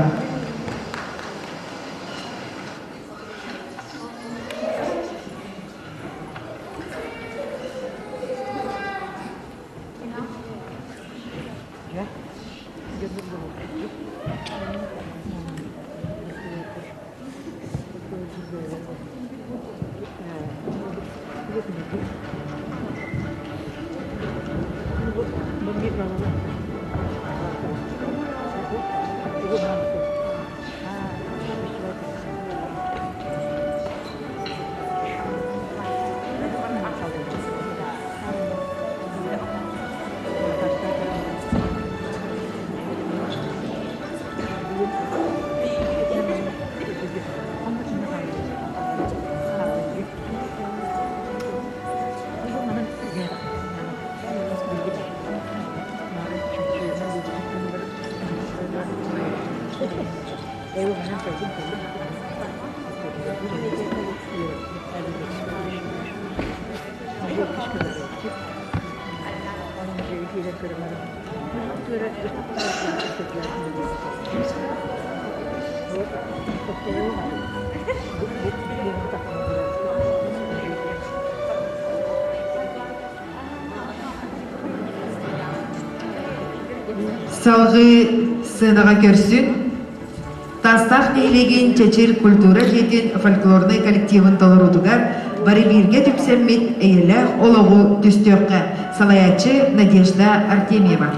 Speaker 1: Салгыы сценаҕа көрсүн Таастаах нэһилиэгин Чэчир культура дьиэтин фольклорнай коллективын толоруутугар бары бииргэ түмсэммит эйэлээх олоҕу түстүөххэ салайааччы Надежда Артемьева.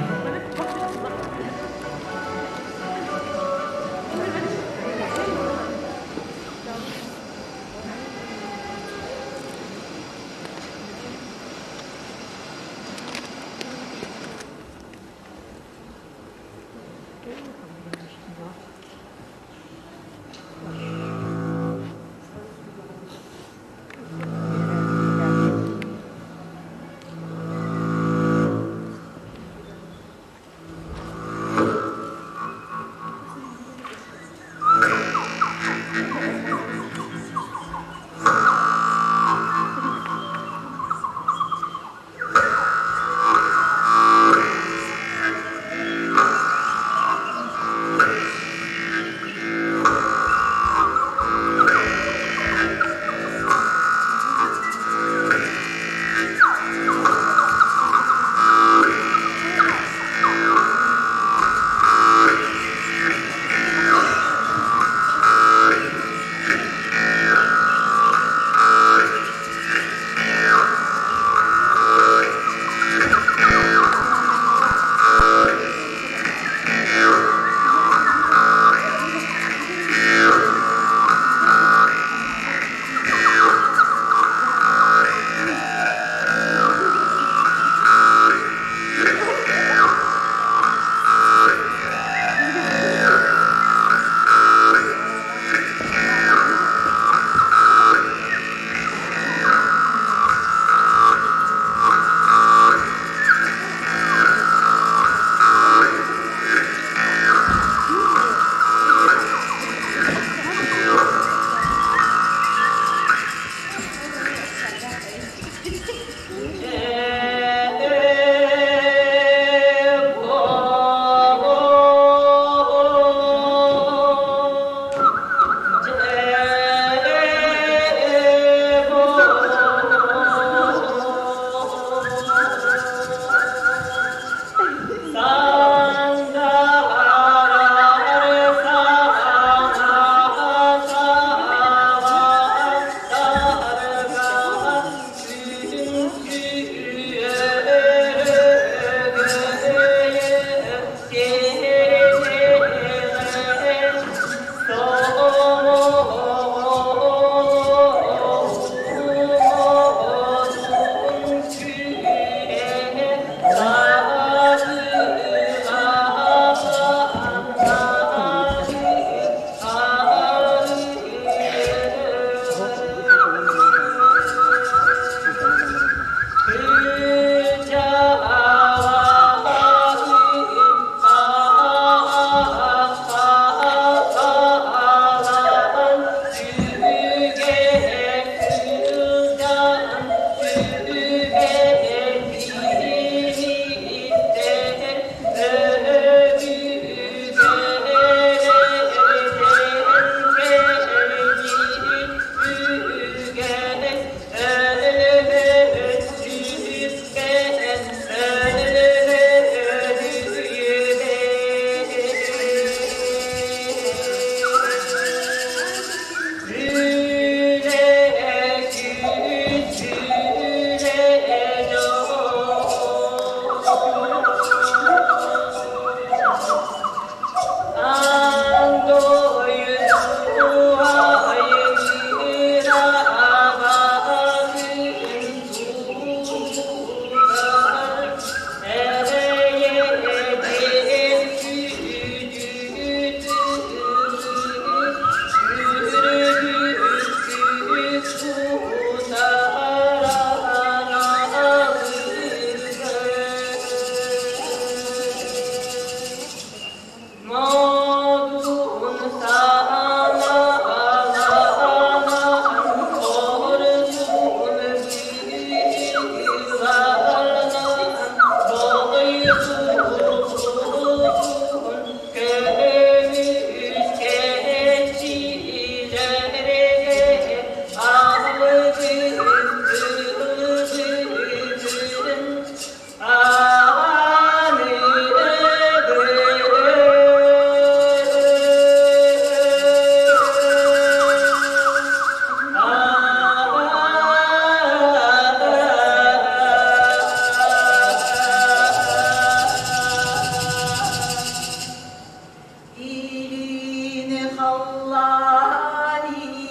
Speaker 17: Аллаан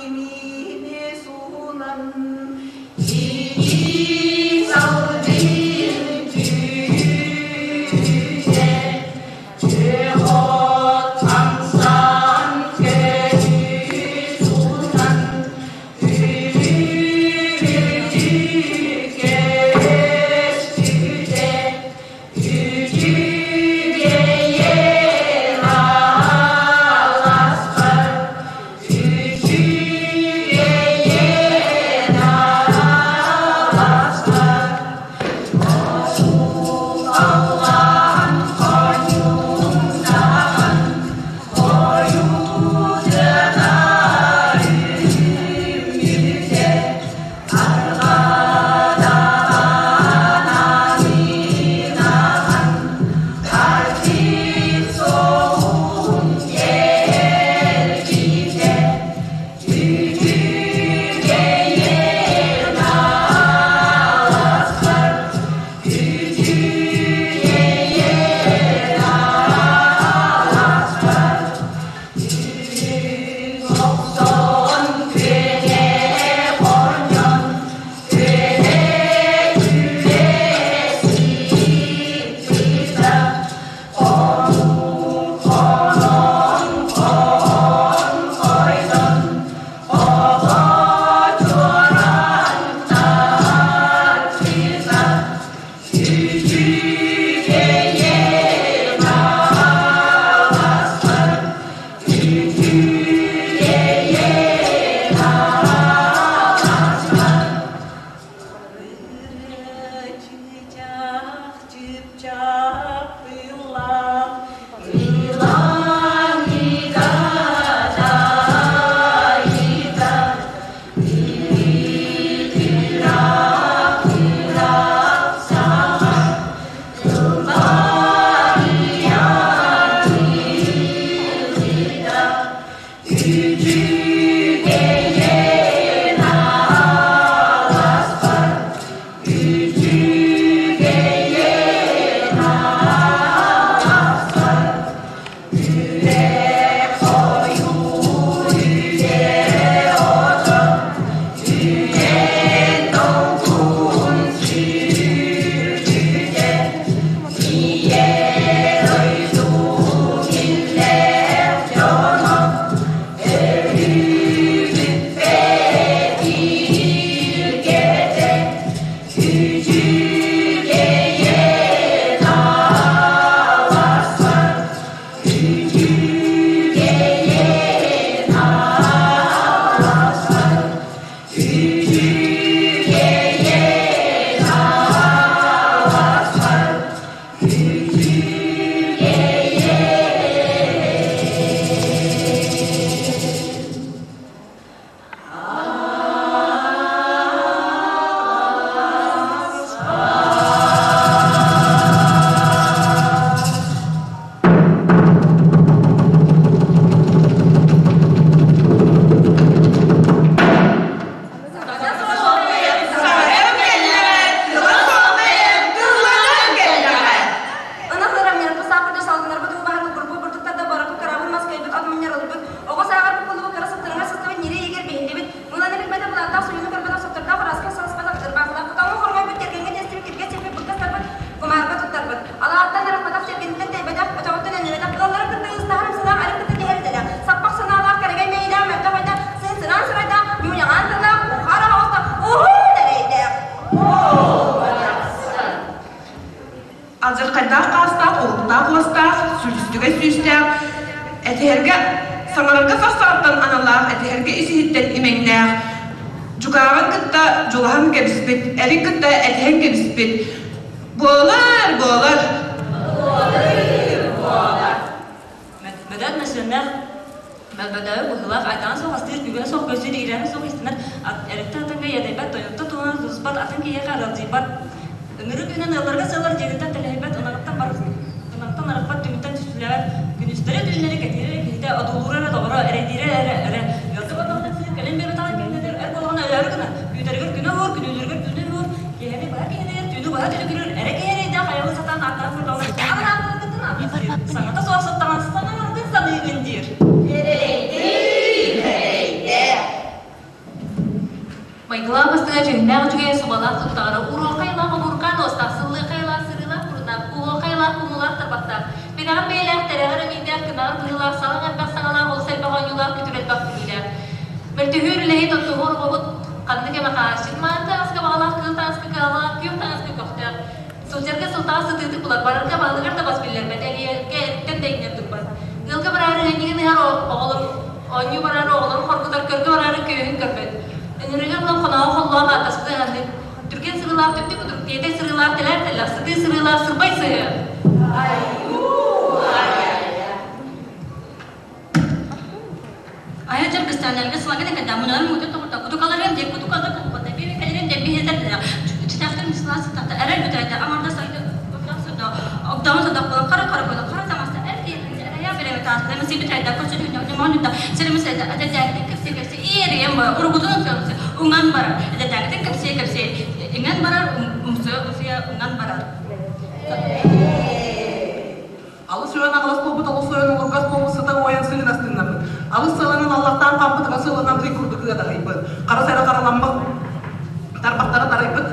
Speaker 17: имиини суунан Ии салгын түүтэ Чехот хамсан көтү сутан
Speaker 4: Алдьархайдаах хаастаах, олуктаах уостаах, сүлүстүгэ сүүстээх, этиһэргэ саҥарарга сахсааттан аналлаах, этиһэргэ ис-иһиттэн имэҥнээх, дьукааҕын кытта дьулаһан кэбиспит, эрин кытта этиһэн кэбиспит. Буолар, буолар.
Speaker 15: Буолар. Мөдөт мөссүөннээх мөлбөдөйө быһыылаах айтаҕын суох астыыр күгэнэ суох көрсүөр иирээнэ суох истинэр эриттэн атыҥҥа иэдэйбэт тойонтон туһунан тутуспат атын киһиэхэ аралдьыйбат ыҥырык үүнэн ыалларга сыалар дьиэтиттэн тэлэһийбэт ынаҕыттан бар ынахтан арахпат түмүттэн түстүлээбэт күнүстэри түүннэри кэтиирэ эрэ киһитэ одуулуура эрэ доҕоро эрэйдиирэ эрэ эрэ ыалга барбаҕына сыыр кэлин биэрбэтэҕин кэннинэр эр буолаҕына өлөөрү гынар күүтэригэр күнэ уһуур күнүүлүүрүгэр түүнэ уһуур киэһэни быһа киһинигэр түүнү быһа түлүгүрүр эрэ киһи эрэйдээх айылы сатаан ааттаан көрдөҕүнэ аҕыраан саҥата суох сыттаҕын санаабытын саныыгын диир.
Speaker 19: Эрэйдиир.
Speaker 10: кыһына дьүһүннээх үчүгэйэ субалаах туттаҕара уруоххайлаах обуркаан уостаах сыллыаххайлаах сырыылаах муруннаах кууһуоххайлаах кумуулаах тарбахтаах Бирэҕин бэйэлээх тэрэҕэр эмиийдээх кынаҕар быһыылаах салаҥ элбэх саҥалаах олус элбэх оонньуулаах күтүр элбэх күлүүлээх Мөлтөһүөр үлэһит оттуһуор оҕобут ханнык эмэ хаһаасчыт мааны таҥаска баҕалаах кыыл таҥаска кыһалҕалаах күөх таҥаска көхтөөх Сылдьарга сылтаҕа сытыытык булар, барарга баһылыгар да бас биллэрбэт, элиэргэ эттэн да иҥнэн турбат. Ыалга бараары ыанньыгын ыһар оҕолор оонньуу бараары оҕолорун хоргутар, көргө бараары күөһүн көрбөт. Ыҥырыга ылан хоноһо холлоох ааттаспыты ыһаннык. Түргэн сырыылаах түптү кутурук, тиэтэй сырыылаах тэлээр тэллэх, сытыы сырыылаах сырбай сыһыа.
Speaker 15: Айа дьаргыстааннарга сылаҥын экэдэ мунарын муутун тоҕурда кутукаларын диэн кутукалда кутукалда биэбэкэлэрин диэн биһиэтэрдэ читахтар мисла сытата эрэл бүтэрдэ амарда сайды сойдо огдомо содох буолан хара хара буолан хара таҥаста эр киһи эрэйэ билэбит ааста миси бүтэрдэ көрсүтүннэ ньомоонньута сиримисэдэ эдэдээҥитин кэпсии кэпсии иэрийэн барар уругутун умсуйа уҥан барар эдэдээҥитин кэпсии кэпсии иҥэн барар умсуйа умсуйа уҥан барар.
Speaker 13: Алыс уйан аҕылас буолбут, олус уйан олургас буолбут, сыта уойан сыһын астыыннаммыт. Алыс сыаланан аллахтаан хампыт, ыга сыаланан ый курдук ыадаһыйбыт. Хара сэра хараламмыт, тарбахтара тарайбыт,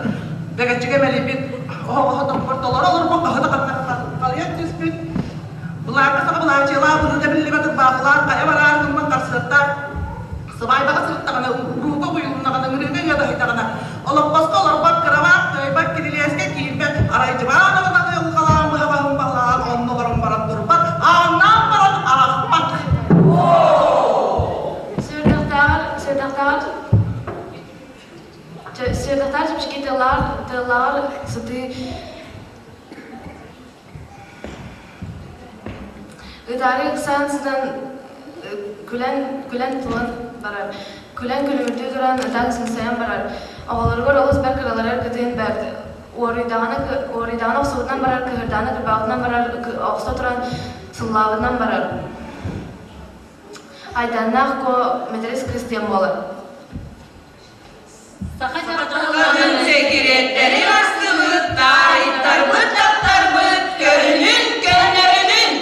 Speaker 13: бэгэччигэ мэлийбит, оһоҕоһо топпор толоро олорбут, хаһыта халыйан түспүт. Былаакка саха былаачыйалаах, быһыыта биллибэт ырбаахылаах, хайа бараары гыммат харсыаттаах, сыбаайбаҕа сырыттаҕына, урууга угуйулуннаҕына, ыҥырыыга ыадаһыйдаҕына, олоппоско олорбот, кырабаат, кыайбат, кирилиэскэ киирбэт, арай дьыбаан аҕынан ыалҕалаан быһа баһын баһылаан онно олорон баран турбат, ааннаан баран арахпат.
Speaker 9: Сүрдэхтээҕэр сүрдэхтээҕэр сүрдэхтээҕэр чэпчэки тыаллааҕар тыаллааҕар сытыы Ытаары ыксаан сытан күлэн күлэн туолан барар. Күлэн күлүмүрдүү туран ытаан сыҥсайан барар. Оҕолоругар олус бэрт кыраларыгар кытыан бэрт. Уоруйдаҕына уоруйдаҕына охсубутунан барар, кыһырдаҕына кырбаабытынан барар, охсо туран сыллаабытынан барар. Айдааннаах Куо Мэтэрис кыыс диэн буолар.
Speaker 10: Саха
Speaker 17: Сахатын сэкириэттэри астыбыт, таайтарбыт, таптарбыт, көрүнүн, көннөрүнүн!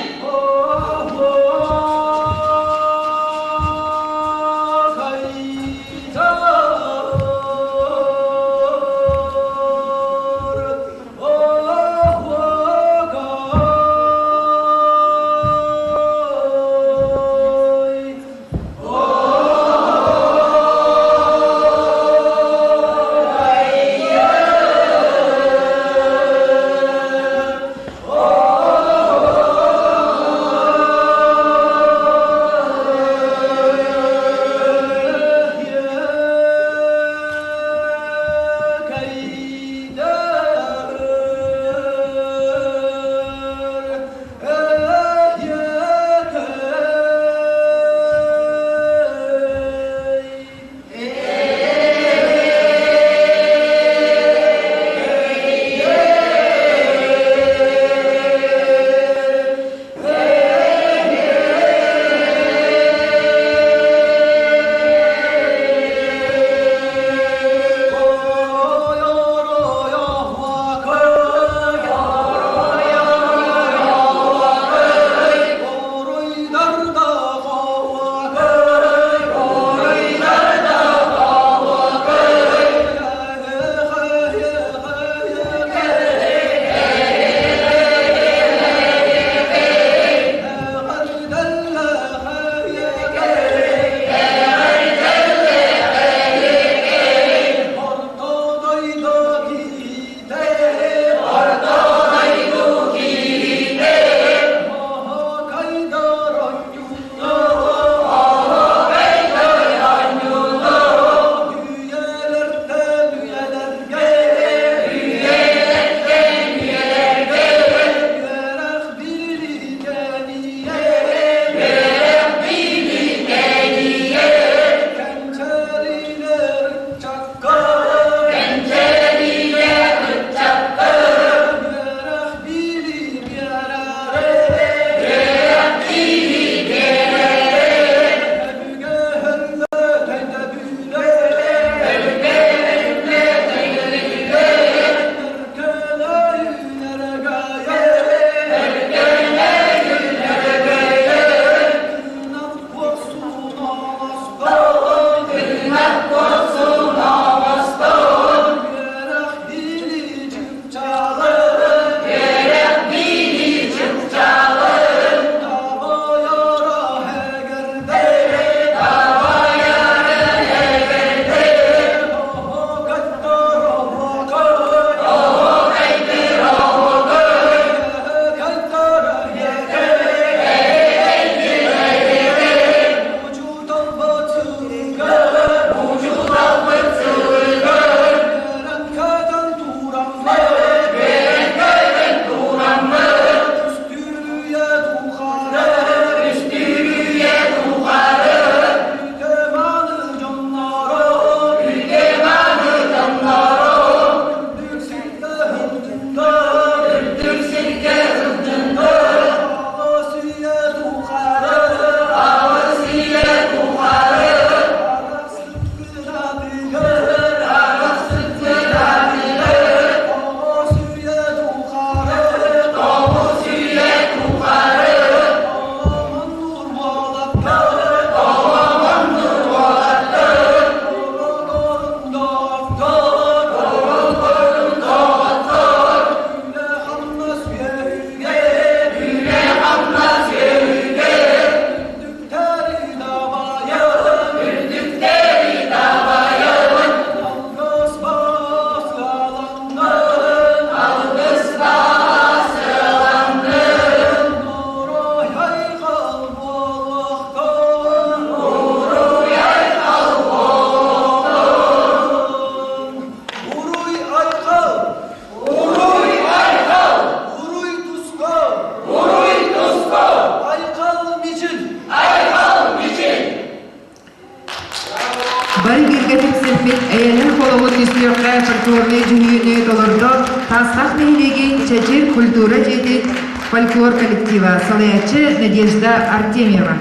Speaker 1: Түстүөххэ фольклорнай дьүһүйүүнү толордо Таастаах нэһилиэгин Чэчир культура дьиэтин фольклор коллектива, салайааччы Надежда Артемьева.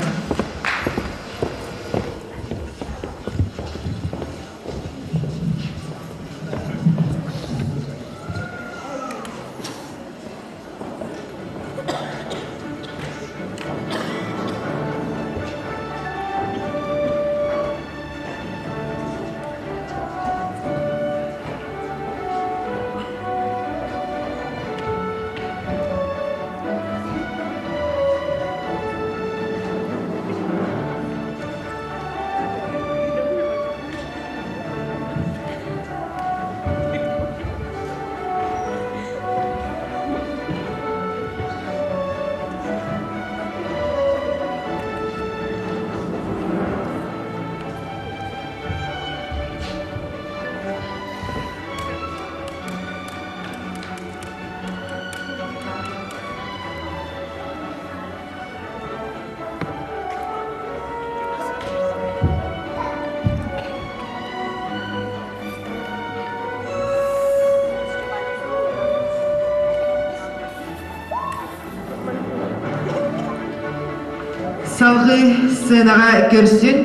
Speaker 1: Салгыы сценаҕа көрсүн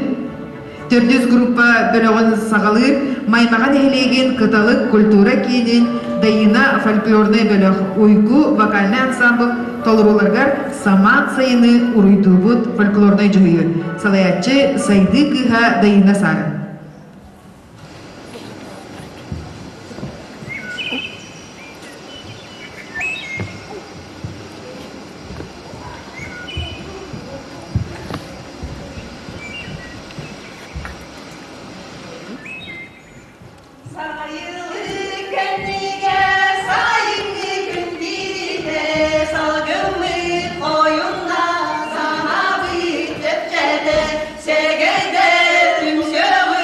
Speaker 1: Төрдүс группа бөлөҕүн саҕалыыр Маймаҕа нэһилиэгин Кыталык культура киинин Дайыына фольклорнай бөлөх Уйгу вокальнай ансамбл толорууларыгар Самаан сайыны уруйдуубут фольклорнай дьуһуйу салайааччы Сайдыы кыыһа Дайыына Сарын.
Speaker 17: Сайылыы кэннигэ сайыҥҥы күн биирдэ салгыммыт хойунна санаабыт чэпчээтэ сэгэйдэ түмсүөҕү.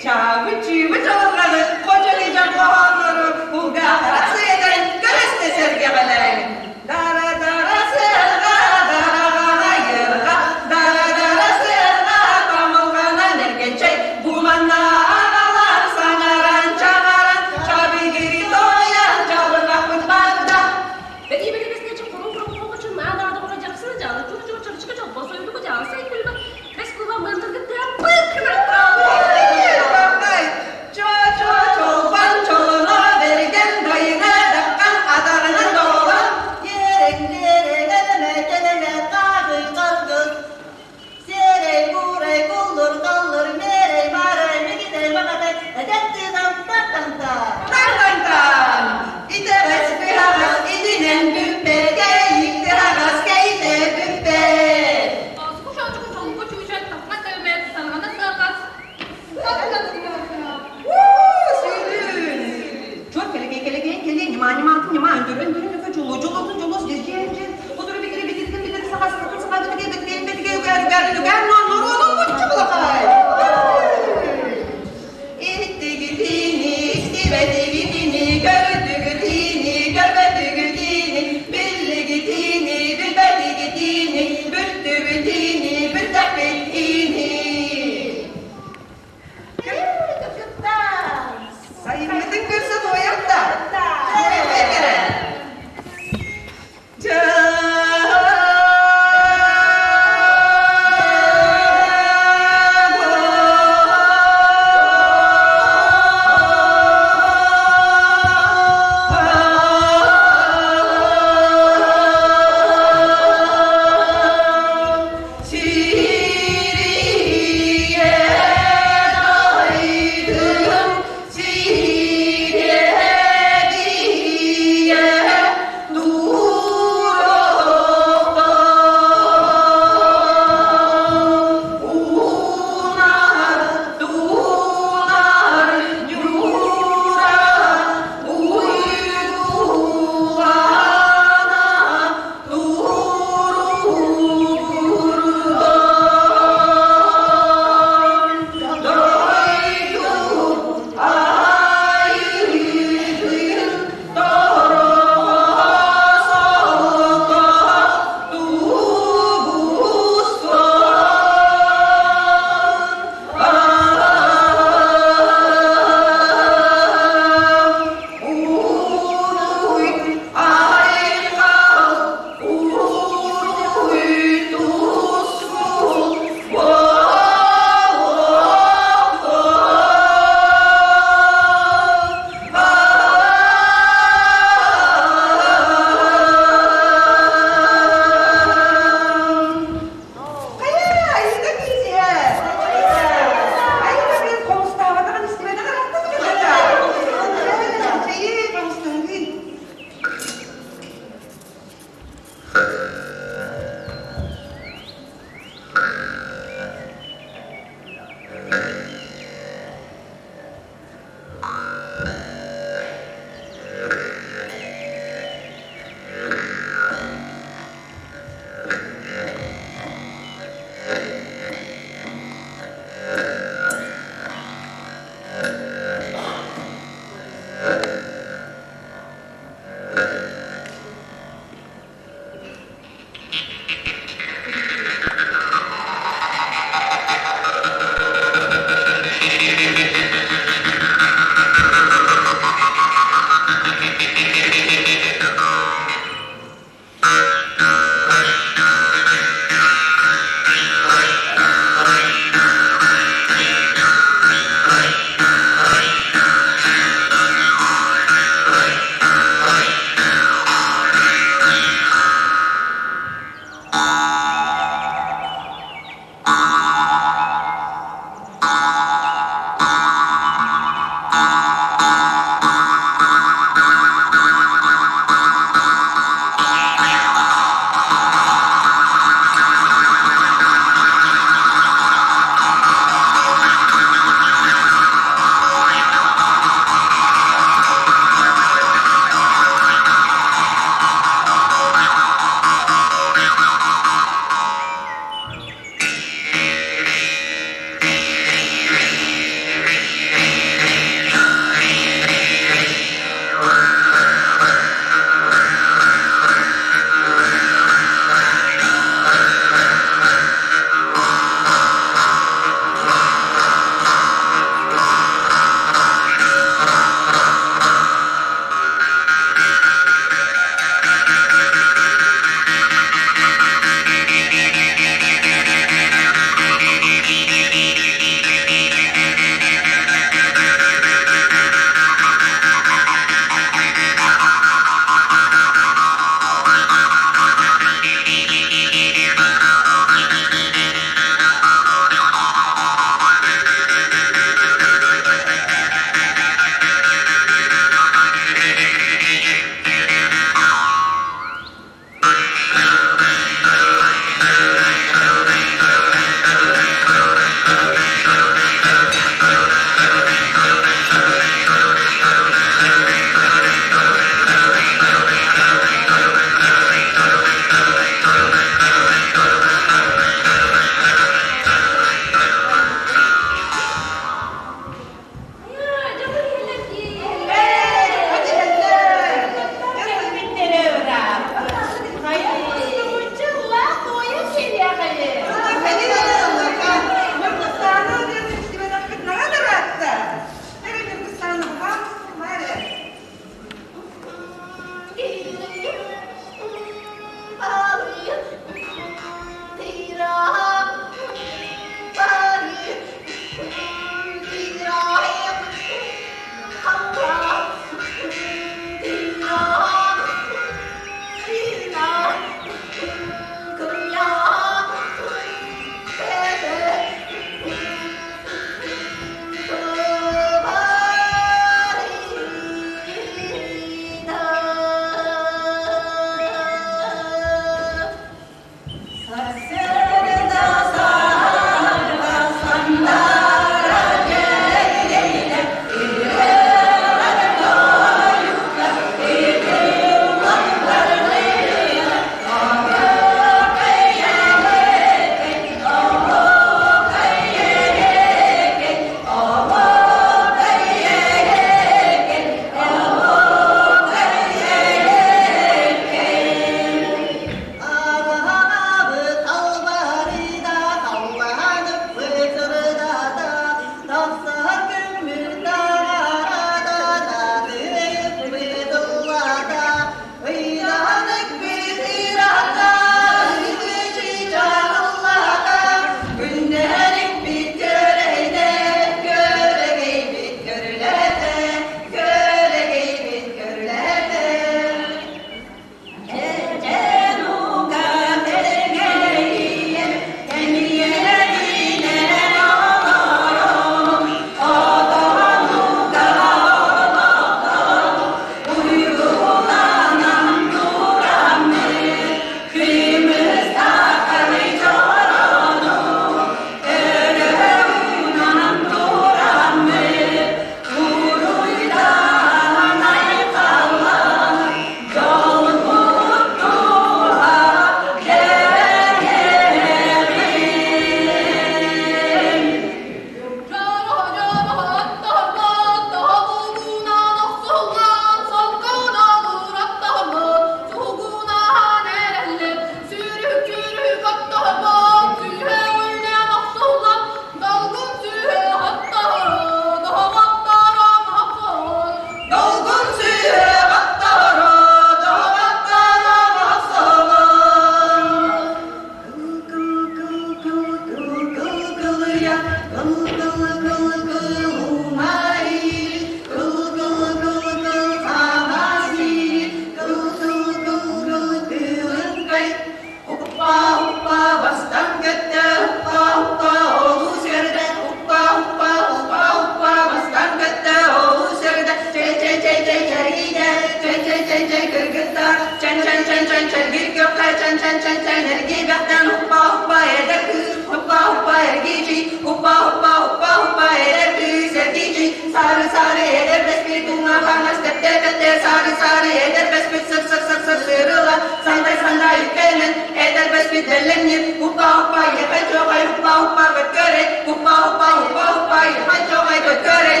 Speaker 17: чэн чэн чэн эргийбэхтэн хуппа хуппа эдэр кыыс хуппа хуппа эргичи хуппа хуппа хуппа хуппа эдэр кыыс эргичи сары сары эдэр бэспит уҥа хаҥас тэптэ тэптэ сары сары эдэр бэспит сыр сыр сыр сыр сырыла сандай сандай үккэнэн эдэр бэспит бэлэмнир хуппа хуппа ехай чоҕай хуппа хуппа көккөрэй хуппа хуппа хуппа хуппа ехай чоҕай көккөрэй.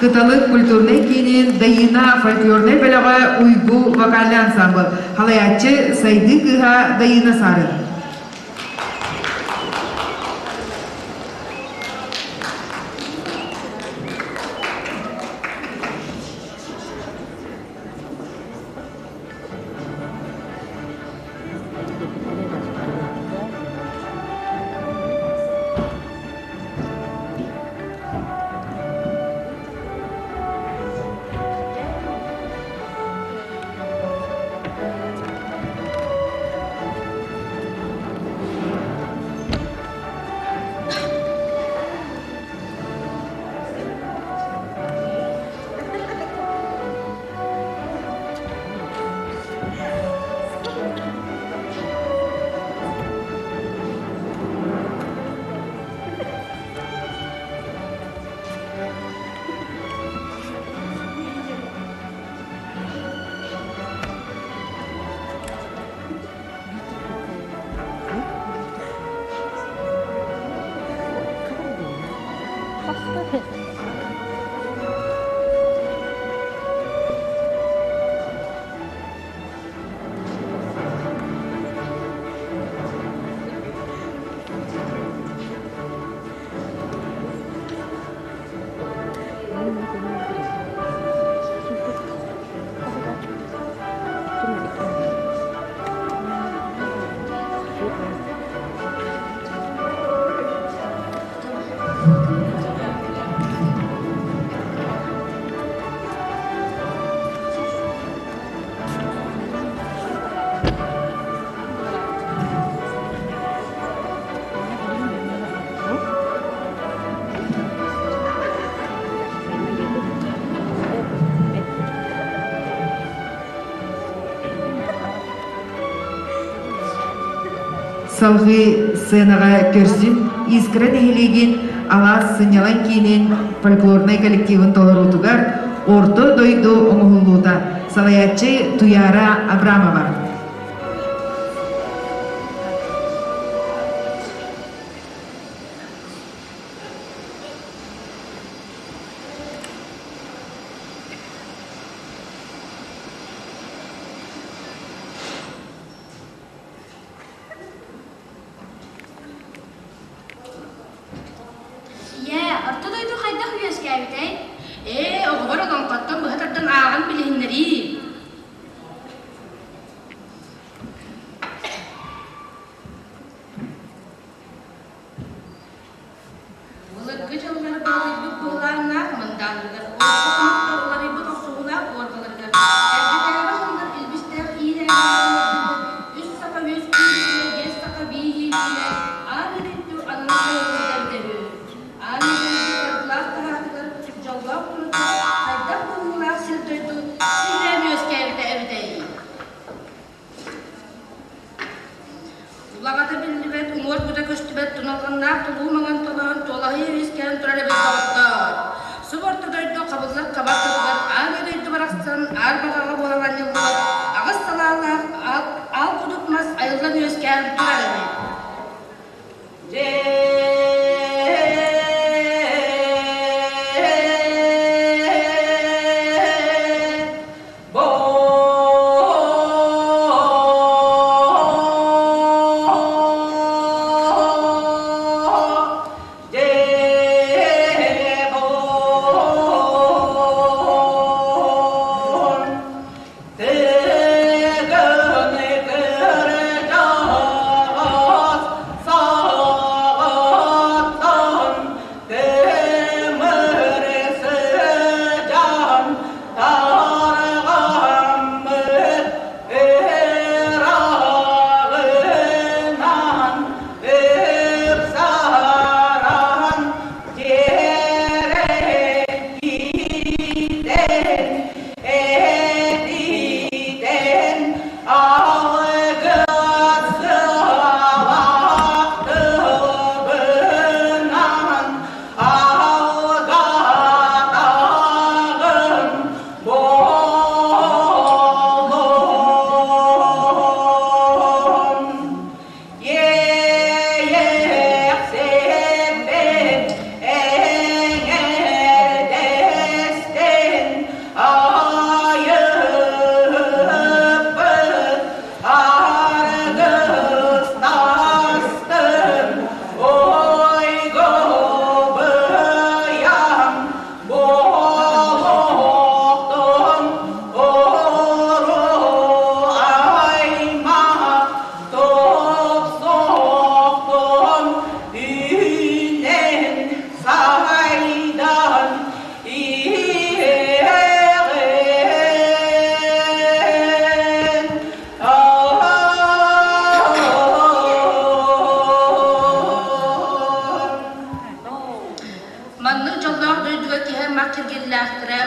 Speaker 1: Кыталык культурнай киинин Дайыына фольклорнай бөлөҕө Уйгу вокальный ансамбл. Халайааччы Сайдыы кыыһа Дайыына Сарын. Салгыы сценаҕа көрсүн Искра нэһилиэгин Алаас сынньалаҥ киинин фольклорнай коллективын толоруутугар Орто дойду оҥоһуллуута салайааччы Туяра Абрамова.
Speaker 6: Ийээ, орто дойду хайдах үөскээбитэй? Ээ, оҕобор олоҥхоттон быһа тардан ааҕан билиһиннэрии. Былыргы дьыллар балыйбыт быһылааннаах мындааларыгар, олоххо уларыйбыт охсуһуулаах уоргаларыгар, эрдэтээҕи дьыллар илбистээх иирээхтэригэр үс саха үөскүүр биэс саха бииһиилиирэ аан үрүттү анала сайыллыбыта эбитэ үһү. Аан үрүттү саргылаах таһаатыгар дьоллоох курдук хайдах быһыылаах сир-дойду сиһилээн үөскээбитэ эбитэй? Улаҕата биллибэт, уҥуор кута көстүбэт туналҕаннаах тулуу маҥан толоон туолаһыйа үөскээн турар эбит доҕоттоор. Субу орто дойду хабыллар хабар тылыгар аан дойду барахсан аар баҕаҕа буолан анньыллыбыт аҕыс салаалаах аал кудук мас айыллан үөскээн турар эбит.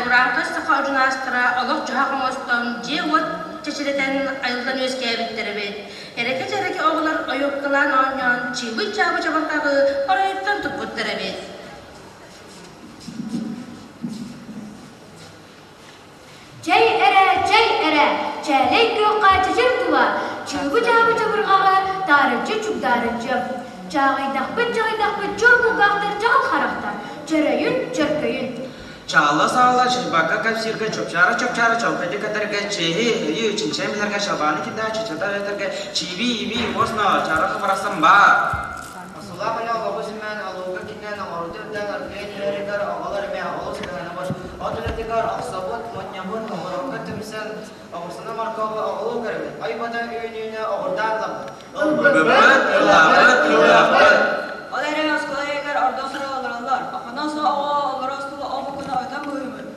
Speaker 6: урааҥхай саха одьунаастара олох-дьаһах оҥостон, дьиэ-уот чэчирэтэн айыллан үөскээбиттэр эбит. Эрэкэ-дьэрэкэ оҕолор ойуоккалаан оонньоон чыыбый-чаабы чабырҕаҕы оройуттан туппуттар эбит.
Speaker 8: Чэй эрэ, чэй эрэ, чээлэй күөххэ чэчир тула, чыыбы-чаабы чабырҕаҕы таарыччы чугдаарыччы. Чааҕыйдахпыт, чаҕыйдахпыт чуор кулгаахтар чаҕыл харахтар, чөрөйүн, чөркөйүн.
Speaker 22: Чаала-саала чырбакка кэпсииргэ, чопчаара-чопчаара чолбойдук этэргэ, чиэһи, өйү, чинчээн билэргэ, чалбааны кирдээх чычата этэргэ, чииби-иби, уосно, чаарахы барахсан баар.
Speaker 23: Асылаах үлэ олоҕу симээн, алууга кинэн, оҥорду үрдээн оргуйан иһэригэр оҕолор эмиэ олус кыһанабыт. От үлэтигэр охсобут, мунньабыт, оҕурокко түмсэн, оҕурсуну моркуобу оҕолуу көрөбүт. Ой-бодо үүнүүнү оҕурдаан ылабыт.
Speaker 22: Ылбыппыт, ылабыт, ылыахпыт.
Speaker 24: Ол эрэн оскуола иһигэр ордон сорох олороллор. Охонос оҕо олоро остуол оҕокуна отон быһыыбыт.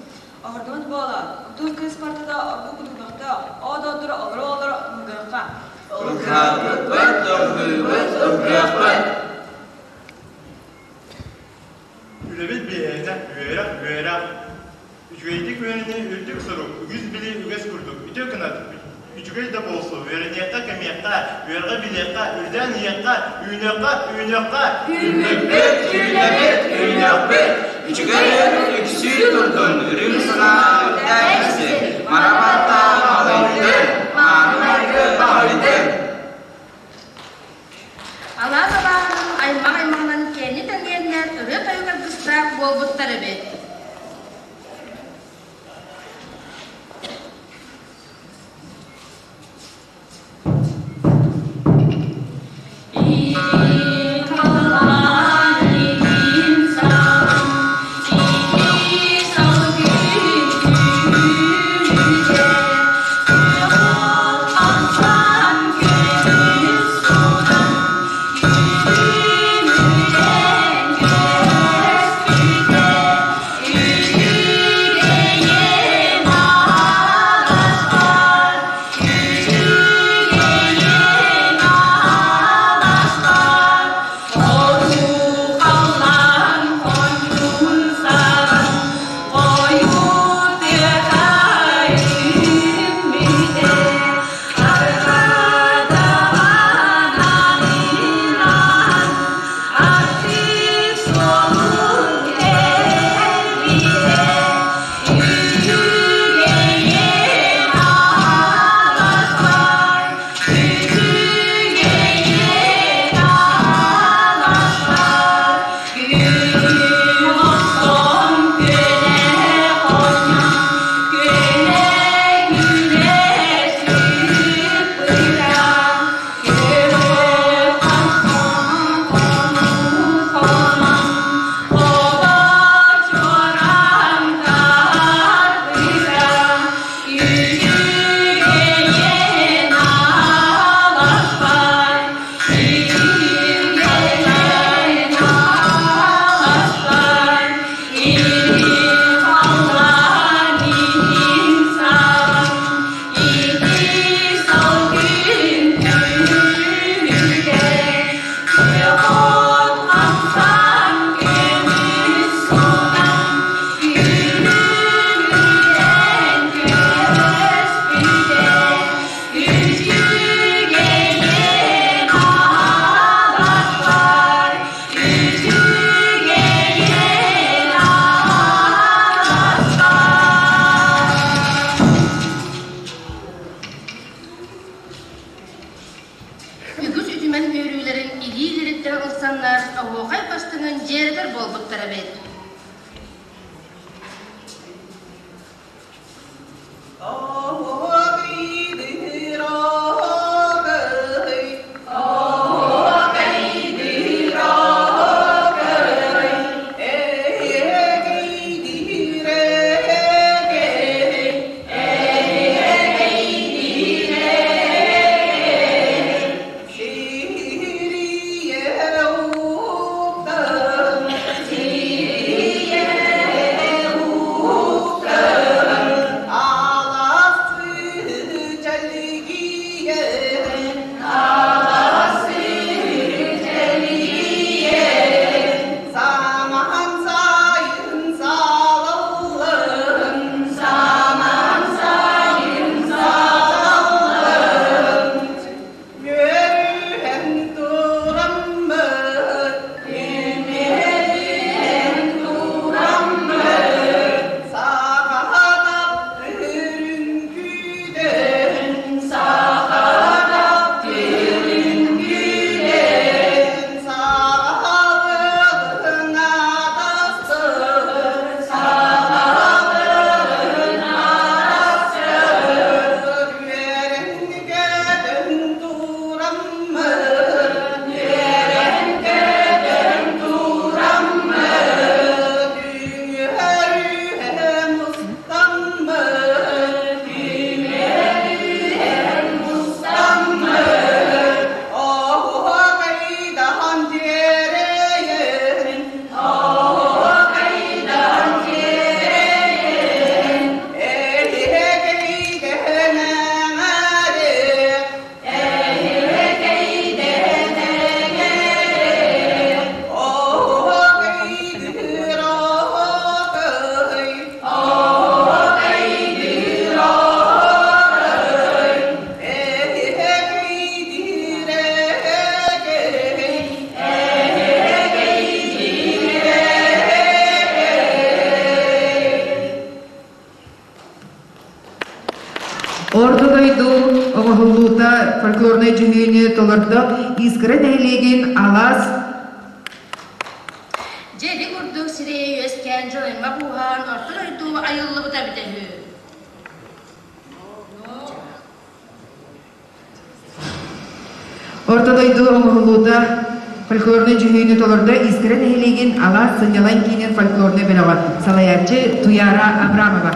Speaker 24: Оһордубут буолан, утур кыыс партата оргу кутуйбахтаах, оо доҕотторо олоро-олоро ылгыахха.
Speaker 22: Ылгыахпыт, ылгыыбыт, ылгыахпыт.
Speaker 25: Үлэбит биэһээтэ, үөрэх, үөрэх. Үчүгэйдик үөрэнии үрдүк сорук, үгүс билии үгэс курдук. Үтүө гынат, үчүгэй да буолсу, үөрэниэххэ, кэмиэххэ, үөрэҕи билиэххэ, үрдээн иһиэххэ, үүнүөххэ, үүнүөххэ!
Speaker 22: Үүммүппүт, үүнэбит, үүнүөхпүт! Үчүгэй үксүү турдун, үрүҥ санаа үрдээн истин, мара баттаах малыйдын, мааны майгы баһыйдын!
Speaker 6: Алаас абааһынан аймах аймаҕынан киэҥник тэлгээннэр ырыа-тойук аргыстаах буолбуттар эбит.
Speaker 1: Орто дойду оҥоһуллуута фольклорнай дьүһүйүүнү толордо Искра нэһилиэгин Алаас
Speaker 6: Дьэ ити курдук сирэйэ үөскээн дьон-аймах ууһаан орто дойду айыллыбыта эбитэ үһү.
Speaker 1: Орто дойду оҥоһуллуута фольклорнай дьүһүйүүнү толордо Искра нэһилиэгин Алаас сынньалаҥ киинин фольклорнай бөлөҕө салайааччы Туяра Абрамова.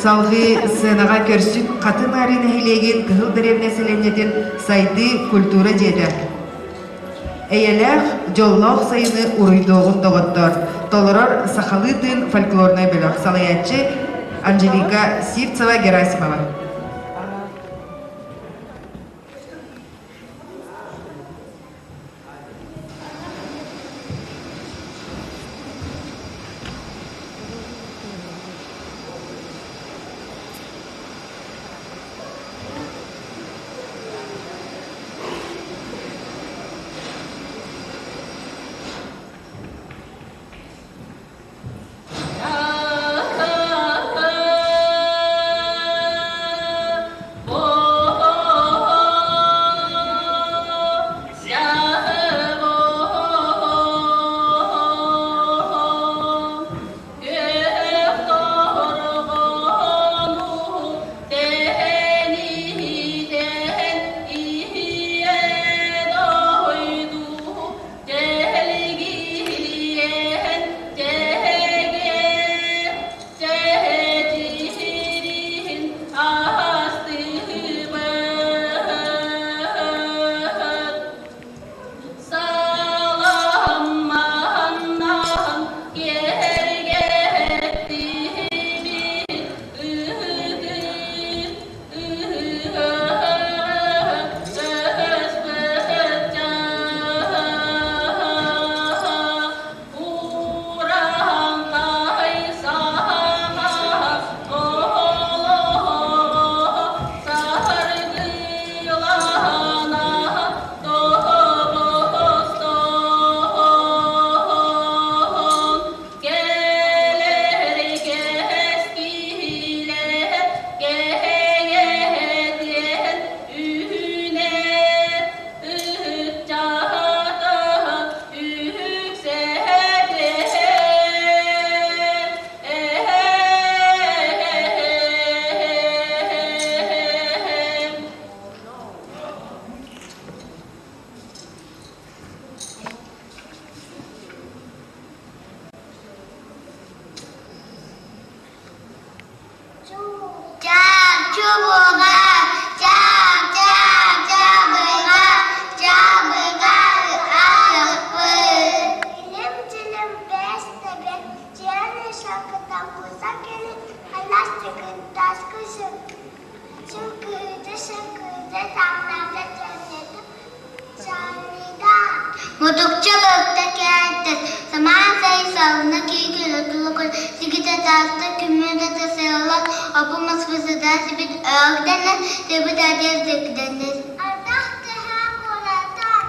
Speaker 1: Салгыы сценаҕа көрсүк Хатын Арыы нэһилиэгин Кыһыл Дэриэбинэ сэлиэнньэтин Сайдыы культура дьиэтэ. Эйэлээх, дьоллоох сайыны уруйдуоҕун доҕоттоор, толорор сахалыы тыын фольклорнай бөлөх салайааччы Анжелика Сивцева-Герасимова.
Speaker 19: Мутукча быкта кээттэр, самаан сай салына киикилэ тулукун, сигитэ тааста күммү да тасыалла, опу маспысыда. Сибит өөгдэнэр, Сибит адьас дыгдэнэр. Ардах тыһа куоратар,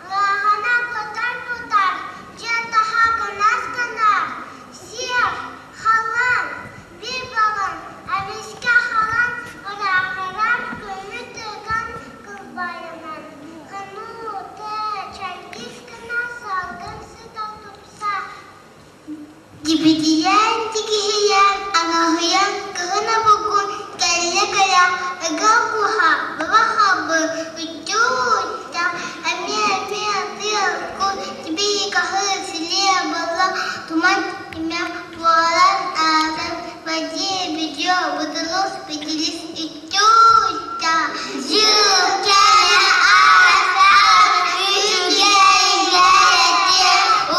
Speaker 19: Ыаһана кутар тутар, Дьиэ таһа гынас гынар, Сиэр, халан, биир балан, Эмискэ халан ырааҕырар, Күнү тыган кылбайынан, Хонуу, тыа, чэргис гына салгын сыта тупса, Дьибидийэн тигиһийэн, аҥаһыйан кыһын обургу кэллэ-кэлэ ыга куһа, баба хабы, үттүү-үттэ, эмиэ-эмиэ тыал-кус, тибии-хаһыы, силиэ-балла, туман имэ буолан ааһан, бадьыы-бүдүө, бытылыс-битилис, үттүү-үттэ, дьыл кэлэ ааста, үчүгэй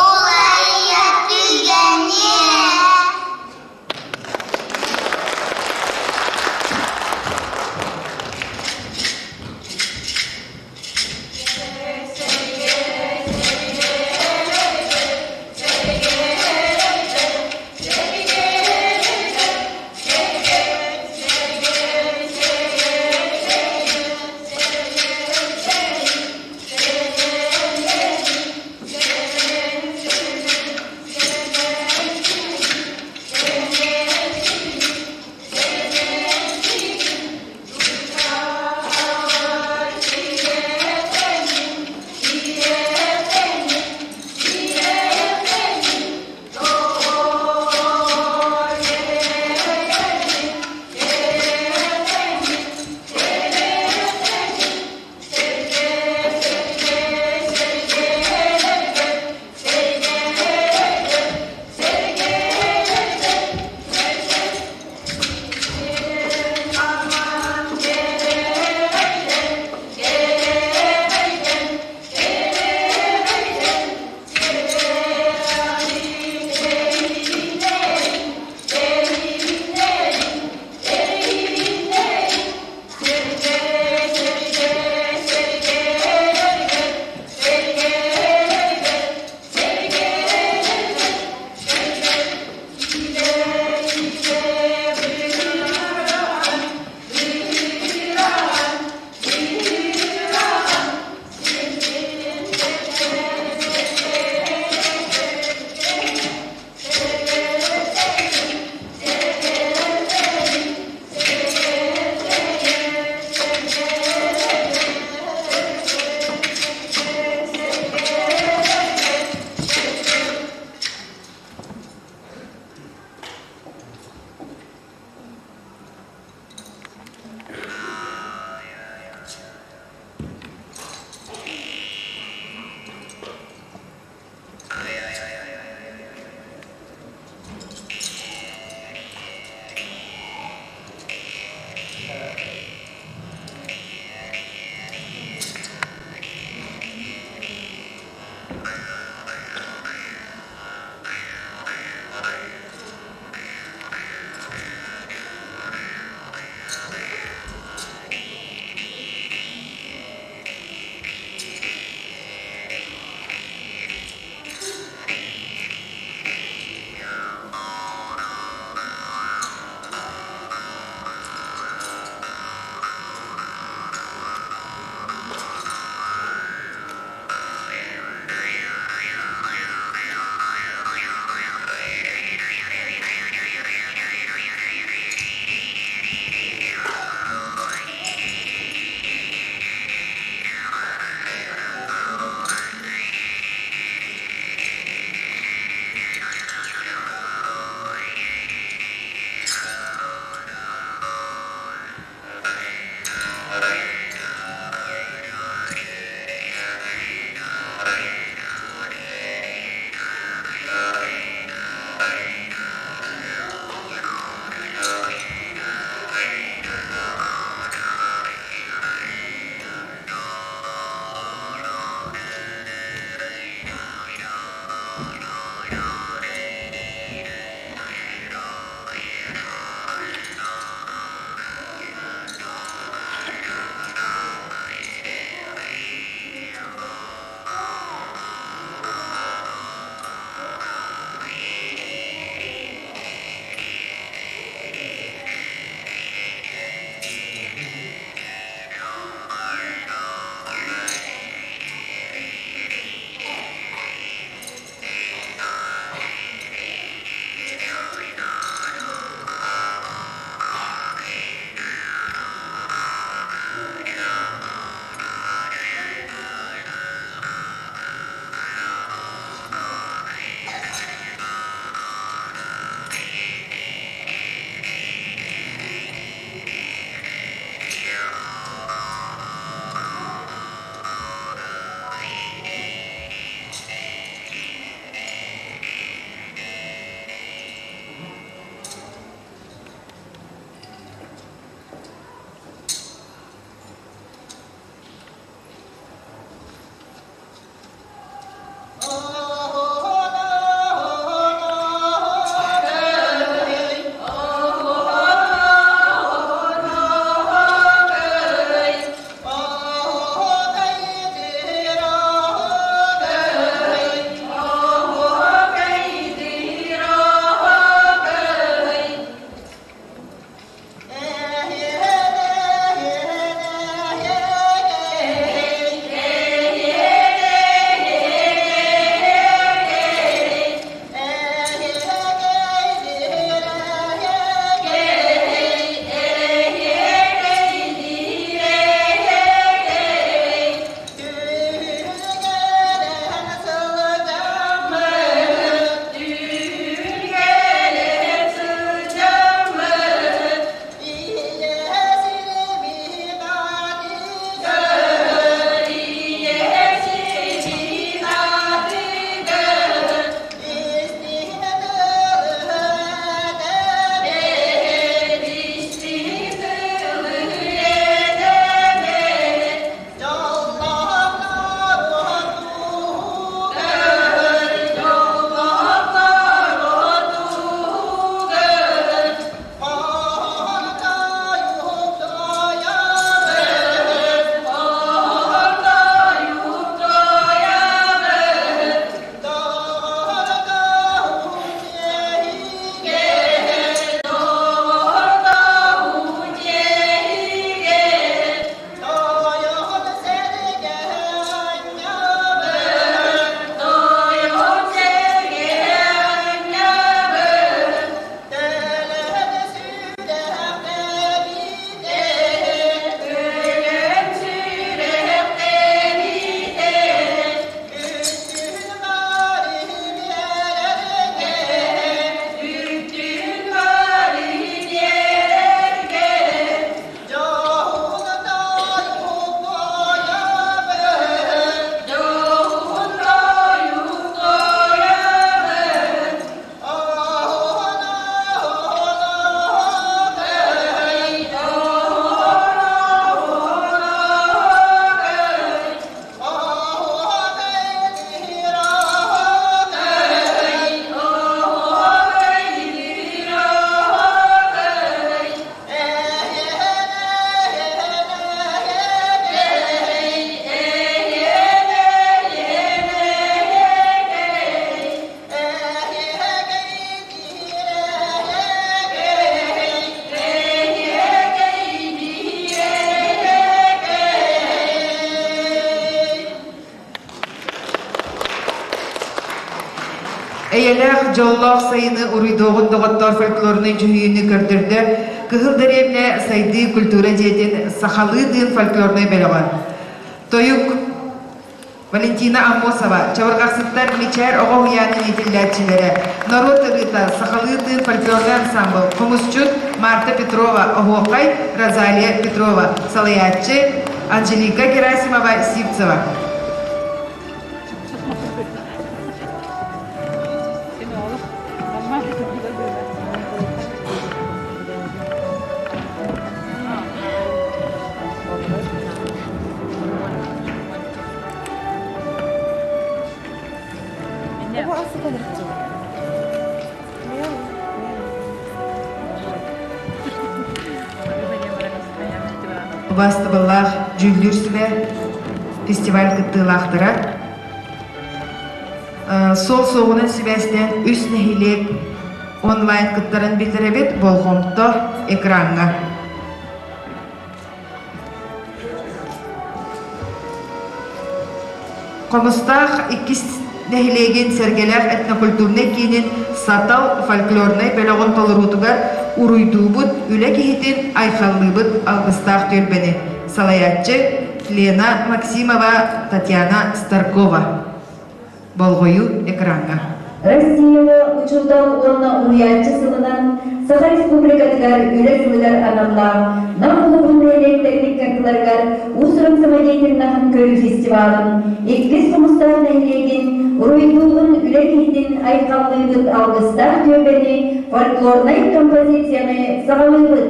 Speaker 19: уларыйа түгэниэ.
Speaker 1: Эйэлээх, дьоллоох сайыны уруйдуоҕун доҕоттоор фольклорнай дьүһүйүүнү көрдөрдө Кыһыл дэриэбинэ сайдыы культура дьиэтин сахалыы тыын фольклорнай бөлөҕө. Тойук Валентина Аммосова, чабырҕахсыттар Мичээр оҕо уһуйаанын иитиллээччилэрэ, норуот ырыата, сахалыы тыын фольклорнай ансамбл, хомусчут Марта Петрова, оһуохай Розалия Петрова, салайааччы Анжелика Герасимова Сивцева. Убаастабыллаах дьүүллүүр сүбэ фестиваль кыттыылаахтара суол суоҕунан сибээстээн үс нэһилиэк онлайн кыттарын биллэрэбит болҕомто экраҥҥа. Хомустаах иккис нэһилиэгин Сэргэлээх этнокультурнай киинин Сатал фольклорнай бөлөҕүн толоруутугар уруйдуубут үлэ киһитин айхаллыыбыт алгыстаах түөлбэни салайааччы Лена Максимова, Татьяна Старкова. Болҕойуу экраҥҥа.
Speaker 11: Россияҕа учуутал уонна уһуйааччы сылынан Саха Республикатыгар Үлэ сылыгар аналлаах Нам улууһун нэһилиэктэрин иккардыларыгар уус-уран самодеятельноһын көрүү фестивалын иккис Хомустаах нэһилиэгин уруйдуубун үлэ киһитин айхаллыыбыт алгыстаах түөлбэни фольклорнай композицияны саҕалыыбыт.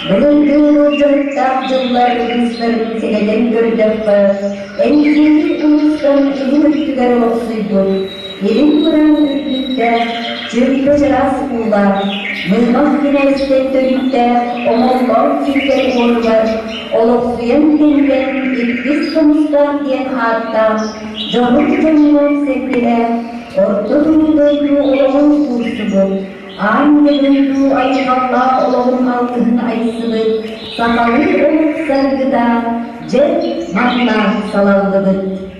Speaker 11: Былыргы былдьаһыктаах дьыллар быыстарын сэгэтэн көрдөххө, Эҥсиэли улуустан илин өттүгэр олохсуйбут, илин быраан үрдүктээх, чөркө чараас уулаах, Мыымах кинээстэн төрүттээх Омоллоон сирдэр уолугар олохсуйан тэнийэн иккис хомустаах диэн ааттаах Дьоһун дьоҥҥо сэргэлээх, орто туруу дойду олоҕун куурсубут, аан дойду айылҕалаах олоҕун алгыһын айсыбыт, сахалыы омук саргыта дьэ манна салаллыбыт.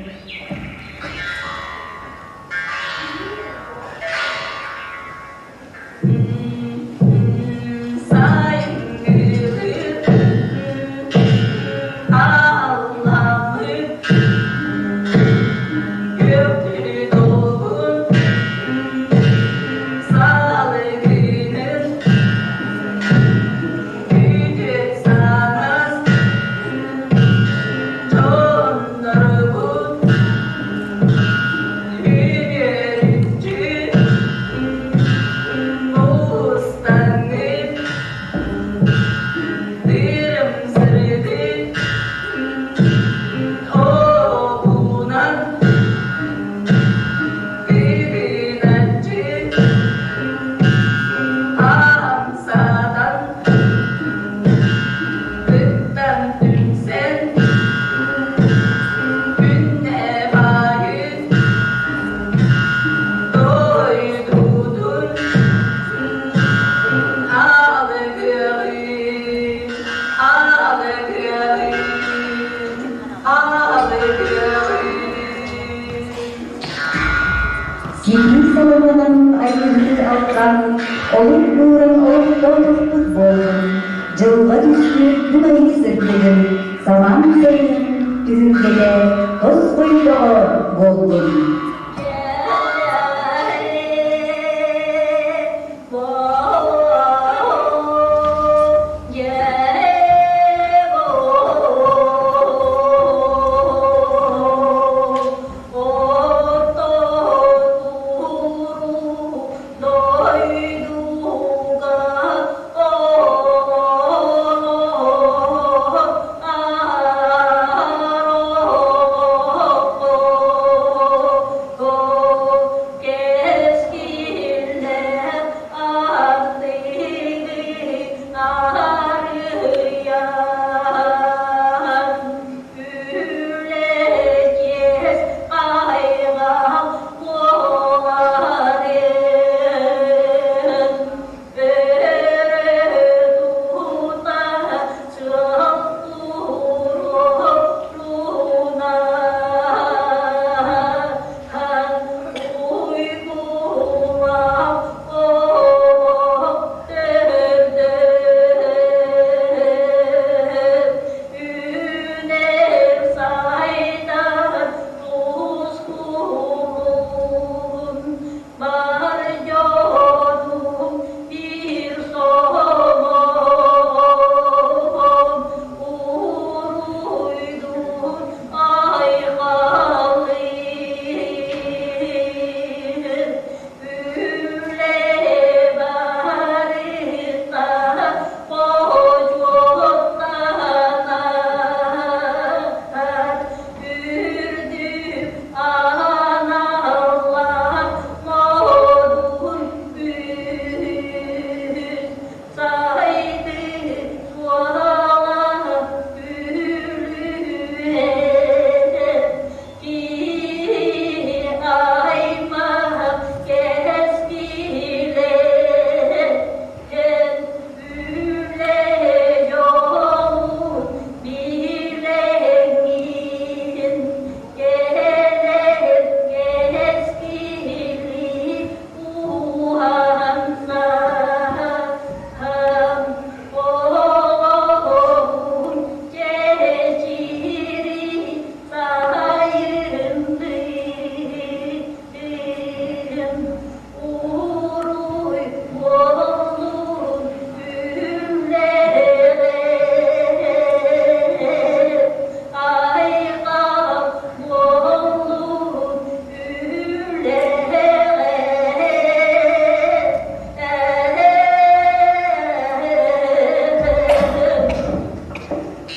Speaker 11: Киһи соломонон айыыһыт алҕаан, олук ууран олохтоотохпут буоллун, дьылҕа түстүүр күн айыы сырдыгын, самаан сайынын түһүлгэтэ тосхойдоҕо буоллун.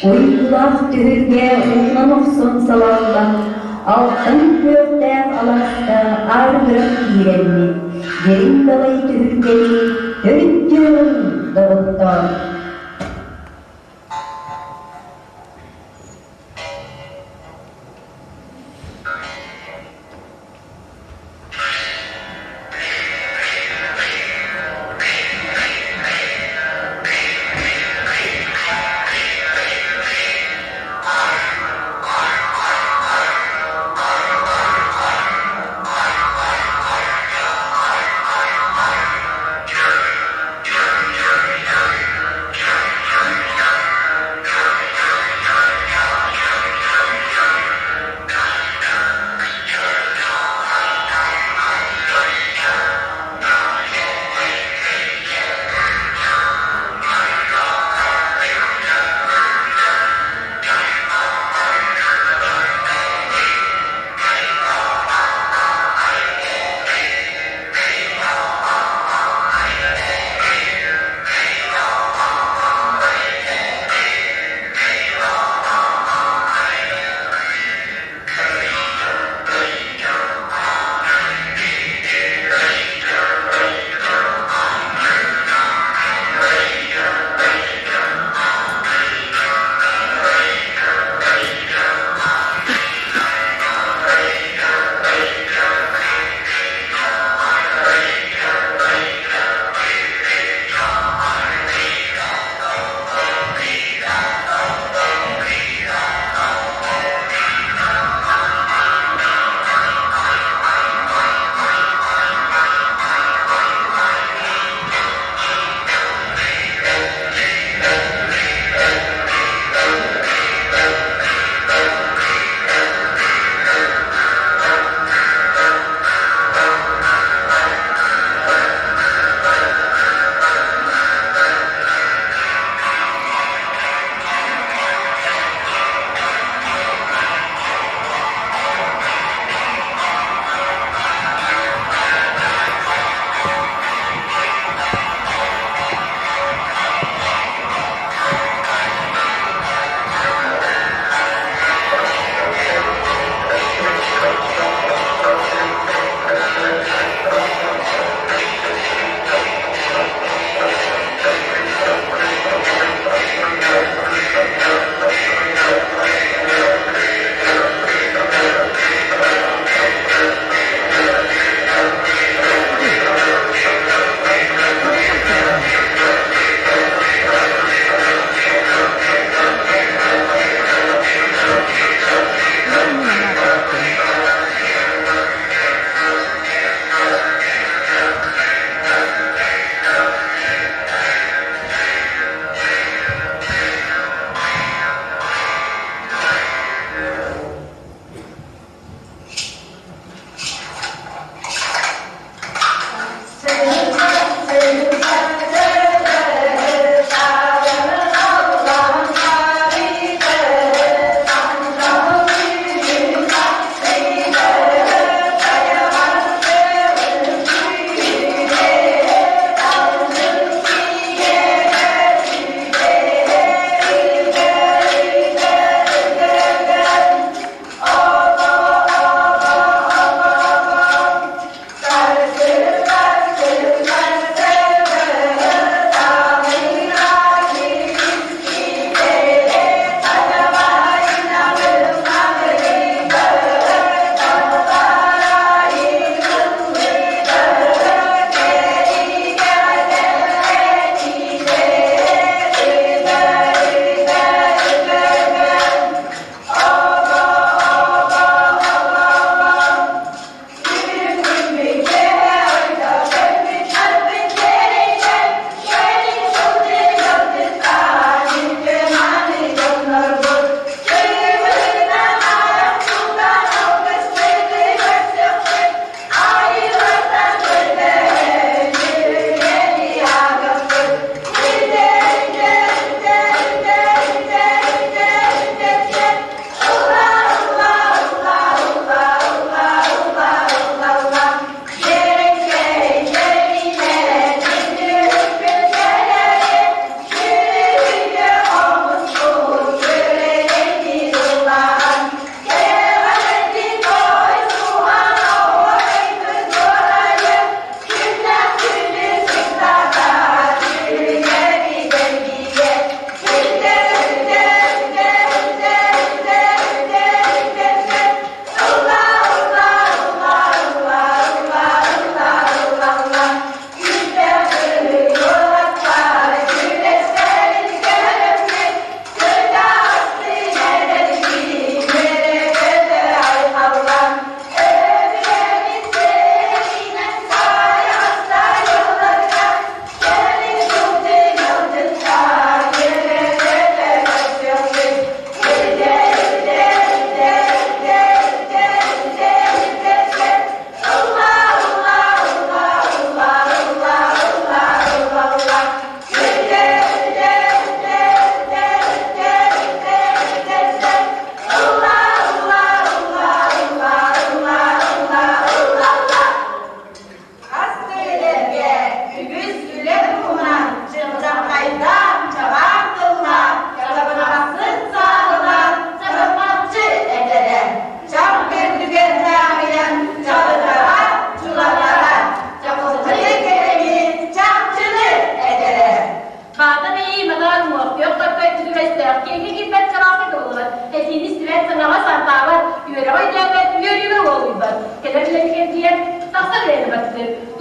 Speaker 11: Уйгулаах түһүлгэ уунан охсон салаллан, алтан күөхтээх алааска аарыгыран киирэммит, дириҥ далай түһүлгэни төрүттүөҕүҥ, доҕоттоор!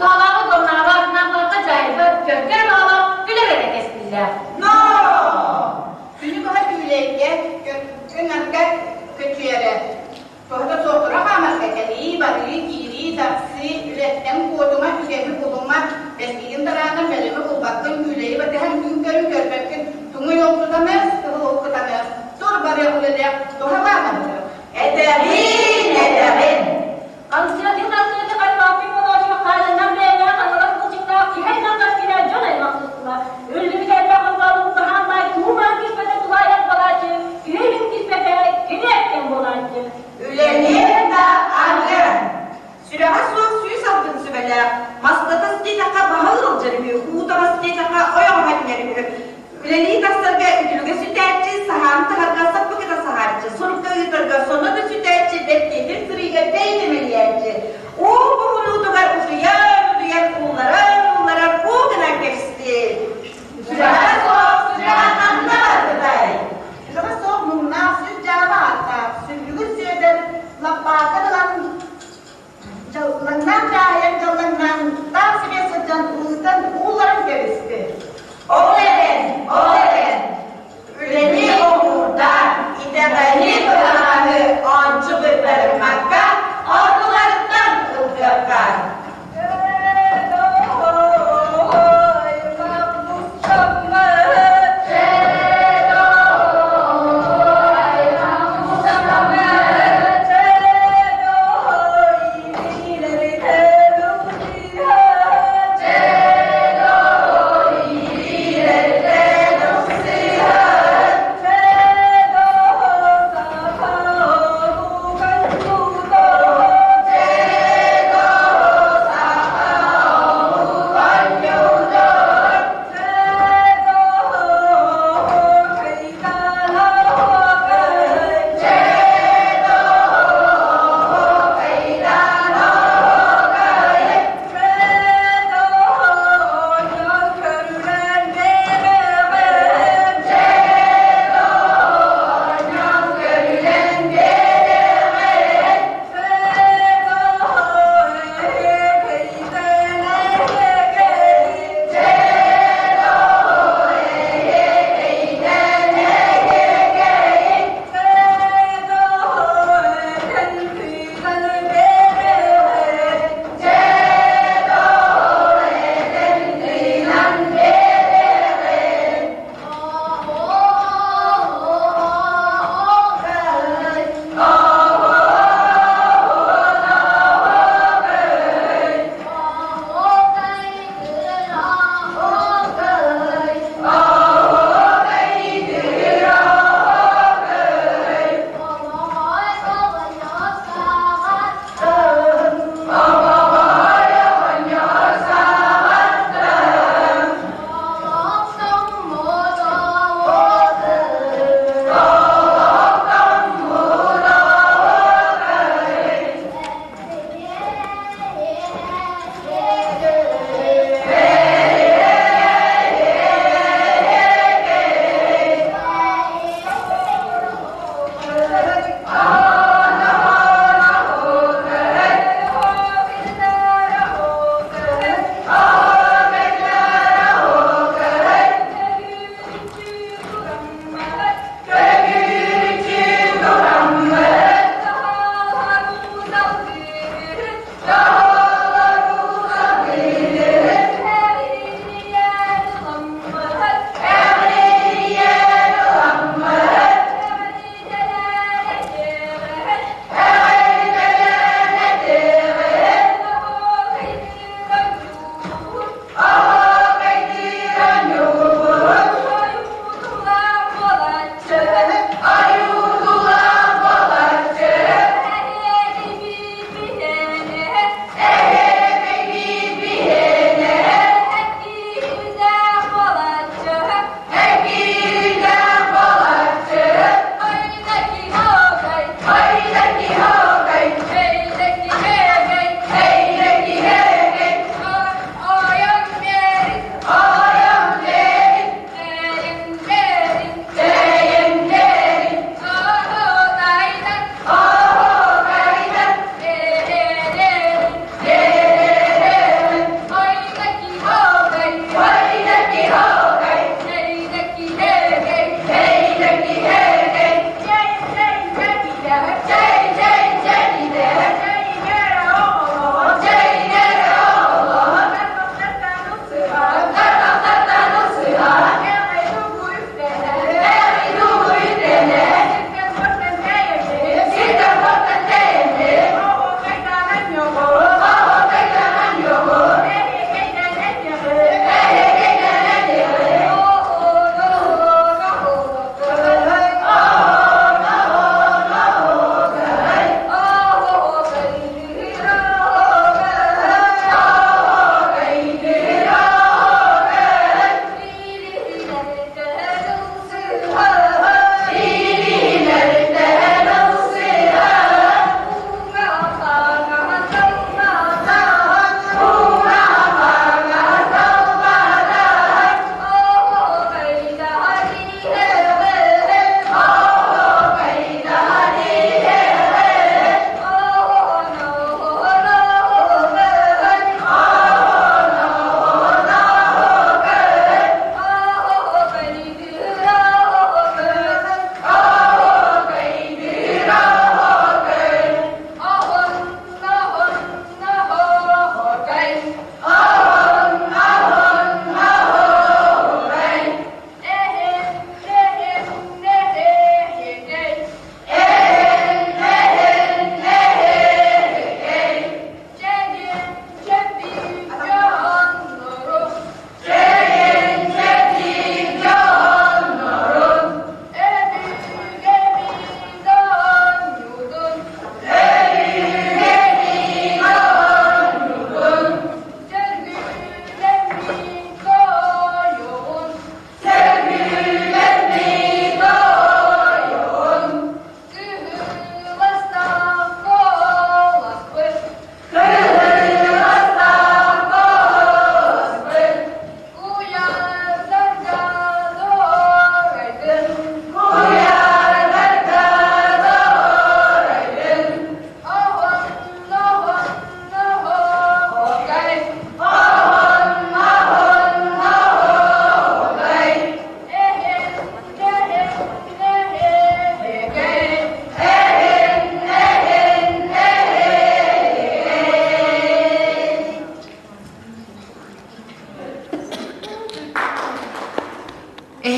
Speaker 10: Туһалааҕы дуомнаҕа наахталахха дьаайбат, көргөр баҕалаах, күлэр эрэ кэскиллээх.
Speaker 7: Но! Күнү быһа күүлэйгэ, көргө-нарга көчүөрэ. Туһата суох тура хаамарга кэлии, барыы, киирии, тахсыы, үлэттэн куотума, үгэһи булума, бэскигин тараанан бэлэми булбаккын, күүлэйи батыһан күн көрүн көрбөккүн, туҥуй ол тутамыас, кыһыл ол кытамыас, тур барыах үлэлээх, туһалаамаһыгар.
Speaker 17: Этэҕин, этэҕин.
Speaker 10: Хамсыатын-хамсыаты хаймааппый болоочуга хаалыннан бэйэлээх хаҥалас булчуттаах киһи аймахтар килэ дьон аймах тустула. Үллүбүт элбэх ылбалын баһааммай туу-маан түспэтэ тулаайах балааччы, күһүн түспэтэ кини эттэн буолааччы.
Speaker 17: Үлэниэн да арыа. Сүрэҕэ суох сүүс алгын сүбэлээх, мастатас диэтэххэ баһа ыалдьар үһү, уу таҕас диэтэххэ ойоҕоһо иҥэр үһү. Үлэлии тахсарга үтүлүгэ сүтээччи, саһаан таһарга саппыкыта саһааччы, сурукка ыытарга соно да сүтээччи, бэртиэтин сырыыга бэйэтэ мэлийээччи. Уу буһунуутугар утуйар-утуйар, уулларар-уулларар уу гынан кэбистин. Сүрэҕэ суох сүрэҕэ ханна барбытай?
Speaker 7: Сүрэҕэ суох муҥнаах сүр дьаама ааттаах, сүллүгүр Сүөдэр лаппаакка ылан дьаллаҥнаан дьаһайан дьаллаҥнаан таах сибиэ сылдьан ыытан уулларан кэбистэ.
Speaker 17: Ол эрэн, ол эрэн, үлэни оһуурдаан, итэҕэли быһаҕаһы ончу быктарыммакка, оннуларыттан ылгыахха.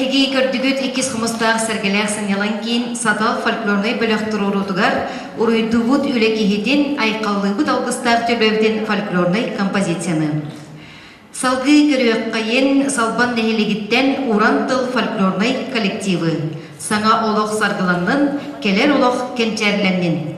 Speaker 1: Эһиги көрдүгүт иккис хомустаах сэргэлээх сынньалаҥ киин Сатал фольклорнай бөлөх туруоруутугар уруйдуубут үлэ киһитин, айхаллыыбыт алгыстаах төлөөбүтүн фольклорнай композицияны. Салгыы көрүөххэйин Салбан нэһилигиттэн Уран тыл фольклорнай коллективы. Саҥа олох саргыланнын, кэлэр олох кэнчээрлэннин.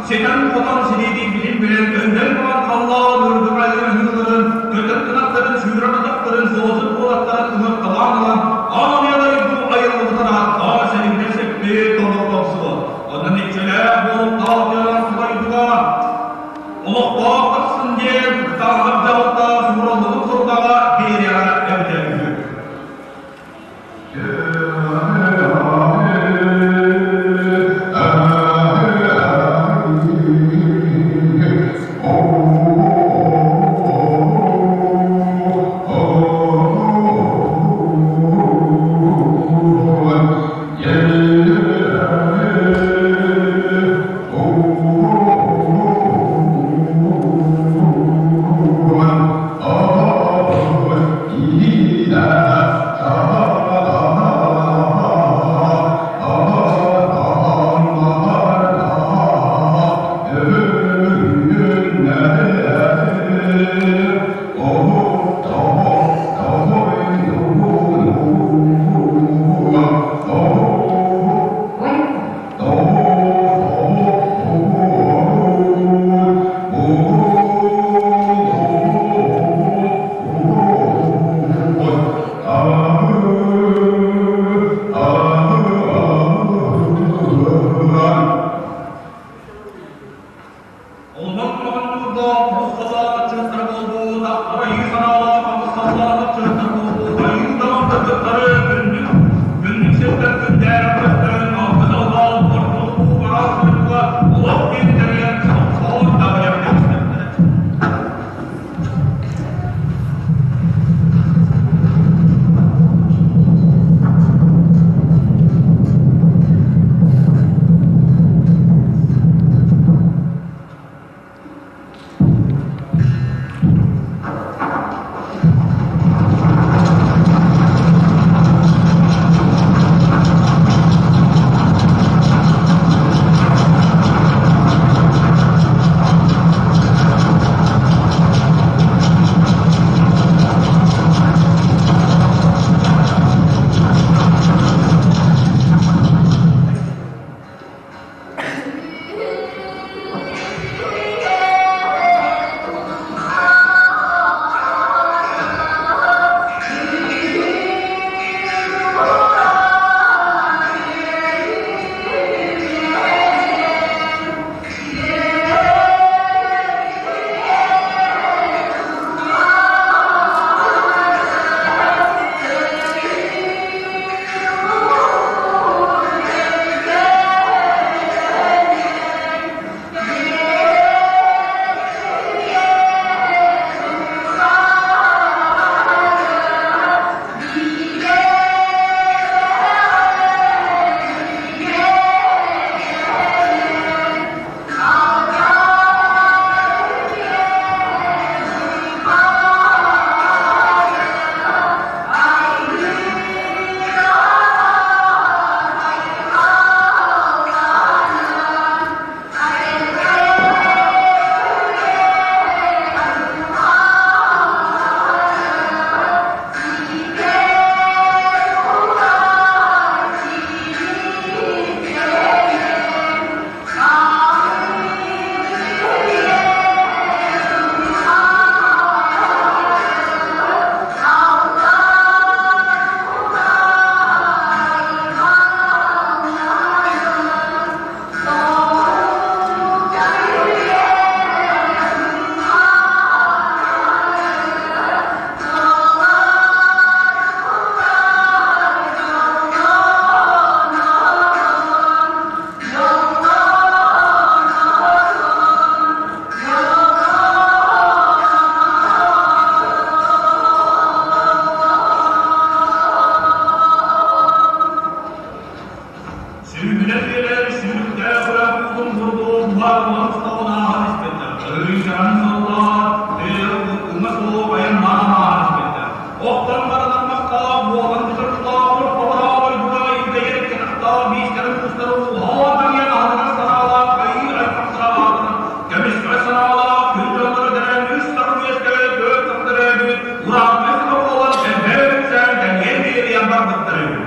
Speaker 12: Ситэн-хотон сириэдий билин билэн өндөн туран халлаан үрдүк айыларын ыһыыларын, көтөр кынаттарын, сүүрэр атахтарын, суосун куолаттарын ыһыкталаан ылан, аан дойду айыллыбытын ааттаан сэригинэн сиппит толордохсуо. Онон иччилээх буолуктаах дьонор дойдуга олохтоох тахсын диэн кытаанах дьаһалта суураллыбыт сорудаҕа биэриэҕэ эбитэ үһү. Уулаах усталын ааһан испиттэр. Тыһыынчанан сыллаах уҥа суох айаннаан ааһан испиттэр. Охтон баранар мастаах буолан бүтэртаах ортолоох ойбура илбэйэр кэтахтаах биистэрин кустарын уһаан таҥыйан аһыныгас санаалаах айыы аймахтара аатынан көмүскэ санаалаах күн дьонноро дэнэн үс саха үөскэбит төрт саха төрөөбүт урааҥхай саха буолан элбээн үксээн кэҥиэн биэрийэн барбыттар үһү.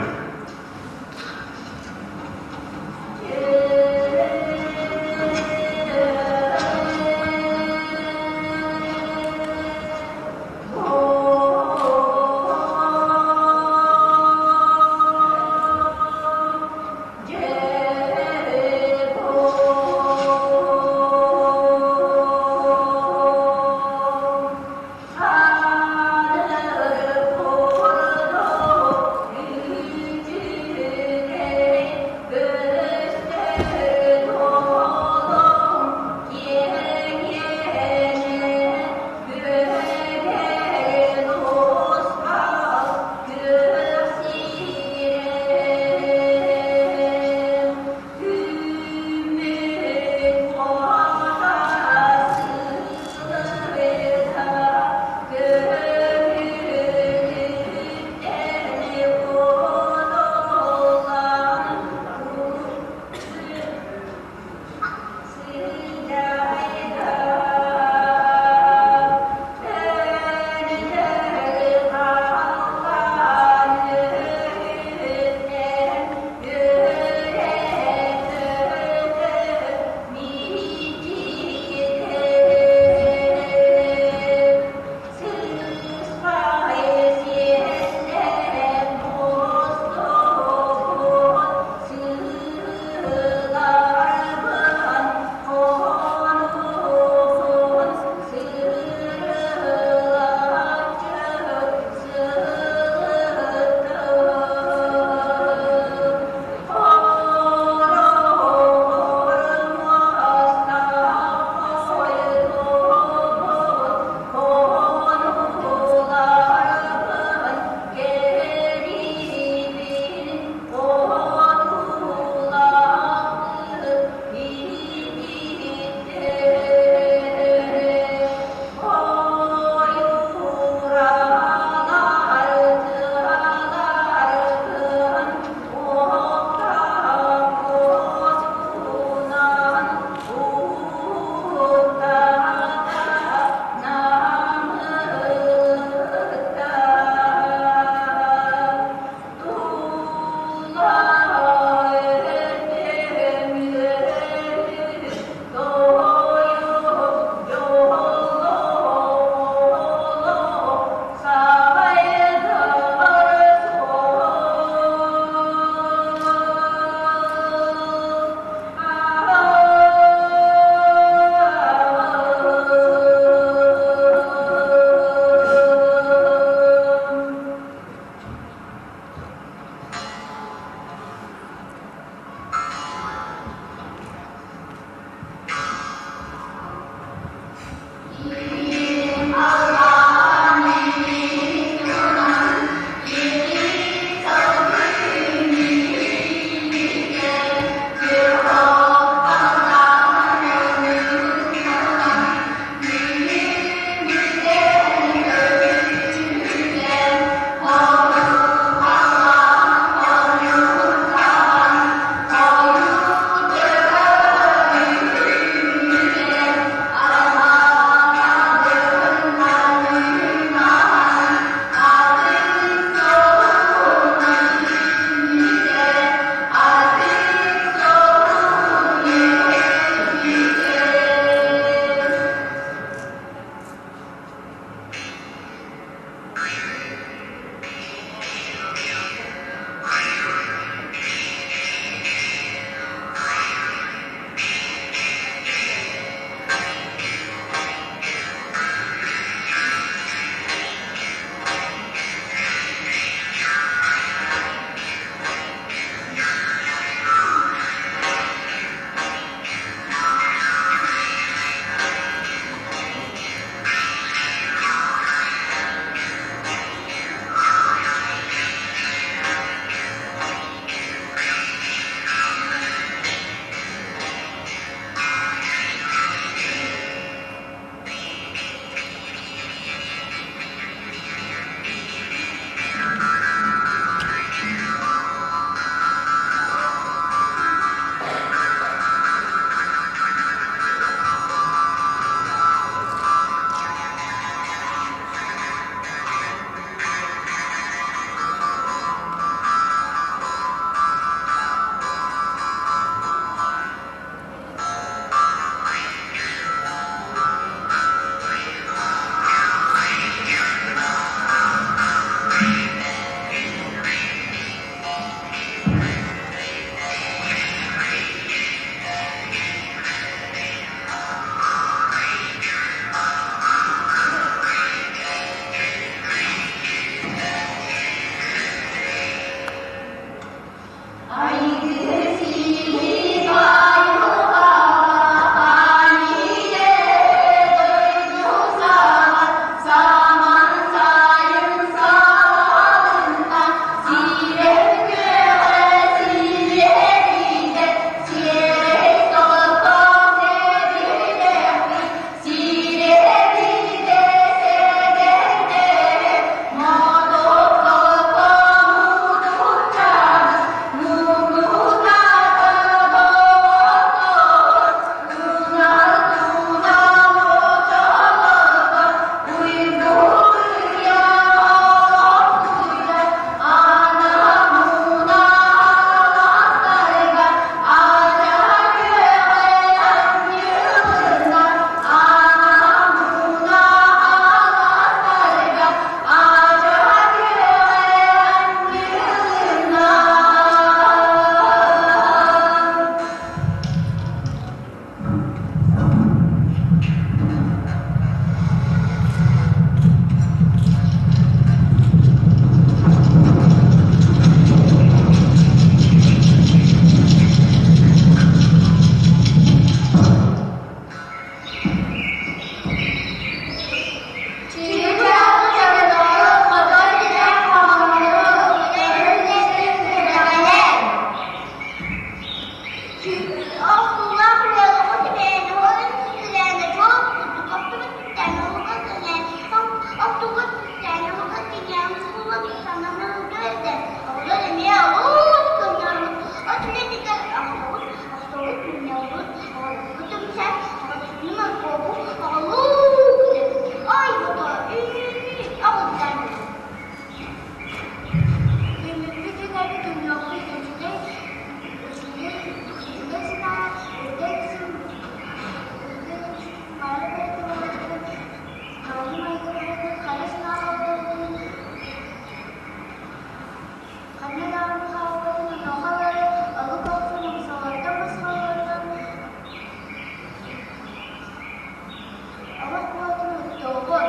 Speaker 19: Олох уотун оттуоҕун.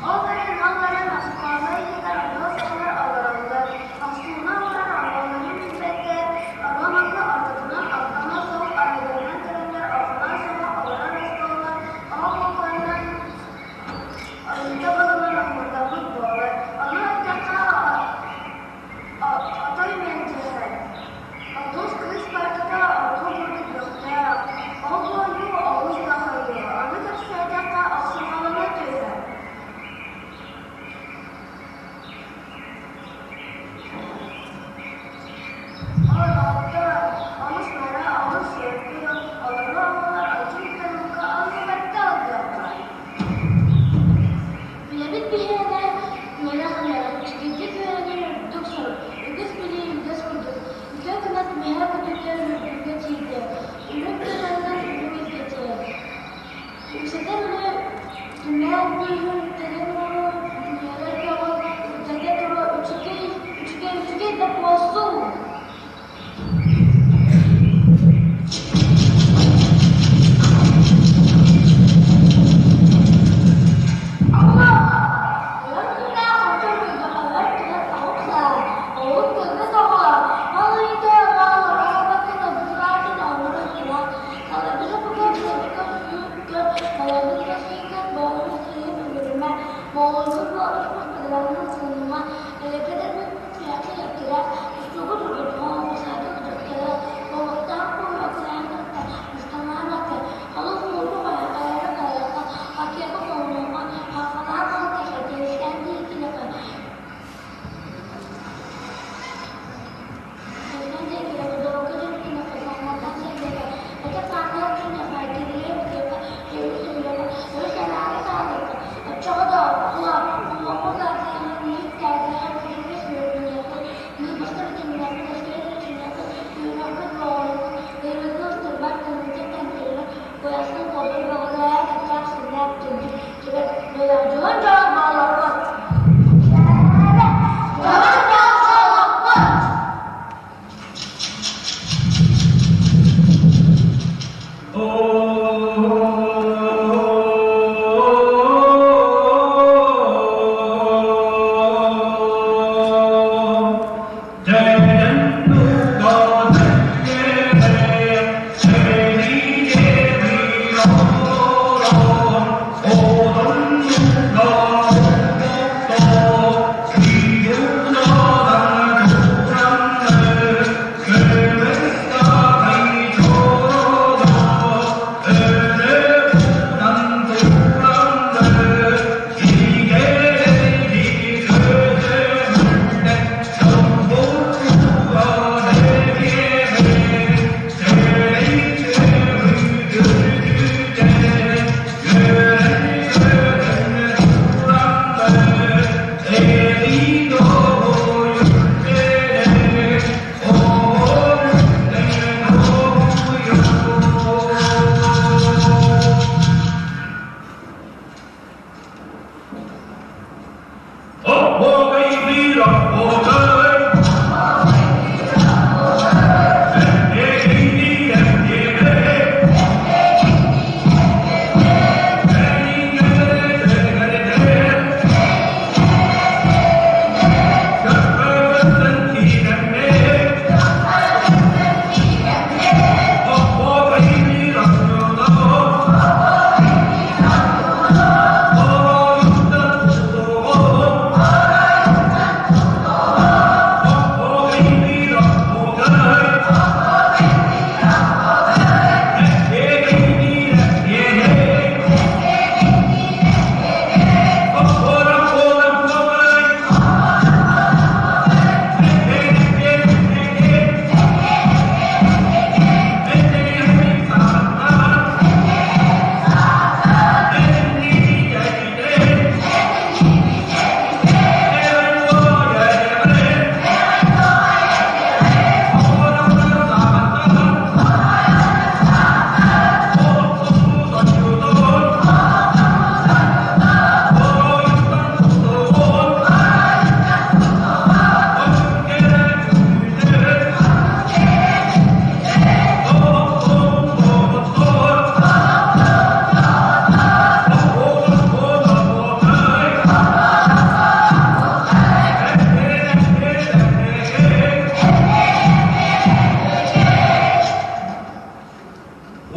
Speaker 19: Ол баран, ол баран оскуола иһигэр онуос оҕолор олороллор. Охсууну оҥорон оруолларын билбэккэ, оруо-маҥны ортотунан алтана суох оройдорунан көрөннөр Охоноос оҕо олорор остуола оҕо буолбатынан ойуута булунан оһуордаммыт буолар. Ону эттэххэ, отой мэлдьэһэр. Отуус кыыс баартата оргул курдук бөхтөөх, ол буойуу олус да хойуу, ону кэпсээтэххэ охсурҕалана түһэр. Ол доҕоттор, олус мара, олус сүөргү, олору оҕолор оччо утарылга оннубакка ыллыахха.
Speaker 8: Үлэбит биһиэнэ үөрэх үөрэх, үчүгэйдик үөрэнэр үрдүк сорук, үгүс билии үгэс курдук, үтүө кынат үөһэ көтүтэр үрдүккэ тиийдэ, үрүҥ кыһынынан үрүҥ илгэтиэ. Үксэтэр үлэ түмэт быыһын тэрин оҥоруу, үтүөрэр көҕүл, үрдэтэ туруо үчүгэй, үчүгэй, үчүгэй да буолсу!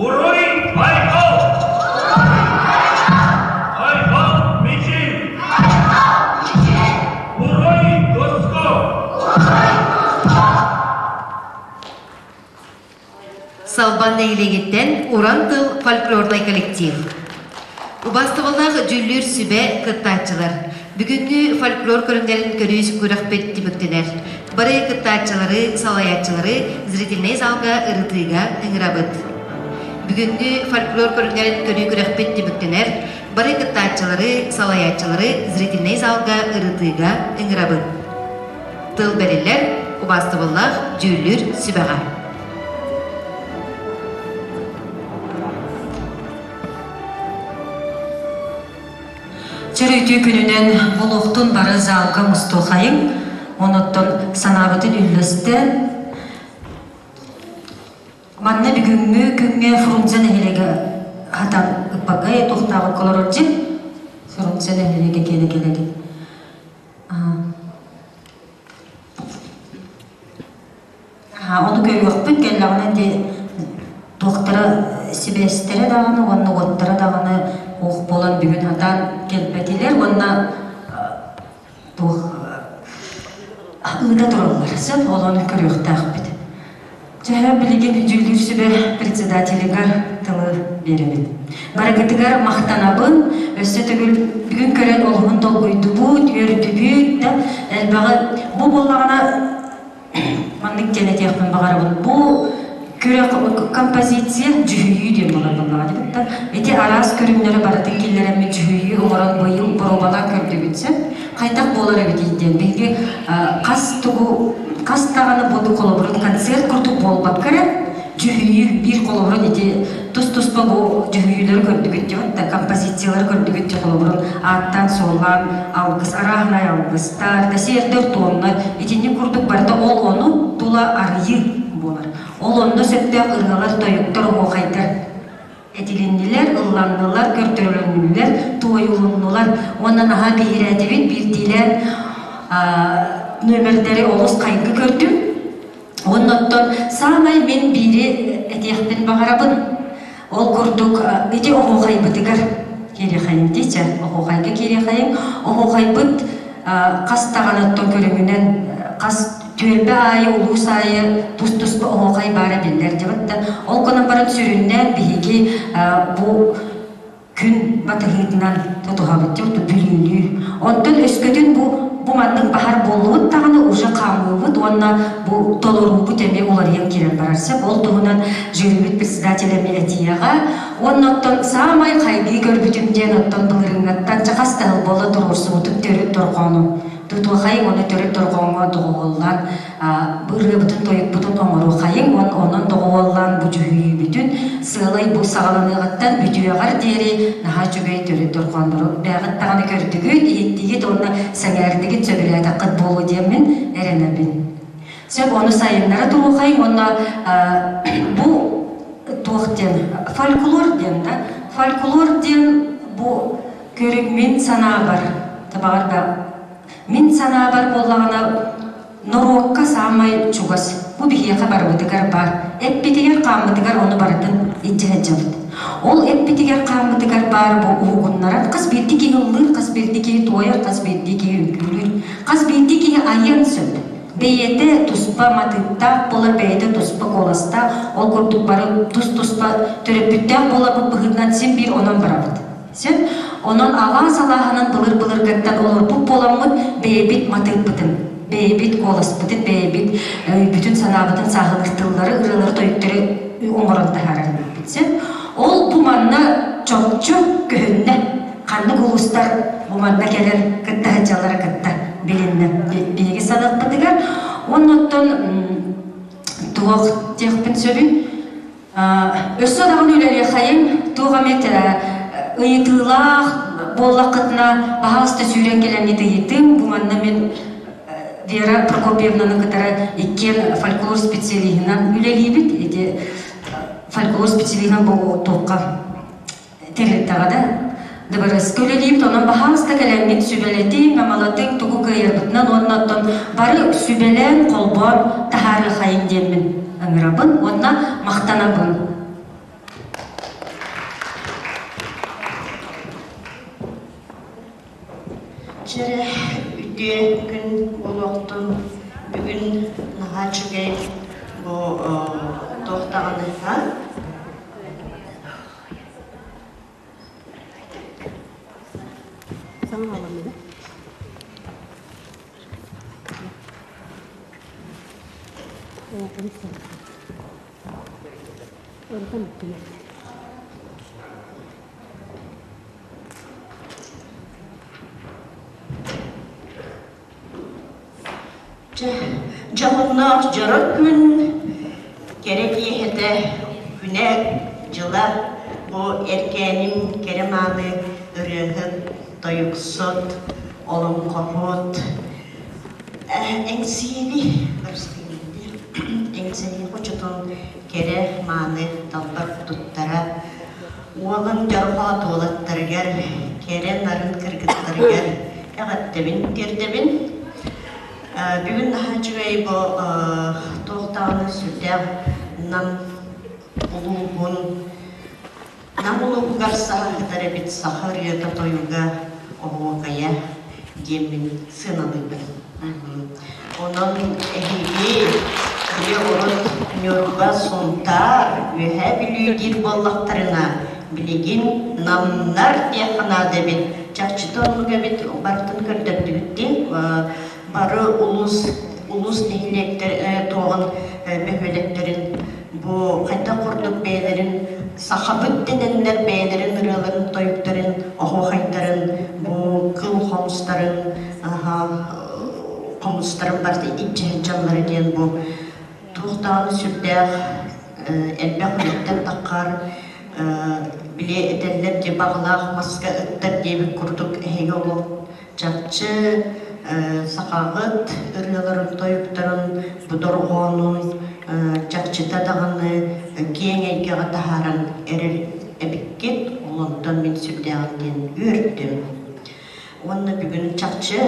Speaker 12: Уруй Айхал! Айхал Мичил! Уруй Туску!
Speaker 1: Салбан нэһилиэгиттэн Уран тыл фольклорнай коллектив. Убаастабыллаах дьүүллүүр сүбэ кыттааччылар. Бүгүҥҥү фольклор көрүҥнэрин көрүү күрэхпит түмүктэнэр. Бары кыттааччылары, салайааччылары зрительнэй залга ырытыыга ыҥырабыт. Бүгүҥҥү фольклор көрүҥнэрин көрүү күрэхпит түмүктэнэр. Бары кыттааччылары, салайааччылары зрительнэй залга ырытыыга ыҥырабыт. Тыл бэриллэр, убаастабыллаах дьүүллүүр сүбэҕэ.
Speaker 3: Чөрөйтүү күнүнэн олохтун бары залга мустуохайыҥ, оноттон санаабытын үллэстэн, манна бүгүҥҥү күҥҥэ Фрунзе нэһилиэгэ хатан ыппакка туохтааҕы олорор дьин Фрунзе нэһилиэгэ киэнэ кэлэгин. Ону көрүөхпүт кэллэҕинэ ити туохтара сибээстэрэ даҕаны уонна уоттара даҕаны ох буолан бүгүн сатаан кэлбэтилэр уонна туох ыыта тураллар сөп ол ону көрүөхтээхпит. Чэ билигин дьүүллүүр сүбэ председателигэр тылы биэрэбин. Барыгытыгар махтанабын, өссө төгүл бүгүн көрөн олуһун долгуйдубут, үөрдүбүт да элбэҕи бу буоллаҕына маннык диэн этиэхпин баҕарабын. Бу күрэх композиция дьүһүйүү диэн буолар буоллаҕа дибит да. Ити араас көрүҥнэри барытын киллэрэммит дьүһүйүү оҥорон быйыл боруобалаан көрдүбүт сөп. Хайдах буолар эбитий диэн биһиги хас тугу хас даҕаны бу холобурун концерт курдук буолбакка эрэ дьүһүйүү биир холобурун ити тус-туспа бу дьүһүйүүлэри көрдүгүт диэбит да композициялары көрдүгүт дии холобурун ааттаан-суоллаан алгыс арааһынай алгыстар да сиэрдэр туомнар итинник курдук барыта ол ону тула арыйыы буолар ол онно сөптөөх ырыалар тойуктар оһуохайдар этилиннилэр ылланнылар көрдөрүлүннүлэр туойулуннулар уонна наһаа биһирээтибит биирдиилээн нүөмэрдэри олус хайгы көрдүм Уонна оттон саамай мин биири этиэхпин баҕарабын. Ол курдук ити оһуохайбытыгар киириэхэйим дии оһуохайга киириэхэйим. Оһуохайбыт хас даҕаны оттон көрүҥүнэн хас түөлбэ аайы, улуус аайы тус-туспа оһуохай баара биллэр дьабыт да. Ол гынан баран сүрүннээн биһиги бу күн батыһыытынан тутуһабыт дьэ бүлүүлүү. Онтон өскөтүн бу бу маннык баһар буоллубут даҕаны уже хаамыыбыт уонна бу толоруубут эмиэ уларыйан киирэн барар сөп. Ол туһунан жюрибит председателя эмиэ этиэҕэ. Уонна оттон саамай хайгыы көрбүтүм диэн оттон былырыыҥҥаттан чахас таһыл буола туруорсубутум төрүт дорҕоону тутуохайыҥ уонна төрүт дорҕооҥҥо доҕуһуоллаан ырыабытын-тойукпутун оҥоруохайыҥ уонна онон доҕуһуоллаан бу дьүһүйүүбүтүн сыалай бу саҕаланыаҕыттан бүтүөҕэр диэри наһаа үчүгэй төрүт дорҕооннору бэйэҕит даҕаны көрдүгүт, иһиттигит уонна сэҥээрдигит, сөбүлээтэххит буолуо диэммин эрэнэбин. Сөп, ону сайыннара туруохайыҥ уонна бу туох диэн фольклор диэн да фольклор диэн бу көрүҥ мин санаабар табаҕар да Мин санаабар буоллаҕына, норуокка саамай чугас, бу биһиэхэ барыбытыгар баар, эппитигэр-хааммытыгар ону барытын илдьэ сылдьабыт. Ол эппитигэр-хааммытыгар баар бу уһугуннаран хас биирдии киһи ыллыыр, хас биирдии киһи туойар, хас биирдии киһи үҥкүүлүүр, хас биирдии киһи айыан сөп. Бэйэтэ туспа матыыптаах буолар, бэйэтэ туспа куоластаах, ол курдук бары тус-туспа төрөппүттээх буоларбыт быһыытынан син биир онон барабыт. Сөп. Онон алаас алааһынан былыр-былыргыттан олорбут буоламмыт бэйэбит матыыппытын, бэйэбит куоласпытын, бэйэбит өйбүтүн-санаабытын сааһылыыр тыллары, ырыалары, тойуктары оҥорон таһаарар эбиппит. Сөп. Ол бу манна чопчу көһүннэ. Ханнык улуустар бу манна кэлэн кытта сылдьаллара кытта билиннэ. Биһиги саныахпытыгар. Уонна оттон туох диэхпин сөбүй? Өссө даҕаны үлэлиэхэйиҥ, туох эмит ыйытыылаах буоллаххытына, баһаалыста сүүрэн кэлэҥҥит ыйытыҥ. Бу манна мин Вера Прокопьевнаны кытары иккиэн фольклор специалиһынан үлэлиибит. Ити фольклор специалиһынан бу туохха тэрилтэҕэ да дыбарыаска үлэлиибит. Онон баһаалыста кэлэҥҥит сүбэлэтиҥ, амалатыҥ, тугу кыайарбытынан уонна оттон бары сүбэлээн, холбоон таһаарыахайыҥ диэммин ыҥырабын уонна махтанабын.
Speaker 14: Чэрэ үтүө күн буолуохтун. Бүгүн наһаа үчүгэй бу туох даҕаны а? Дьоһуннаах дьоро күн кэрэ киэһэтэ күнэ дьыла бу Эркээним кэрэ мааны ырыаһыт, тойуксут, олоҥхоһут Эҥсиэли Эҥсиэли хочотун кэрэ мааны талбар туттара Уолун дьорҕоот уолаттарыгар, кэрэ нарын кыргыттарыгар эҕэрдэбин тиэрдэбин. Бүгүн наһаа үчүгэй бу туох даҕаны сүрдээх Нам улууһун Нам улууһугар саһыһытар эбит саха ырыата тойуга оһуокайа диэммин сыаналыыбын. Онон эһиги били урут Ньурба, Сунтаар, Үөһээ Бүлүү диир буоллахтарына, билигин Намнар диэххэ наада эбит. Чахчыта оннук эбит, барытын көрдөрдүбүт дии. Бары улуус улуус нэһилиэктэр туоҕун бөһүөлэктэрин бу хайдах курдук бэйэлэрин сахабыт дэнэннэр бэйэлэрин ырыаларын, тойуктарын, оһуохайдарын, бу кыл хомустарын хомустарын барыта илдьэ сылдьаллара диэн бу туох даҕаны сүрдээх элбэх үлэттэн таххар били этэллэр дии баҕалаах маска ыттар диэбит курдук эһиги олох чахчы сахаҕыт ырыаларын тойуктарын бу дорҕоонун чахчыта даҕаны киэҥ эйгэҕэ таһааран эрэр эбиккит ол онтон мин сүрдээҕин диэн үөрдүм Уонна бүгүн чахчы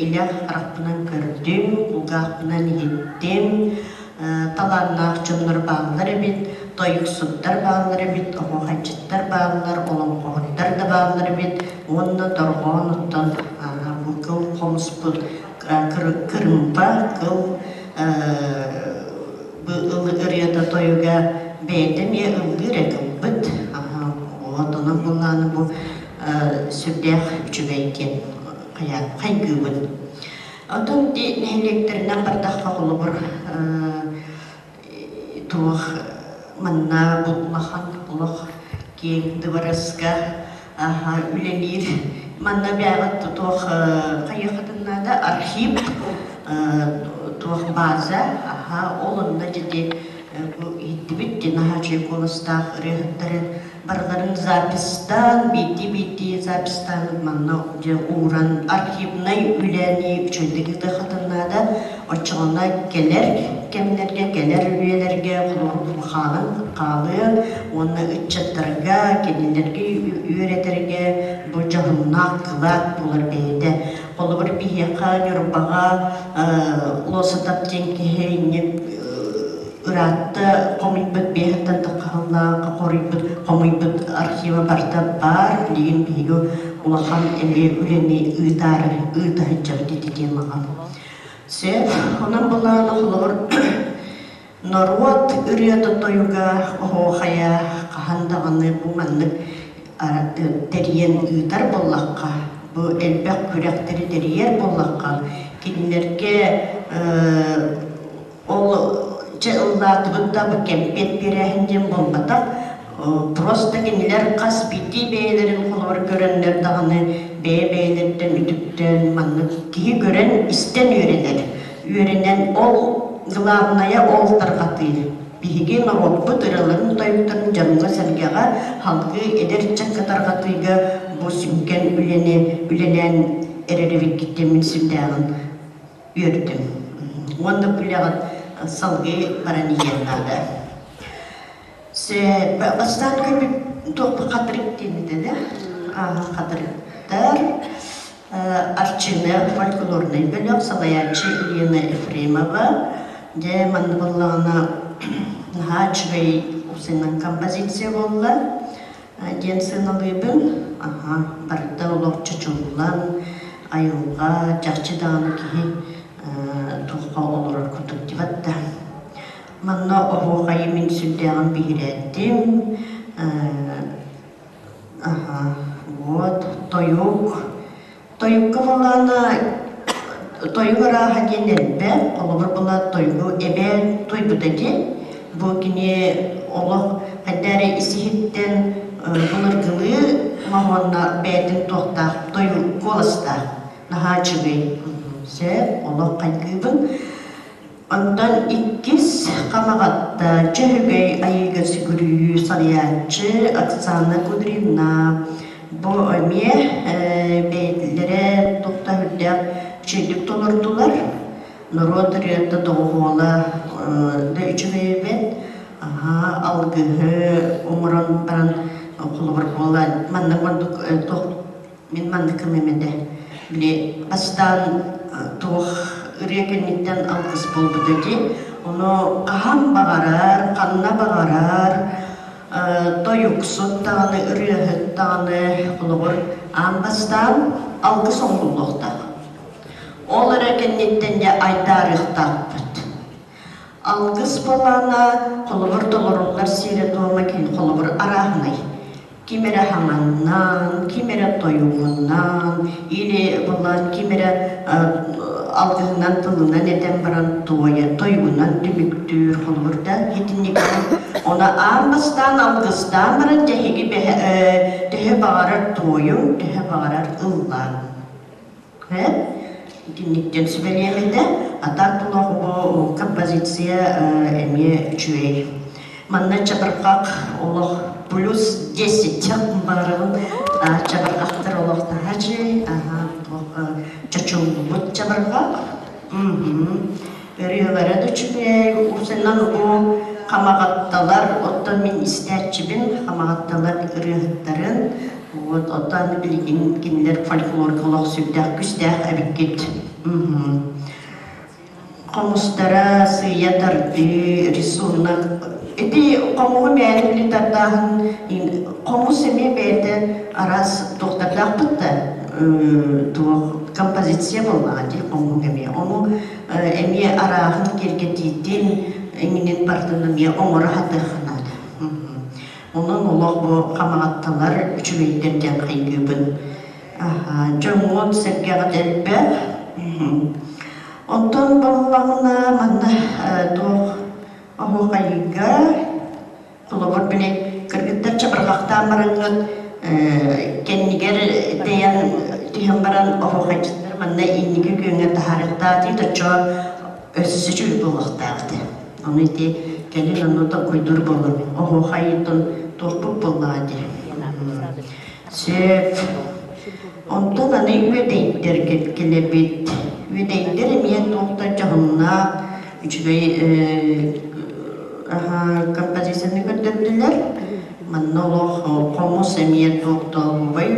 Speaker 14: илэ харахпынан көрдүм, кулгаахпынан иһиттим, талааннаах дьоннор бааллар эбит, тойуксуттар бааллар эбит, оһуохайдьыттар бааллар, олоҥхоһуттар да бааллар эбит уонна дорҕоон оттон бу кыл хомуспут кырыымпа кыл ырыата тойуга бэйэтэ эмиэ ыллыыр этэ ылбыт. Онон буллааны бу сүрдээх үчүгэй диэн хайгыыбын. Оттон нэһилиэктэринэн бардахха холобур туох манна улахан олох киэҥ дыбарыска үлэлиир манна бэйэҕит туох хайыаххытын наада архив туох база аха ол онно дьити бу иһиттибит диэн наһаа үчүгэй куоластаах ырыаһыттары барыларын записьтаан, биирдии-биирдии записьтаан манна дьэ ууран архивнай үлэни үчүгэйдик ыытыаххытын наада. Оччоҕуна кэлэр кэмнэргэ, кэлэр үйэлэргэ холобур хаалан хаалыа уонна ыччаттарга, кинилэргэ үөрэтэргэ бу дьоһуннаах кылаат буолар бэйэтэ. Холобур биһиэхэ Ньурбаҕа Лосатап диэн киһи инньэ ыраатта хомуйбут биэһэттэн таххаһыллаах хоруйбут хомуйбут архива барыта баар билигин биһиги улахан эмиэ үлэни ыытаары ыыта сылдьабыт ити темаҕа сөп онон былаана холобур норуот ырыата тойуга оһуохайа хаһан даҕаны бу маннык тэрийэн ыытар буоллахха бу элбэх күрэхтэри тэрийэр буоллахха кинилэргэ Ол чэ ыллаатыбыт да бу кэмпиэт биэрээһин диэн буолбатах. Просто кинилэр хас биирдии бэйэлэрин холобур көрөннөр даҕаны бэйэ-бэйэлэриттэн үтүктэн маннык киһи көрөн истэн үөрэнэр. Үөрэнэн ол главное ол тарҕатыы. Биһиги норуоппут ырыаларын тойуктарын дьоҥҥо-сэргэҕэ салгыы эдэр ыччакка тарҕатыыга бу сүҥкэн үлэни үлэлээн эрэр эбиккиттэн мин сүрдээҕин үөрдүм. Уонна үлэҕит салгыы баран иһиэн наада. Бастаан көрбүт туохпут хатырык диэн этэ да? Хатырыктар Арчыына фольклорнай бөлөх салайааччы Елена Ефремова дьэ манна буоллаҕына наһаа үчүгэй усунан композиция буолла диэн сыаналыыбын. Аха, барыта олох чочуллан. Айылҕа, чахчы даҕаны киһи туохха олорор курдук дибат да. Манна оһуохайы мин сүрдээҕин биһирээттим. Аха, вот, тойук. Тойукка буоллаҕына, тойук арааһа диэн элбэх. Холобур була тойугу эбээ туйбута дии. Бу кини олох хайда эрэ ис-иһиттэн былыргылыы моһуонна бэйэтин туохтаах тойук куоластаах. Наһаа үчүгэй. Сөп, олох хайгыыбын. Онтон иккис Хамаҕатта Дьөһөгөй Айыыга сүгүрүйүү салайааччы Оксана Кудрина бу эмиэ бэйэлэрэ туохта үрдээх үчүгэйдик толордулар. Норуот ырыата доҕуһуола да үчүгэй эбит. Аһаа, алгыһы оҥорон баран холобур буолан манна курдук туох Мин манныкым эмэтэ. Били бастаан туох ырыа кэнниттэн алгыс буолбута дии. Ону хаһан баҕарар, ханна баҕарар тойуксут даҕаны, ырыаһыт даҕаны холобур аан бастаан алгыс оҥоһуллуохтаах. Ол эрэ кэнниттэн дьэ айдаарыахтаахпыт. Алгыс былаана холобур толоруллар сиэрэ-туома кини холобур арааһынай. Ким эрэ хаҥаннаан, ким эрэ тойугунан, или былаан ким эрэ алгыһынан тылынан этэн баран туойа тойугунан түмүктүүр холобур да итинник Ону аан бастаан алгыстаан баран дьэһиги төһө баҕарар туойуҥ, төһө баҕарар ыллааҥ. Итинниктэн сүбэлиэм этэ. А так олох бу композиция эмиэ үчүгэй. Манна чабырҕах олох плюс 10 баарыбын. Чабырҕахтар олох таһаачый, чочуллубут чабырҕах. Ырыалара да үчүгэй. Усунан бу хамаҕатталар, оттон мин истээччибин, хамаҕатталар ырыаһыттарын Вот, оттон билигин кинилэр фольклорга олох сүрдээх күстээх эбиккит. Хомустара сыыйа тардыы, рисунок. Ити хомуһу мээри били тардааһын, хомус эмиэ бэйэтэ араас туохтардаахпыт да, туох композиция буоллаҕа дии хомуһуҥ эмиэ. Ону эмиэ арааһын киэргэтиитин, иҥинин барытын эмиэ оҥоро сатыахха наада. Онон олох бу хамаҕатталар үчүгэйдэр диэн хайгыыбын. Дьоҥҥут сэргэҕит элбэх. Онтон буоллаҕына манна туох оһуохайга холобур били кыргыттар чабырҕахтаан бараҥҥыт кэннигэр тэйэн түһэн баран оһуохайдьыттар манна инники күөҥҥэ таһаарыахтаах дии оччо өссө үчүгэй буолуохтаах этэ. Ону ити кэлин ону толкуйдуур буоллум. Оһуохайытын туохпут буоллаҕа дии. Сөп. Онтон аны үөдэйдэргэ кэлэбит. Үөдэйдэр эмиэ туохта дьоһуннаах үчүгэй композицияны көрдөрдүлэр. Манна олох хомус эмиэ туохтообубай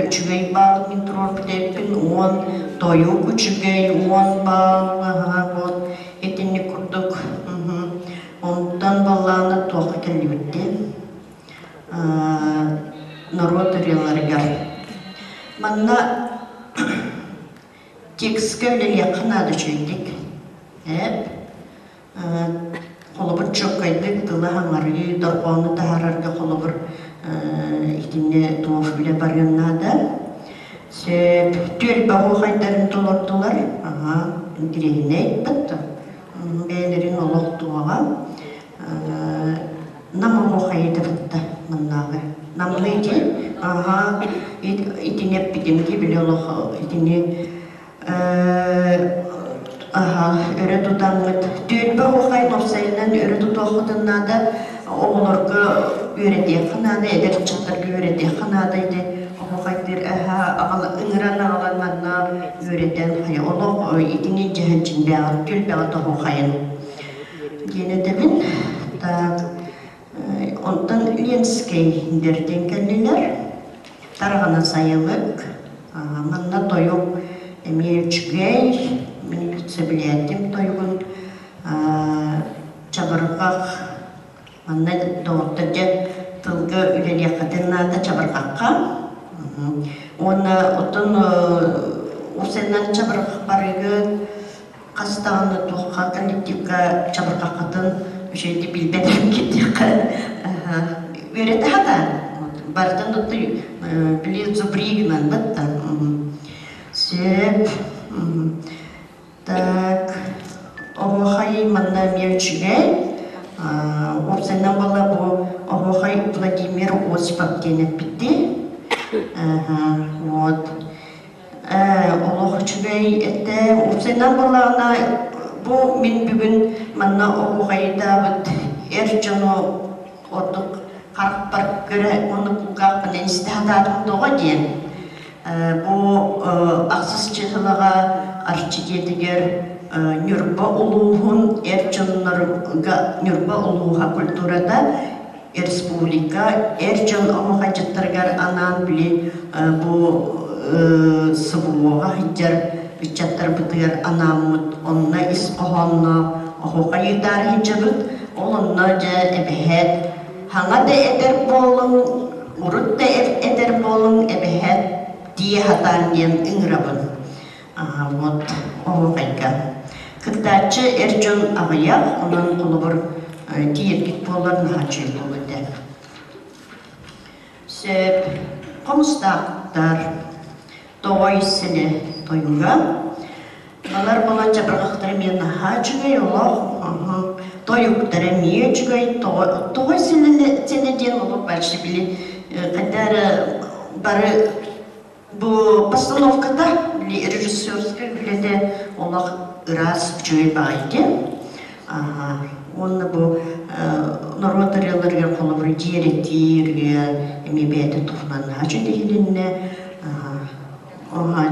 Speaker 14: үчүгэй баал мин туруорбут эбиппин уон тойук үчүгэй уон баал вот итинник курдук онтон баллаана туохха кэллибит норуот ырыаларыгар манна текскэ үлэлиэххэ наада үчүгэйдик эп Холобур, чуоккайдык тылы хаҥарыы, дорҕоону таһаарарга холобур итиннэ туох үлэ барыан наада. Сөп, түөлбэ оһуохайдарын толордулар. Аха, интириэһинэй бытта. Бэйэлэрин олох туоҕа. Нам оһуохайы да бытта маннааҕы. Намныы дии. Аха, итини эппитим дии, били олох итини өрө тутаҥҥыт түөлбэ оһуохай уопсайынан өрө тутуоххутун наада оҕолорго үөрэтиэххэ наада эдэр ыччаттарга үөрэтиэххэ наада ити оһуохайдыыр ыҥыран аҕалан манна үөрэтэн хайа олох итини дьэһэнчиннээҕин түөлбэҕэ оһуохайын диэн этэбин так онтон Ленскэй дэртэн кэллилэр Тарҕана сайылык, манна тойук эмиэ үчүгэй, мин сөбүлээтим тойугун чабырҕах манна доҕоттор дьэ тылга үлэлиэххитин наада чабырҕахха уонна оттон Усеннан чабырҕах барыгыт хас даҕаны туохха коллективка чабырҕаххытын үчүгэйдик билбэтэх киттиэххэ үөрэтэ сатаан барытын отту били зубригынан батта сөп так оһуохай манна эмиэ үчүгэй уопсайынан буолла бу оһуохай Владимир Осипов диэн эппитти вот Олох үчүгэй этэ. Уопсайынан буоллаҕына, бу мин бүгүн манна оһуохайдаабыт эр дьону ордук харахпар көрө уонна кулгаахпынан истэ сатаатым тоҕо диэн. Бу ахсыс чыһылаҕа Арчы дьиэтигэр Ньурба улууһун эр дьоннорго Ньурба улууһа культурата республика эр дьон оһуохайдьыттарыгар анаан били бу СВО-ҕа сылдьар ыччаттарбытыгар анааммыт онно ис хоһоонноох оһуохай ыытаары сылдьабыт. Ол онно дьэ эбэһээт хаҥа да эдэр буолуҥ, урут да эдэр буолуҥ эбэһээт тиийэ сатаан диэн ыҥырабын. Вот оһуохайга. Кыттааччы эр дьон аҕыйах, онон холобур тиийэргит буоллар наһаа үчүгэй буолуо этэ. Сөп. Хомустаахтар. Тоҕой сэнэ тойуга. Балар буолан чабырҕахтара эмиэ наһаа үчүгэй олох. Тойуктара эмиэ үчүгэй. Тоҕой сэнэ диэн олох вообще били хайда эрэ бары Бу постановката режиссерскай үлэтэ олох ыраас үчүгэй баҕайы диэн. Уонна бу норуот ырыаларыгар холобур дьиэрэтииргэ эмиэ бэйэтэ туһунан наһаа үчүгэй иһилиннэ.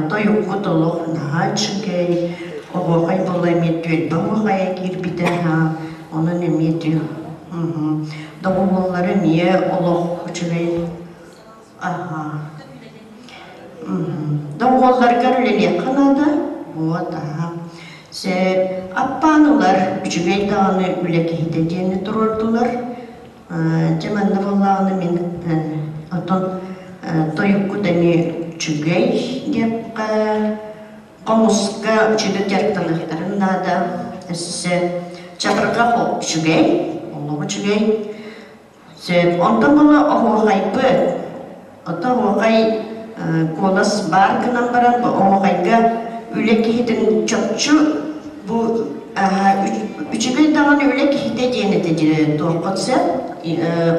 Speaker 14: Тойуккут олох наһаа үчүгэй. Оһуохай буола эмиэ түөлбэ оһуохайа киирбитэ. Онон эмиэ доҕуһуоллара эмиэ олох үчүгэй. Аһаа. Доҕуһуолларгар үлэлиэххэ наада. Вот, аһа. Сөп. Аппаан ылар, үчүгэй даҕаны үлэ киһитэ диэни туруордулар. Дьэ манна буоллаҕына мин оттон тойуккут эмиэ үчүгэй диэххэ, хомуска үчүгэй дьарыктаныахтарын наада. Өссө чабырҕах үчүгэй, олох үчүгэй. Сөп. Онтон була оһуохайбыт. Ото оһуохай куолас баар гынан баран, бу оһуохайга үлэ киһитин чопчу бу үчүгэй даҕаны үлэ киһитэ диэн этэ туоххут сөп.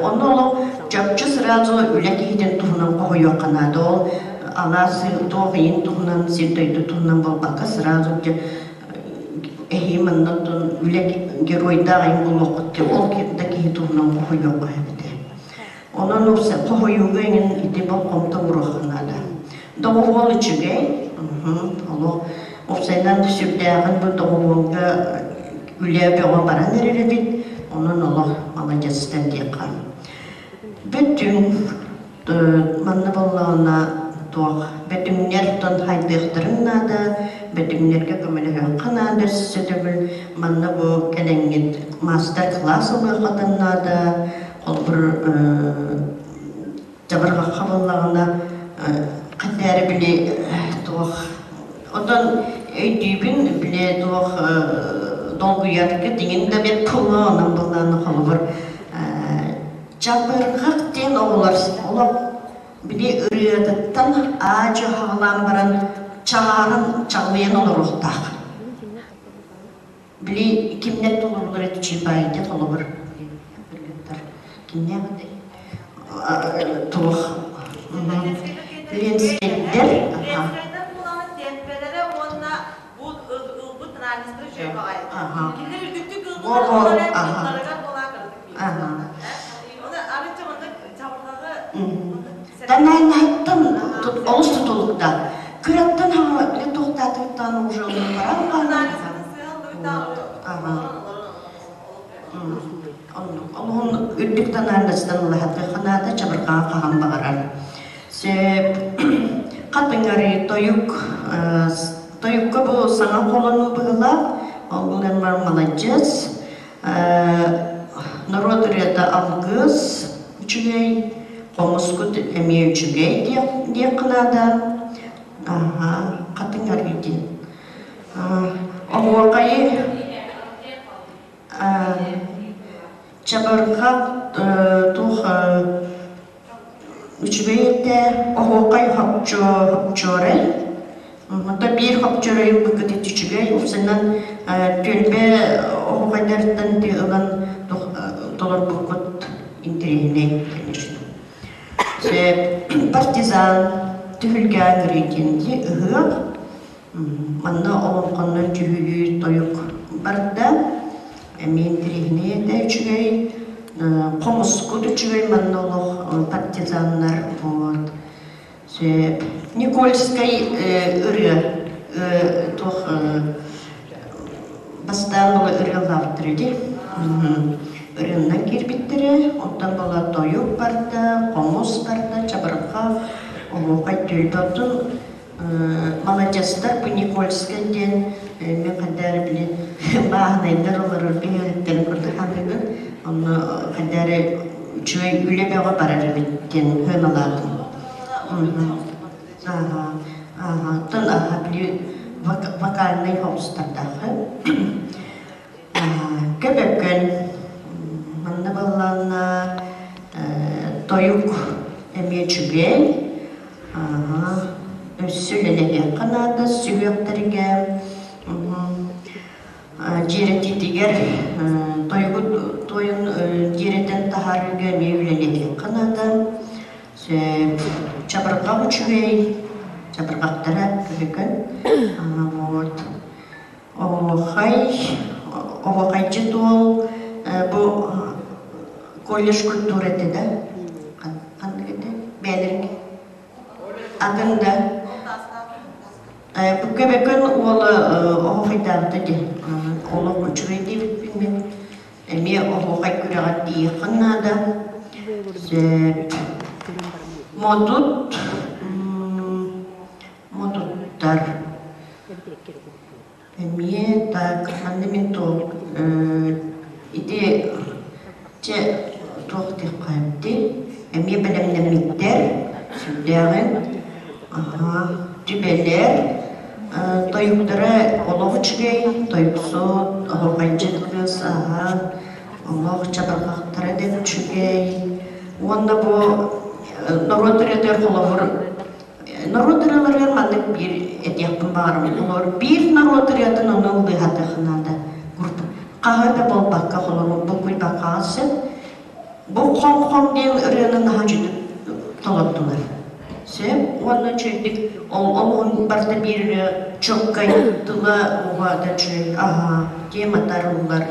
Speaker 14: Онно олох чопчу сразу үлэ киһитин туһунан хоһуйуохха наада. Ол алаас туох иин туһунан, сир-дойду туһунан буолбакка сразу эһии манна оттон үлэ геройдаах айым буолуоххут диэн ол да киһи туһунан хоһуйуохха эбитэ. Онон хоһуйууга иҥин ити болҕомто ууруохха наада. Доҕуһуол үчүгэй, олох уопсайынан сүрдээҕин бу доҕуһуолга үлэ бөҕө баран эрэр эбит, онон олох маладьыастар диэххэ. Бүтүн Манна буоллаҕына туох бөтүҥнэр тон хайдыахтарын наада, бөтүҥнэргэ көмөлөһүөххэ наада өссө төгүл манна бу кэлэҥҥит маастар-кылаас ылыаххытын наада, холобур чабырҕахха буоллаҕына хайда эрэ били туох отон өйдүүбүн били туох долгуйарга дьиҥин да бэрт буолуо онон буоллаҕына холобур Чабырҕах диэн оҕолор олох били ырыатыттан аа-дьуо хаҕылаан баран чаҕааран чаҕылыйан олоруохтаах. Били кимнэр толорулар этэ Чапаевдя холобур кыргыттар кимнээх этэй туох Ленскэйдэр
Speaker 5: Ленскэйдэр буолаҕын темпелэрэ уонна бу ылбыт тональностара үчүгэй баҕайы. Кинилэр үрдүктүк ылбыттар тылларыгар буолаа кыратык
Speaker 14: Танааннаһыттан олус тутулуктаах. Кыраттан хаҥа бile туохтаатыттан уже баран хаалан. Олуһун үрдүк танааннастан улаһатыахха наада чабырҕаҕа хаһан баҕарар. Сөп хатыҥарыы тойук тойукка бу саҥа холонуу быһыылаах. Ол гынан баран маладьыас. Норуот ырыата алгыс үчүгэй, хомускут эмиэ үчүгэй диэх диэххэ наада. Аха, хатыҥ арыы диэн. Оһуохайы чабырҕах туох үчүгэй этэ оһуохай хопчуорай Онто биир хопчоройу быкыт үчүгэй уопсайынан түөлбэ оһуохайдарыттан ылан толорбуккут интэриэһинэй конечно. Партизан түһүлгэ ыҥырыы диэн ыһыах манна олоҥхоннон дьүһүйүү тойук барда эмиэ интэриэһинэй этэ үчүгэй хомускут үчүгэй манна олох партизаннар вот Сөп. Никольскай ырыа туох бастаан була ырыалаабыттар ити. Ырыаннан киирбиттэрэ, оттон була тойук барда, хомус барда, чабырҕа, оһуохай түөлбэ. Оттон маладьыастар бу Никольскай диэн мен хайдары били бааһынайдар олорор бөһүөлэктэрин курдук саныыбын. Онно хайдары үчүгэй үлэ бөҕө барар эбит диэн сыаналаатым. Ааха, ааха, оттон ааха били вокальнай хомустардаахы. Көбөкөн манна баллаанна тойук эмиэ үчүгэй. Ааха, өссө үлэлэһиэххэ наада сүһүөхтэргэ. Дьиэрэтиитигэр тойугу туойун дьиэрэтэн таһаарыыга эмиэ үлэлэһиэххэ наада. Сөп. Чабырҕах үчүгэй, чабырҕахтара көбөкөн. Вот. Оһуохай, оһуохайдьыт уол бу колледж культура этэ да? Ханнык этэ? Бэйэлэрин атын да Көбөкөн уола оһуохайдаабыта дии. Олох үчүгэй диэбиппин мин. Эмиэ оһуохай күрэҕэр тиийиэххин наада. Сөп. Модут модуттар. Эмиэ так манна мин туох ити чэ туох диэххэ эмиэ бэлэмнэммиттэр сүрдээҕин аһа түбэлэр тойуктара олох үчүгэй тойуксут оһуохайдьыт кыыс аһа олох чабырҕахтара да үчүгэй уонна бу норуот ырыатыгар холобур Норуот ырыаларыгар маннык биир этиэхпин баҕарабын. Олор биир норуот ырыатын ону ыллыһатыах наада. Хаһы да буолбакка холобур букуйбакка сөп. Бу хом-хом диэн ырыаны наһаа үчүгэй толордулар. Сөп уонна үчүгэйдик ол олуһун барыта биир ырыа чоккай тыла уһаата үчүгэй аһаа темата арыллар.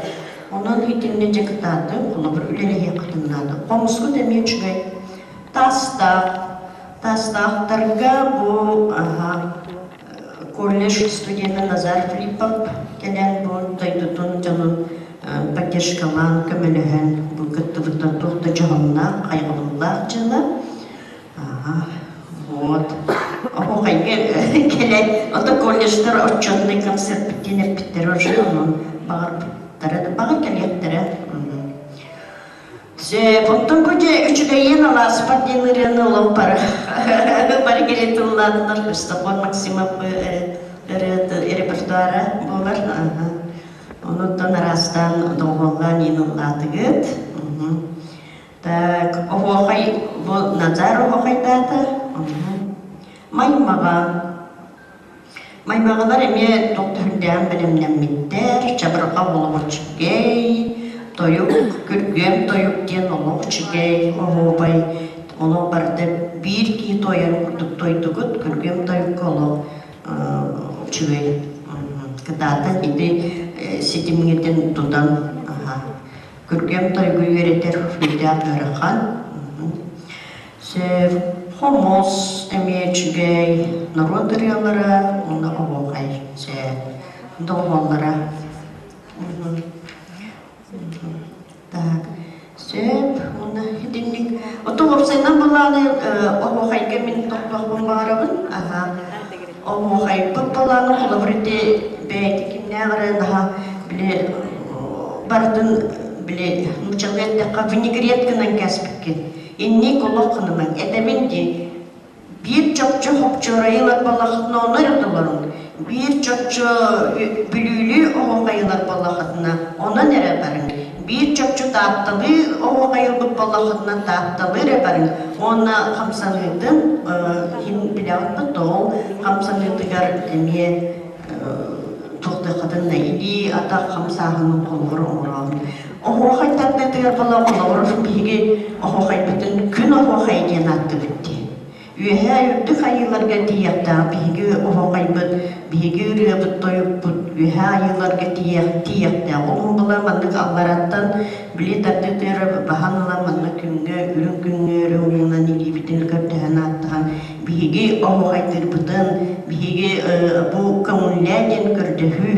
Speaker 14: Онон итиннэ дьэ кытаатыҥ, холобур үлэлэһиэххитин наада. Хомускут эмиэ үчүгэй. Таастаах Таастаахтарга бу колледж студена Назар Филиппов кэлэн бу дойдутун дьонун поддержкалаан, көмөлөһөн бу кыттыбыттан туох да дьоһуннаах, хайҕабыллаах дьыала. Вот. Оһуохайга кэлэн, ото колледжтар отчетный концерт диэн эппиттэрэ уже онон баҕарбыттара, баҕар кэлиэхтэрэ. Сөп, оттон бу дьэ үчүгэйиэн алааспар диэн ырыаны олох бары бары кэлин тыллаатылар Христофор Максимов ырыаты репертуара буолар. Онуттан араастаан доҕуһуоллаан иин ыллаатыгыт. Так, оһуохай бу Назар оһуохайдаата. Маймаҕа Маймаҕалар эмиэ туох да сүрдээҕин бэлэмнэммиттэр, чабырҕа олох үчүгэй, тойук, күргүөм тойук диэн олох үчүгэй, оһуобай, олох барыта биир киһи туойарын курдук туойдугут, күргүөм тойукка олох үчүгэй кытаатан ити ситимҥитин тутан күргүөм тойугу үөрэтэр сүрдээх ыарахан. Сөп, хомус эмиэ үчүгэй, норуот ырыалара уонна оһуохай сөп, доҕуһуоллара. Так, сөп, уонна итинник. Оттон уопсайынан былааны оһуохайга мин тохтуохпун баҕарабын. Аха. Оһуохайбыт былааны холобур ити бэйэтэ кимнээх эрэ наһаа били барытын били нууччалыы эттэххэ винегрет гынан кээспиккин. Инник олох гынымаҥ, этэбин дии. Биир чопчу хопчуорайылар буоллаххытына ону эрэ толоруҥ. Биир чопчу бүлүүлүү оһуохайылар буоллаххытына онон эрэ барыҥ. Биир чопчу таатталыы оһуохайылбыт буоллаххытына таатталыы эрэ барыҥ. Уонна хамсаныытын иһин билэҕит ол хамсаныытыгар эмиэ туохтаххытын илии атах хамсааһынын холобур оҥороон. Оһуохай тардыытыгар буолла холобур биһиги оһуохайбытын күн оһуохай диэн ааттыыбыт дии. Үөһээ үрдүк айыыларга тиийиэхтээх биһиги оһуохайбыт, биһиги ырыабыт-тойукпут үөһээ айыыларга тиийиэхтээх. Ол була маннык аллараттан били тардыытыгар баһан ылан манна күҥҥэ, үрүҥ күҥҥэ өрө уунан илиибитин көрдөһөн ааттаһан биһиги оһуохайдыырбытын, биһиги бу көҥүллээ диэн көрдөһүү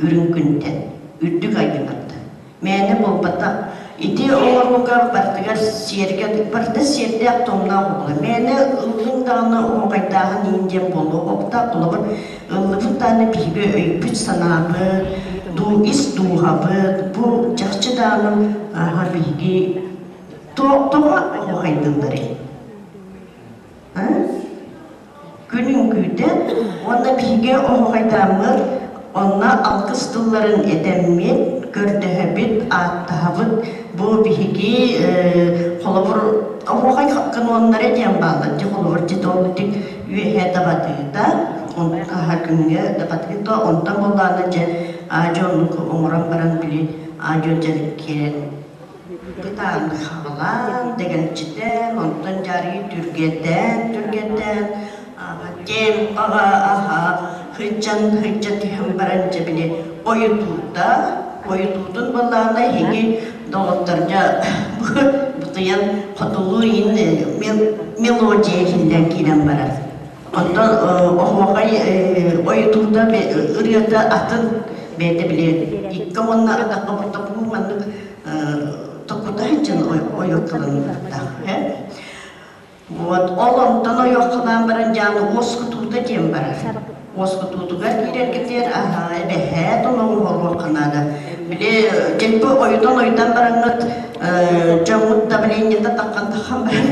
Speaker 14: үрүҥ күнтэн, үрдүк айыылартан. Мээнэ буолбатах. Ити оҥорууга барытыгар сиэргэ барыта сиэрдээх туомнаах буолар. Мээнэ ыллыҥ даҕаны оһуохайдааһын иин диэн буолуо буолбатах. Холобур, ыллыбыт даҕаны биһиги өйбүт-санаабыт, дуу ис дууһабыт, бу чахчы даҕаны аһа биһиги тоҕо оһуохайдыылларый? Күн үҥкүүтэ уонна биһиги оһуохайдааммыт онно алгыс тылларын этэммит, көрдөһөбүт, ааттаһабыт. Бу биһиги холобур оһуохай каноннара диэн бааллар. Дьэ холобур дьэ үөһэ дабатыыта, аһа күҥҥэ дабатыыта, онтон буоллаҕына дьэ аа-дьуо оннук оҥорон баран били аа-дьуо дьэ киирэн Бытааннык хаҕылаан, дэгэлдьитэн, онтон дьаарыйы түргэтээн, түргэтээн, темпаҕа аһа сылдьан сылдьа түһэн баран дьэ били ойутуута, ойутуутун буоллаҕына эһиги доҕотторго бутуйан хотулуу иһин мелодия иһиллэн киирэн барар. Онтон оһуохай ойутуута ырыата атын бэйэтэ били икки уонна атахха бу маннык токута сылдьан ойуоккаланыахтаах. Вот ол онтон ойуоккалаан баран дьааны уоскутуута диэн барар. Уоскутуутугар киирэргитигэр аһаа эбэһээт оҥоруохха наада. Били дьэппи ойутан ойутан бараҥҥыт дьоҥҥут давлениета таххан таххан баран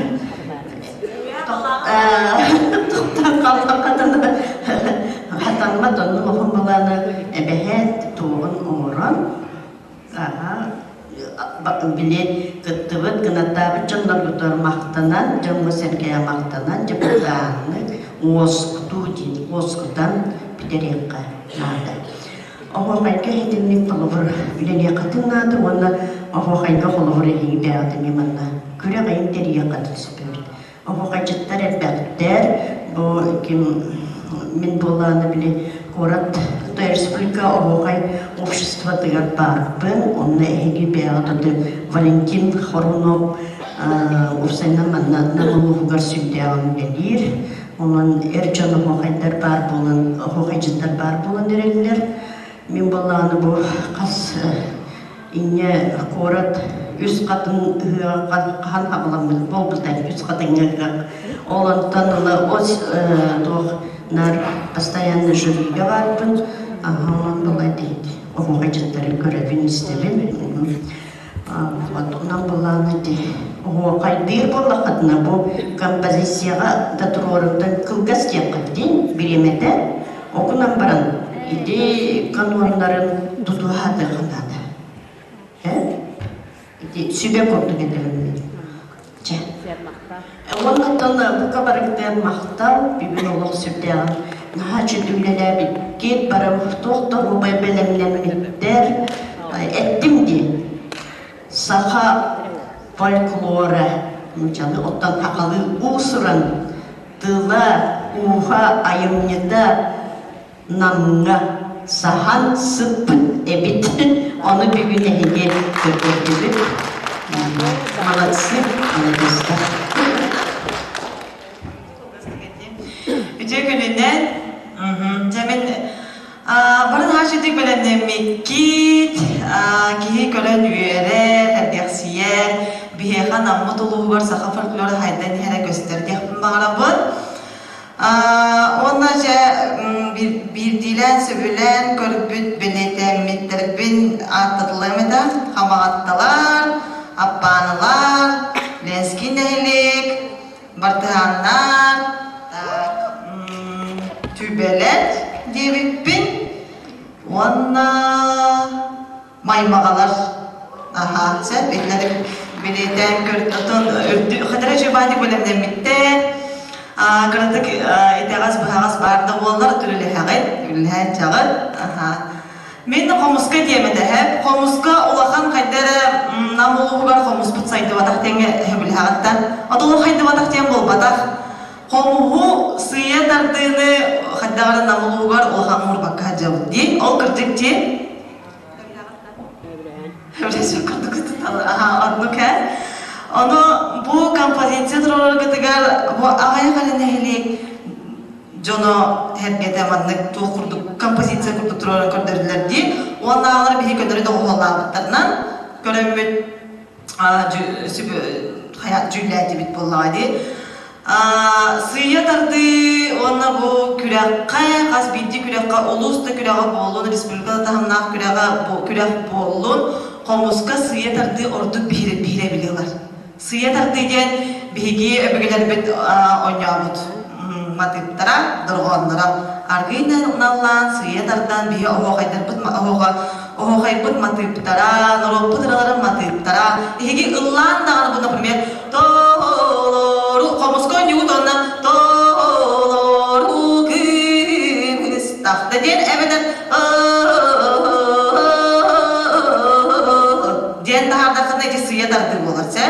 Speaker 14: тохтоон хааллаххытына хатаммат оннук улахан былааны эбэһээт туоҕун оҥорон били кыттыбыт кынаттаабыт дьонноргутугар махтанан дьоҥҥо-сэргэҕэ махтанан дьокутааҥҥыт уоскутуу диэн уоскутан бүтэриэххэ наада. Оһуохайга итинник холобур үлэлиэххитин наада уонна оһуохайга холобур эһиги бэйэҕит эмиэ манна күрэх эйин тэрийиэххитин сөп эбит. Оһуохайдьыттар элбэхтэр, бу ким мин буоллаҕына били куорат республика оһуохай обществотыгар баарбын, онно эһиги бэйэҕит аты Валентин Хорунов уопсайынан манна Нам улууһугар сүрдээҕин үлэлиир. Онон эр дьон оһуохайдар баар буолан, оһуохайдьыттар баар буолан эрэллэр. Мин буоллаҕына бу хас инньэ куорат үс хатын ыһыаҕа хаһан хаҕыламмыт буолбута үс хатыҥҥа ыһыах. Ол онтон ыла ос туох нар постоянно жюрига баарбын. Аха онон была дейт оһуохайдьыттары көрөбүн истэбин. Онон былаан ити оһуохайдыыр буоллаххытына бу композицияҕа да туруоруттан кылгас диэххит дии бириэмэтэ окунан баран ити каноннарын тутуһаатыахха наада. Ити сүбэ курдук этэбин мин. Чэ. Уоннаттан бука барыгытыгар махтал, бүгүн олох сүрдээҕин наһаа чөтүлэлээбиккит, барым туох да убай бэлэмнэммиттэр. Эттим дии, саха фольклора, нууччалыы оттон сахалыы уус-уран тыла, ууһа, айымньыта Намҥа саһан сыппыт эбит. Ону бүгүн эһиги көрдөрдүгүт. Молодцы, молодецтар.
Speaker 17: Үтүө күнүнэн. Дьэ мин бары наһаа үчүгдүк бэлэмнэммиккит. Киһи көрөн үөрэр, сэргэхсийэр. Биһиэхэ Наммыт улууһугар саха фольклора хайдан иһэрэ көстөр диэхпин баҕарабын. Уонна дьэ биирдиилээн сөбүлээн көрбүт бэлиэтээммиттэрбин ааттатылыам этэ. Хамаҕатталар, Аппаанылар, Ленский нэһилиэк, Бартыһааннар, диэбиппин уонна маймаҕалар аһаа сөп итиннэр билиэтээн көрдө үрдү хатара жибади бэлэмнэммиттэр кыратык итэҕэс быһаҕас баар да буоллар үлэлэһэҕит үлэлэһэн чаҕыт аһаа Мин хомуска диэм этэ Хомуска улахан хайда эрэ Нам улууһугар хомуспут сайдыбатах диэҥҥэ сөбүлэһэҕиттэн. Отолор хайдыбатах диэн буолбатах. Хомуһу сыыйа тардыыны хайдах эрэ Нам улууһугар улахан уурбакка сылдьабыт дии. Ол кырдьык дии. Аха, оннук ээ. Ону бу композиция туруораргытыгар бу аҕыйах эрэ нэһилиэк дьоно сэргэтэ маннык туох курдук композиция курдук туруоран көрдөрдүлэр дии. Уонна аҕалар биһи көннөрү доҕуһуоллаабыттарынан көрөммүт дьүүллээтибит буоллаҕа дии. Сыыйа тардыы уонна бу күрэххэ хас биирдии күрэххэ улуус да күрэҕэ буоллун, республика да таһымнаах күрэҕэ күрэх буоллун, хомуска сыыйа тардыы ордук биһирэбили ылар. Сыыйа тардыы диэн биһиги өбүгэлэрбит оонньообут матыыптара, дорҕоонноро. Аргыый наллаан, сыыйа тардан биһи оһуохайдарбыт оһуохайбыт матыыптара, норуоппут ыраларын матыыптара. Эһиги ыллаан даҕаны бу, например, толору хомуска оонньугут уонна толору кыыстахта диэн эбэтэр диэн таһаардаххына ити сыыйа тардыы буолар сэ.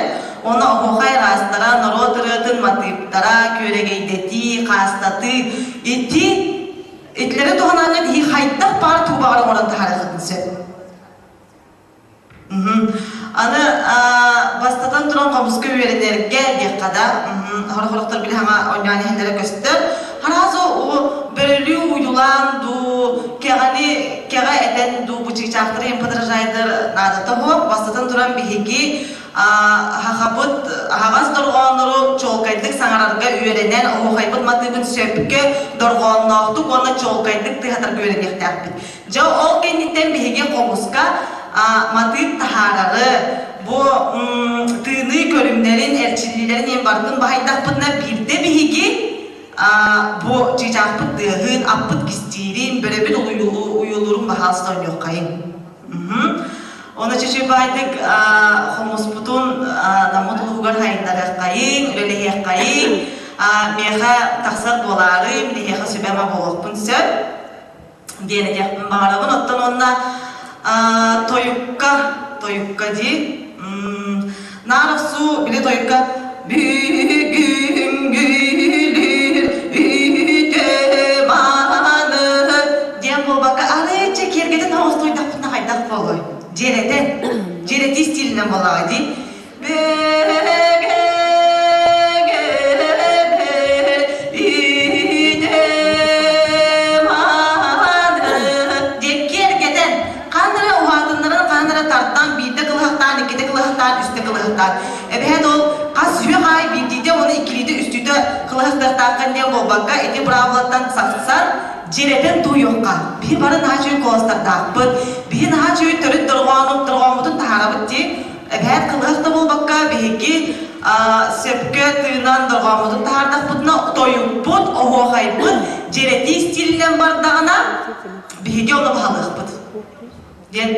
Speaker 17: Оны оһуохай ыраастара, норуот ырыатын матыыптара, күөрэгэйдэтии, хаастатыы ити итилэри туһанаҥҥын иһи хайдах баар туубаҕар оҥорон таһаарыаххытын сөп. Аны бастатан туран хомуска үөрэнэргэ диэххэ да, хорохорохтор били хаҥа оонньоон иһэллэрэ көстөр. Хараазы бөрөлүү уйулаан дуу, кэҕэни кэҕэ этэн дуу бу чыычаахтары им подражайдар наадата суох. Бастатан туран биһиги хахабыт аһаҕас дорҕооннору чуолкайдык саҥарарга үөрэнэн, оһуохайбыт матыыбын сөпкө дорҕоонноохтук уонна чуолкайдык тыаһатарга үөрэниэхтээхпит. Дьэ ол кэнниттэн биһиги хомуска матыып таһаарары, бу тыыныы көрүҥнэрин, эрчиллиилэрин иһин барытын баһайдахпытына биирдэ биһиги бу чыычаахпыт тыаһын, аппыт кистиирин, бөрөбүт уйулуурун баһаалыста оонньуоххайыҥ. Оны чүчүбайдык хомуспутун наммыт улууһугар хайыннарыаххайыҥ, үлэлэһиэххайыҥ, миэхэ тахсар буолаары, мин эһиэхэ сүбэ-ама буолуохпун сөп. диэн этиэхпин баҕарабын. Оттон уонна тойукка, тойукка дии. Наар охсуу били тойукка бүгүнгүлүр үтө мааны диэн буолбакка арыычча киэргэтин оҥостуйдахпытына хайдах буолуой? Дьиэрэтэн, дьиэрэтии стилинэн буоллаҕа дии. Диэкки эргэтэн, хаан эрэ уһаатыннаран, хаан эрэ тардан, биирдэ кылыһахтаан, иккитэ кылыһахтаан, үстэ кылыһахтаан. Эбэһээт ол хас сүһүөх аайы биирдиитэ уонна иккилиитэ, үстүүтэ кылыһахтыахтааххын диэн буолбакка, ити быраабылаттан сахсан, дьиэрэтэн тууйуохха. Биһи бары наһаа үчүгэй куоластардаахпыт. Биһи наһаа үчүгэй төрүт дорҕооммутун таһаарабыт дии. Эбээт кылыһах да буолбакка, биһиги сөпкө тыынан дорҕооммутун таһаардахпытына, тойукпут, оһуохайбыт дьиэрэтии стилинэн бардаҕына, биһиги ону баһылыахпыт диэн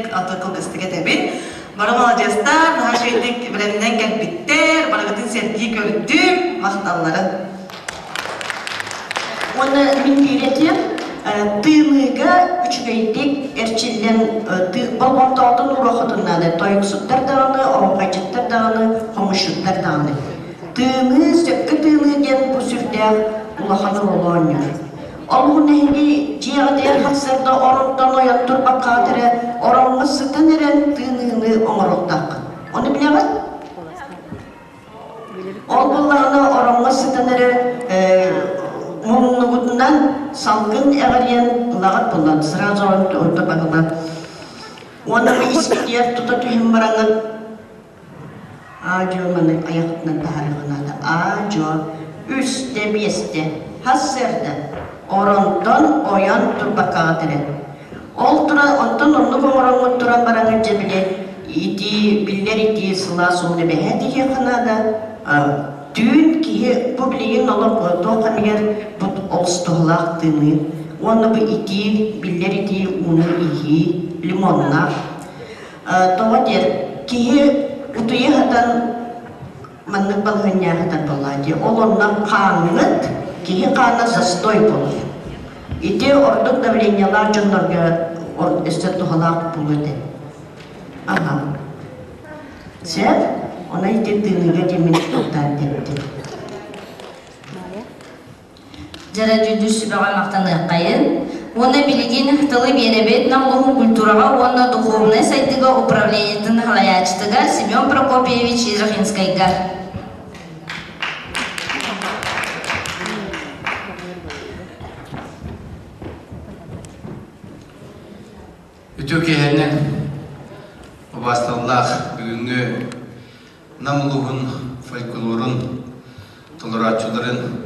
Speaker 17: кылгастык этэбин. Бары маладьыастар, наһаа үчүгэйдик бэлэмнэн кэлбиттэр, барыгытын сэргии көрдүм, махталларын.
Speaker 14: Уонна мин биир этиэм, тыыныыга үчүгэйдик эрчиллэн болҕомтоҕутун ууруоххутун наада. Тойуксуттар даҕаны, оһуохайдьыттар даҕаны, хомусчуттар даҕаны. Тыыныы, сөпкө тыыныы диэн бу сүрдээх улахан оруолу оонньуур. Олуһун эһиги дьиэҕитигэр сарсыарда оронтон ойон турбаккаҕыт эрэ, ороҥҥо сытан эрэн тыыныыны оҥоруохтааххыт. Ону билэҕит? Ол буоллаҕына ороҥҥо сытан эрэ муннугутунан салгын эҕирийэн ылаҕыт буоллар сразу онто баһыла. Уонна бу испитигэр тута түһэн бараҥҥыт аа-дьуо маны айахытынан таһаарыахха наада. Аа-дьуо үстэ биэстэ хас сыарда оронтон ойон турбаккаҕыт эрэ. Ол туран онтон оннук оҥороҥҥут туран бараҥҥыт дьэ били итии биллэр итии сылаас ууну эбэһээт иһиэххэ наада. Түүн киһи бу билигин олох туох кэмигэр бу олус туһалаах тыыныы. Уонна бу итии, биллэр итии ууну иһии, лимоннаах. Тоҕо диэр, киһи утуйа сытан маннык балаһыанньаҕа сытар буоллаҕа дии. Ол онно хааҥҥыт, киһи хаана застой буолар. Ити ордук давлениелаах дьоннорго өссө туһалаах буолуо этэ. Аха. Сөп? Онон ити тыыныыга диэммин тохтоон тэптим.
Speaker 3: Дьара дьүдүр сүбэҕэ махтаныаххайын уонна билигин тылы биэрэбит Нам улууһун культураҕа уонна духуобунай сайдыыга управлениетын салайааччытыгар Семен Прокопьевич Жирохинскайга.
Speaker 2: Үтүө киэһэнэн убаасталлаах бүгүҥҥү Нам улууһун фольклорун толорооччуларын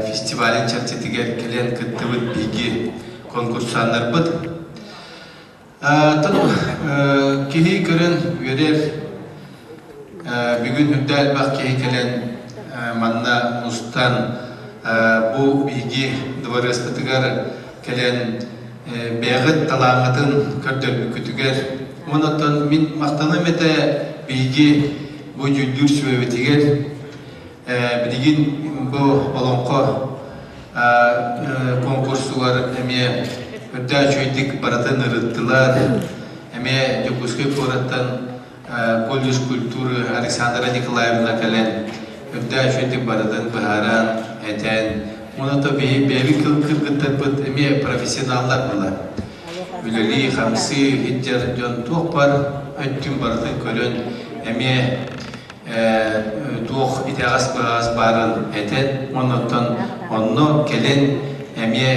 Speaker 2: фестивалын чэрчитигэр кэлэн кыттыбыт биһиги конкурсаннарбыт. Оттон киһи көрөн үөрэр, бүгүн үрдэ элбэх киһи кэлэн манна мустан бу биһиги дыбарыаспытыгар кэлэн бэйэҕит талааҥҥытын көрдөрбүккүтүгэр уонна оттон мин махтаным этэ биһиги бу дьүүллүүр сүбэбитигэр билигин бу олоҥхо конкурсугар эмиэ үрдээх үчүгэйдик барытын ырыттылар эмиэ Дьокуускай куораттан колледж культуры Александра Николаевна кэлэн үрдээх үчүгэйдик барытын быһааран этэн уонна то биһи бэйэбит кыргыттарбыт эмиэ профессионаллар буолар үлэлии хамсыы сылдьар дьон туох бар өттүн барытын көрөн эмиэ туох итэҕэс быһаҕас баарын этэн оннуттан онно кэлэн эмиэ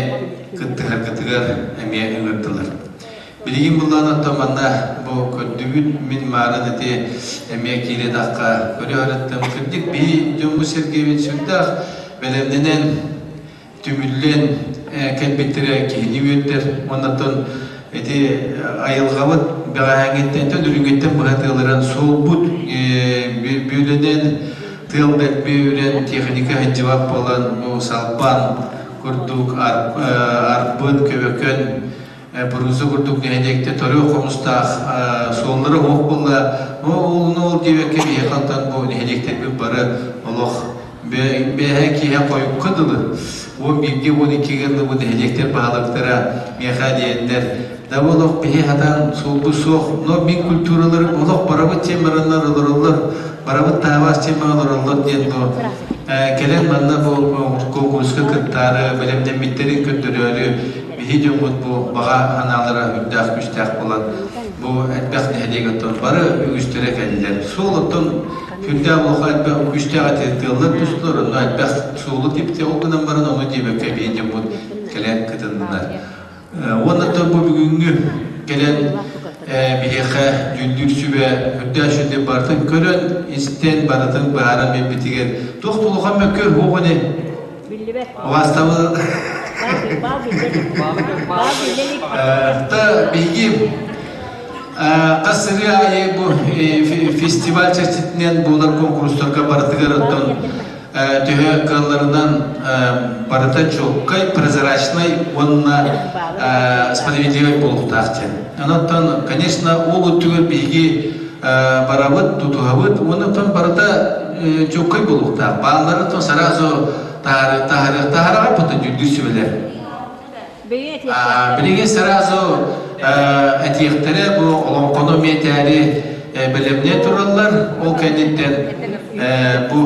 Speaker 2: кыттыһаргытыгар эмиэ ыҥырдылар. Билигин былаан оттон манна бу көрдүбүт мин маарын ити эмиэ киирэ-тахха көрө сырыттым. Кырдьык биһи дьоммут Сергеевич сүрдээх бэлэмнэнэн түмүллэн кэлбиттэрэ киһини үөрдэр. Оннуттан ити айылҕабыт бэҕэһээҥҥиттэн үрүҥҥүттэн быһа тыалыран суолбут бүөлэнэн тыал дэлби үрэн техника сылдьыбат буолан бу салбан курдук арбын көбөкөн Буруза курдук нэһилиэктэ төрүөх хомустаах суоллара уох буолла. Ол ол диэбэккэ биһиэхэ онтон бу нэһилиэктэрбит бары олох бэһэ киһи хойукка дылы 11-ге 12-ге дылы бу нэһилиэктэр баһылыктара миэхэ диэннэр да олох биһи хатан суолбут суох но мин культураларым олох барабыт тем бараннар олороллор барабыт таабаас тем олороллор диэн бу кэлэн манна бу конкурска кыттаары бэлэмнэммиттэрин көрдөрөөрү Биһи дьоммут бу баҕа санаалара үрдээх күүстээх буолан, бу элбэх нэһилиэк оттон бары үгүстэрэ кэллилэр. Суол оттон сүрдээх улахан элбэх күүстээх этэ тыаллар түстүлэр, онно элбэх суолу типти, ол гынан баран ону диэбэккэ биһи дьоммут кэлэн кытыннылар. Уонна оттон бу бүгүҥҥү кэлэн биһиэхэ дьүүллүүр сүбэ үрдээх сүрдэ барытын көрөн, истэн, барытын быһааран биэрбитигэр туох да улахан мөккүөр суох ини.
Speaker 16: Биллибэт.
Speaker 2: Убаастабыл. Та биһиги хас сырыы аайы бу фестиваль чэрчитинэн буолар конкурстарга барытыгар оттон төһө кыалларынан барыта чуолкай, прозрачный уонна справедливый буолуохтаах диэн. Онон, конечно, ол өттүгэр биһиги барабыт, тутуһабыт, уонна оттон барыта чуолкай буолуохтаах. Бааллары оттон сразу таһаарыахтааҕар потом дьүүллүүр сүбэлэр. Билигин сразу этиэхтэрэ бу олоҥхону миэтээри бэлэмнээн тураллар. Ол кэнниттэн бу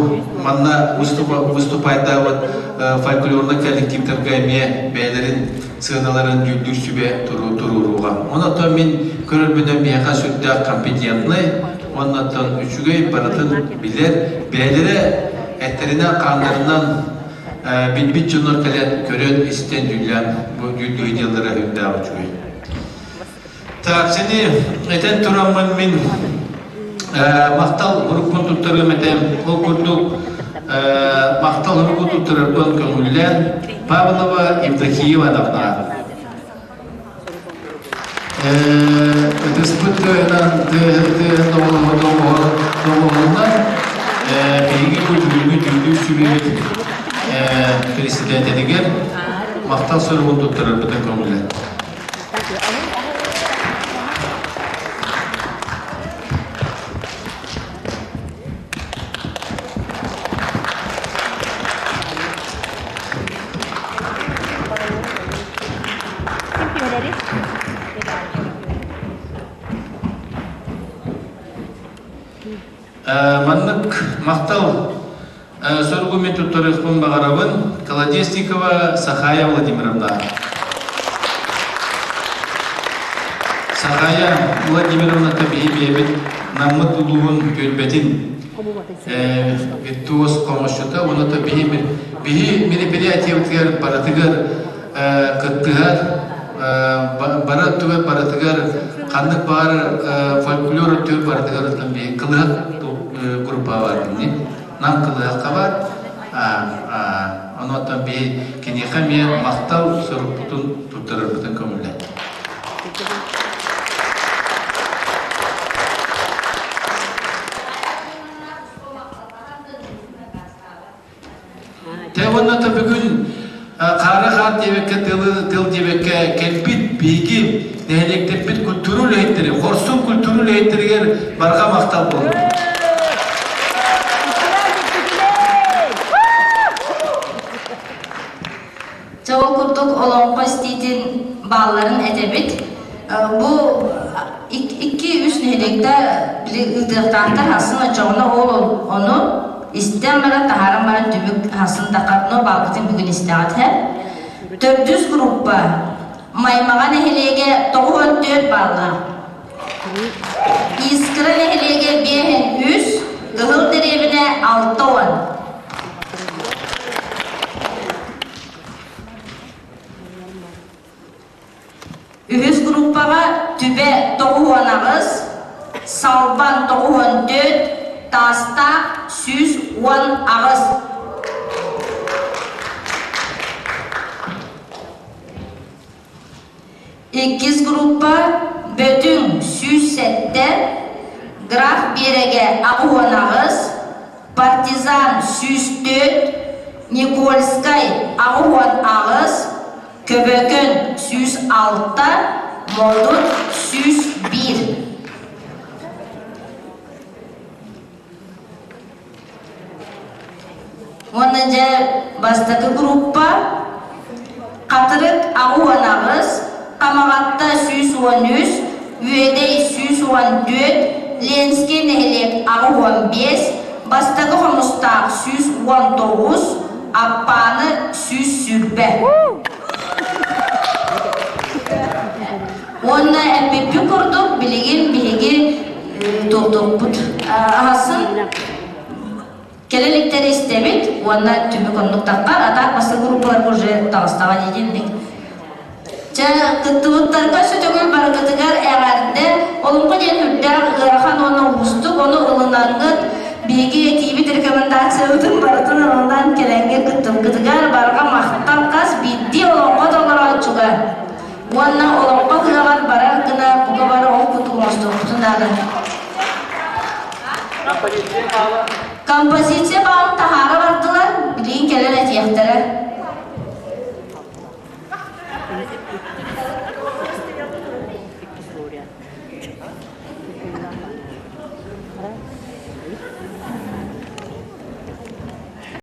Speaker 2: манна выступайдаабыт фольклорнай коллективтарга эмиэ бэйэлэрин сыаналарын дьүүллүүр сүбэ туруоруоҕа. Онон мин көрөрбүнэн миэхэ сүрдээх компетентный, уоннаттан үчүгэй барытын билэр, бэйэлэрэ эттэринэн-хааннарынан билбит дьоннор кэлэн көрөн-истэн дьүүллээн бу дьүүллүүр дьыаллара үрдээх үчүгэй. Так, сени этэн тураммын мин махтал уруккун туттарыам этэ. Ол курдук махтал уруку туттарарбын көҥүллээн Павлова Евдокия Ивановна Ытыспыт тыаһынан тыаһын доҕуһуолунан биһиги бу бүгүҥҥү дьүүллүүр сүбэбит председателигэр. махтал суругун туттарарбытын көҥүллэн. Маннык махтал суругу мен туттарыахпын баҕарабын Колодезникова Сахая Владимировна. Сахая Владимировна биһи биэбит наммыт улууһун түөлбэтин виртуоз хомусчута уонна биһи биһи мероприятиебытыгар барытыгар кыттыһар бары өттүгэр барытыгар ханнык баар фольклор өттүгэр барытыгар биһи кылыһах группа бар нам кылыһахха бар онуоттан биһи киниэхэ эмиэ махтал сурукпутун туттарарбытын көҥүллэр Тэ уонна бүгүн хаара хаар диэбэккэ тылы тыл диэбэккэ кэлбит биһиги нэһилиэктэрбит культура үлэһиттэрэ, хорсун культура үлэһиттэригэр барҕа махтал буоллун.
Speaker 3: Дьэ ол курдук олоҥхо истиитин баалларын этэбит. Бу икки-үс нэһилиэктэ били ыытыахтаахтар хасын оччоҕуна ол ону истэн баран таһааран баран түмүк хасын тахатно баалбытын бүгүн истэҕит һэ. Төрдүс группа Маймаҕа нэһилиэгэ 94 бааллаах. Искра нэһилиэгэ биэһин үс, Кыһыл дэриэбинэ 60. Үһүс группаҕа Түбэ 98, Салбан 94, Таастаах 118. Иккис группа Бөтүҥ 107, Граф Биэрэгэ 88, Партизан 104, Никольскай 88, Көбөкөн 106, Модут 101. Уонна дьэ бастакы группа Хатырык 88, Хамаҕатта 113, Үөдэй 114, Ленскэй нэһилиэк 85, Бастакы Хомустаах 119, Аппааны 120. Уонна эппиппит курдук билигин биһиги туохтуохпут аһасын кэлэ иликтэри истэбит уонна түмүк оннук таххар а так бастакы группаларга уже таҕыстаҕа диэтинник. Чэ, кыттыбыттарга сүтүгүн барыгытыгар эҕэрдэ, олоҥхо диэн үрдээх ыарахан уонна уустук, ону ылынаҥҥыт биһиги этиибит рекомендациябытын барытын ылынан кэлэҥҥэ кыттыбыккытыгар барҕа махтал хас биирдии олоҥхо толорооччуга. Уонна олоҥхо ыһыаҕар барар гына бука бары ол курдук оҥостуохпутун наада. Композиция баала.